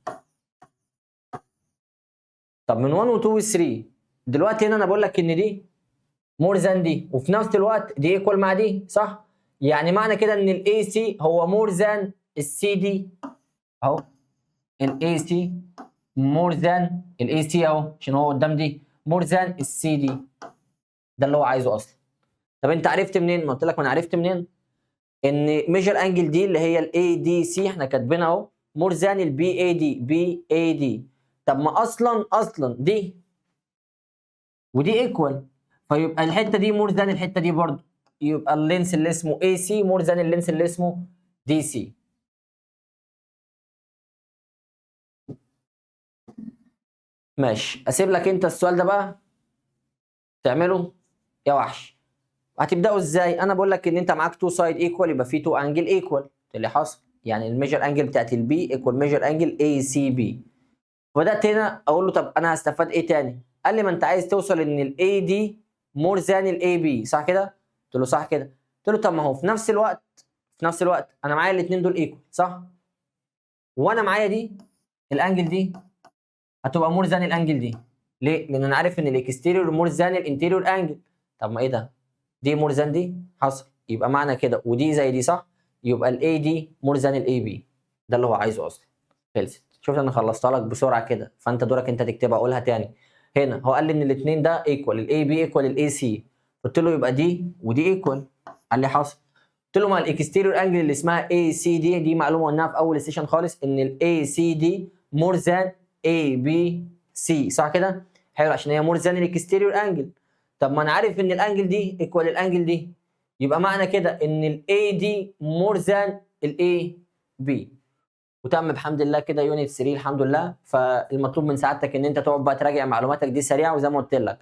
طب من 1 و 2 و 3، دلوقتي هنا انا بقول لك ان دي more than دي، وفي نفس الوقت دي equal مع دي، صح؟ يعني معنى كده ان ال AC هو more than ال CD اهو. ال AC more than ال AC اهو، عشان هو قدام دي، more than ال CD. ده اللي هو عايزه اصلا. طب انت عرفت منين؟ ما قلت لك، ما انا عرفت منين؟ ان measure angle دي اللي هي ال ADC احنا كاتبينها اهو more than ال BAD، BAD. طب ما اصلا اصلا دي ودي equal، فيبقى الحتة دي more than الحتة دي برضه، يبقى ال length اللي اسمه AC more than ال length اللي اسمه DC. ماشي، اسيب لك انت السؤال ده بقى تعمله يا وحش. هتبداوا ازاي؟ انا بقول لك ان انت معاك two side equal، يبقى في two angle equal اللي حصل، يعني ال measure angle بتاعت ال B equal measure angle ACB. بدات هنا اقول له طب انا هستفاد ايه تاني؟ قال لي ما انت عايز توصل ان ال AD more than ال AB، صح كده؟ قلت له صح كده. قلت له طب ما هو في نفس الوقت انا معايا الاثنين دول equal، صح؟ وانا معايا دي ال angle دي هتبقى more than ال angle دي. ليه؟ لان انا عارف ان ال exterior more than ال interior angle. طب ما ايه ده؟ دي more than دي، حصل، يبقى معنى كده ودي زي دي، صح؟ يبقى ال AD more than ال AB. ده اللي هو عايزه اصلا. خلصت. شفت انا خلصتها لك بسرعة كده، فانت دورك انت تكتبها. اقولها تاني، هنا هو قال لي ان الاثنين ده equal، ال AB equal ال AC. قلت له يبقى دي ودي equal. قال لي حصل. قلت له ما ال exterior angle اللي اسمها ACD، دي معلومة قلناها في اول session خالص، ان ال ACD more than ABC، صح كده؟ حلو، عشان هي more than ال exterior angle. طب ما انا عارف ان ال angle دي equal ال angle دي، يبقى معنى كده ان ال AD more than ال AB. وتم بحمد الله كده unit 3 الحمد لله. فالمطلوب من سعادتك ان انت تقعد بقى تراجع معلوماتك دي سريعه، وزي ما قلت لك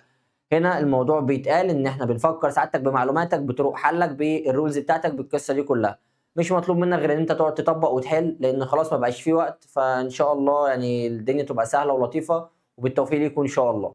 هنا الموضوع بيتقال ان احنا بنفكر سعادتك بمعلوماتك، بطرق حلك، بال rules بتاعتك، بالقصة دي كلها. مش مطلوب منك غير ان انت تقعد تطبق وتحل، لان خلاص ما بقاش فيه وقت. فان شاء الله يعني الدنيا تبقى سهلة ولطيفه، وبالتوفيق ليكم ان شاء الله.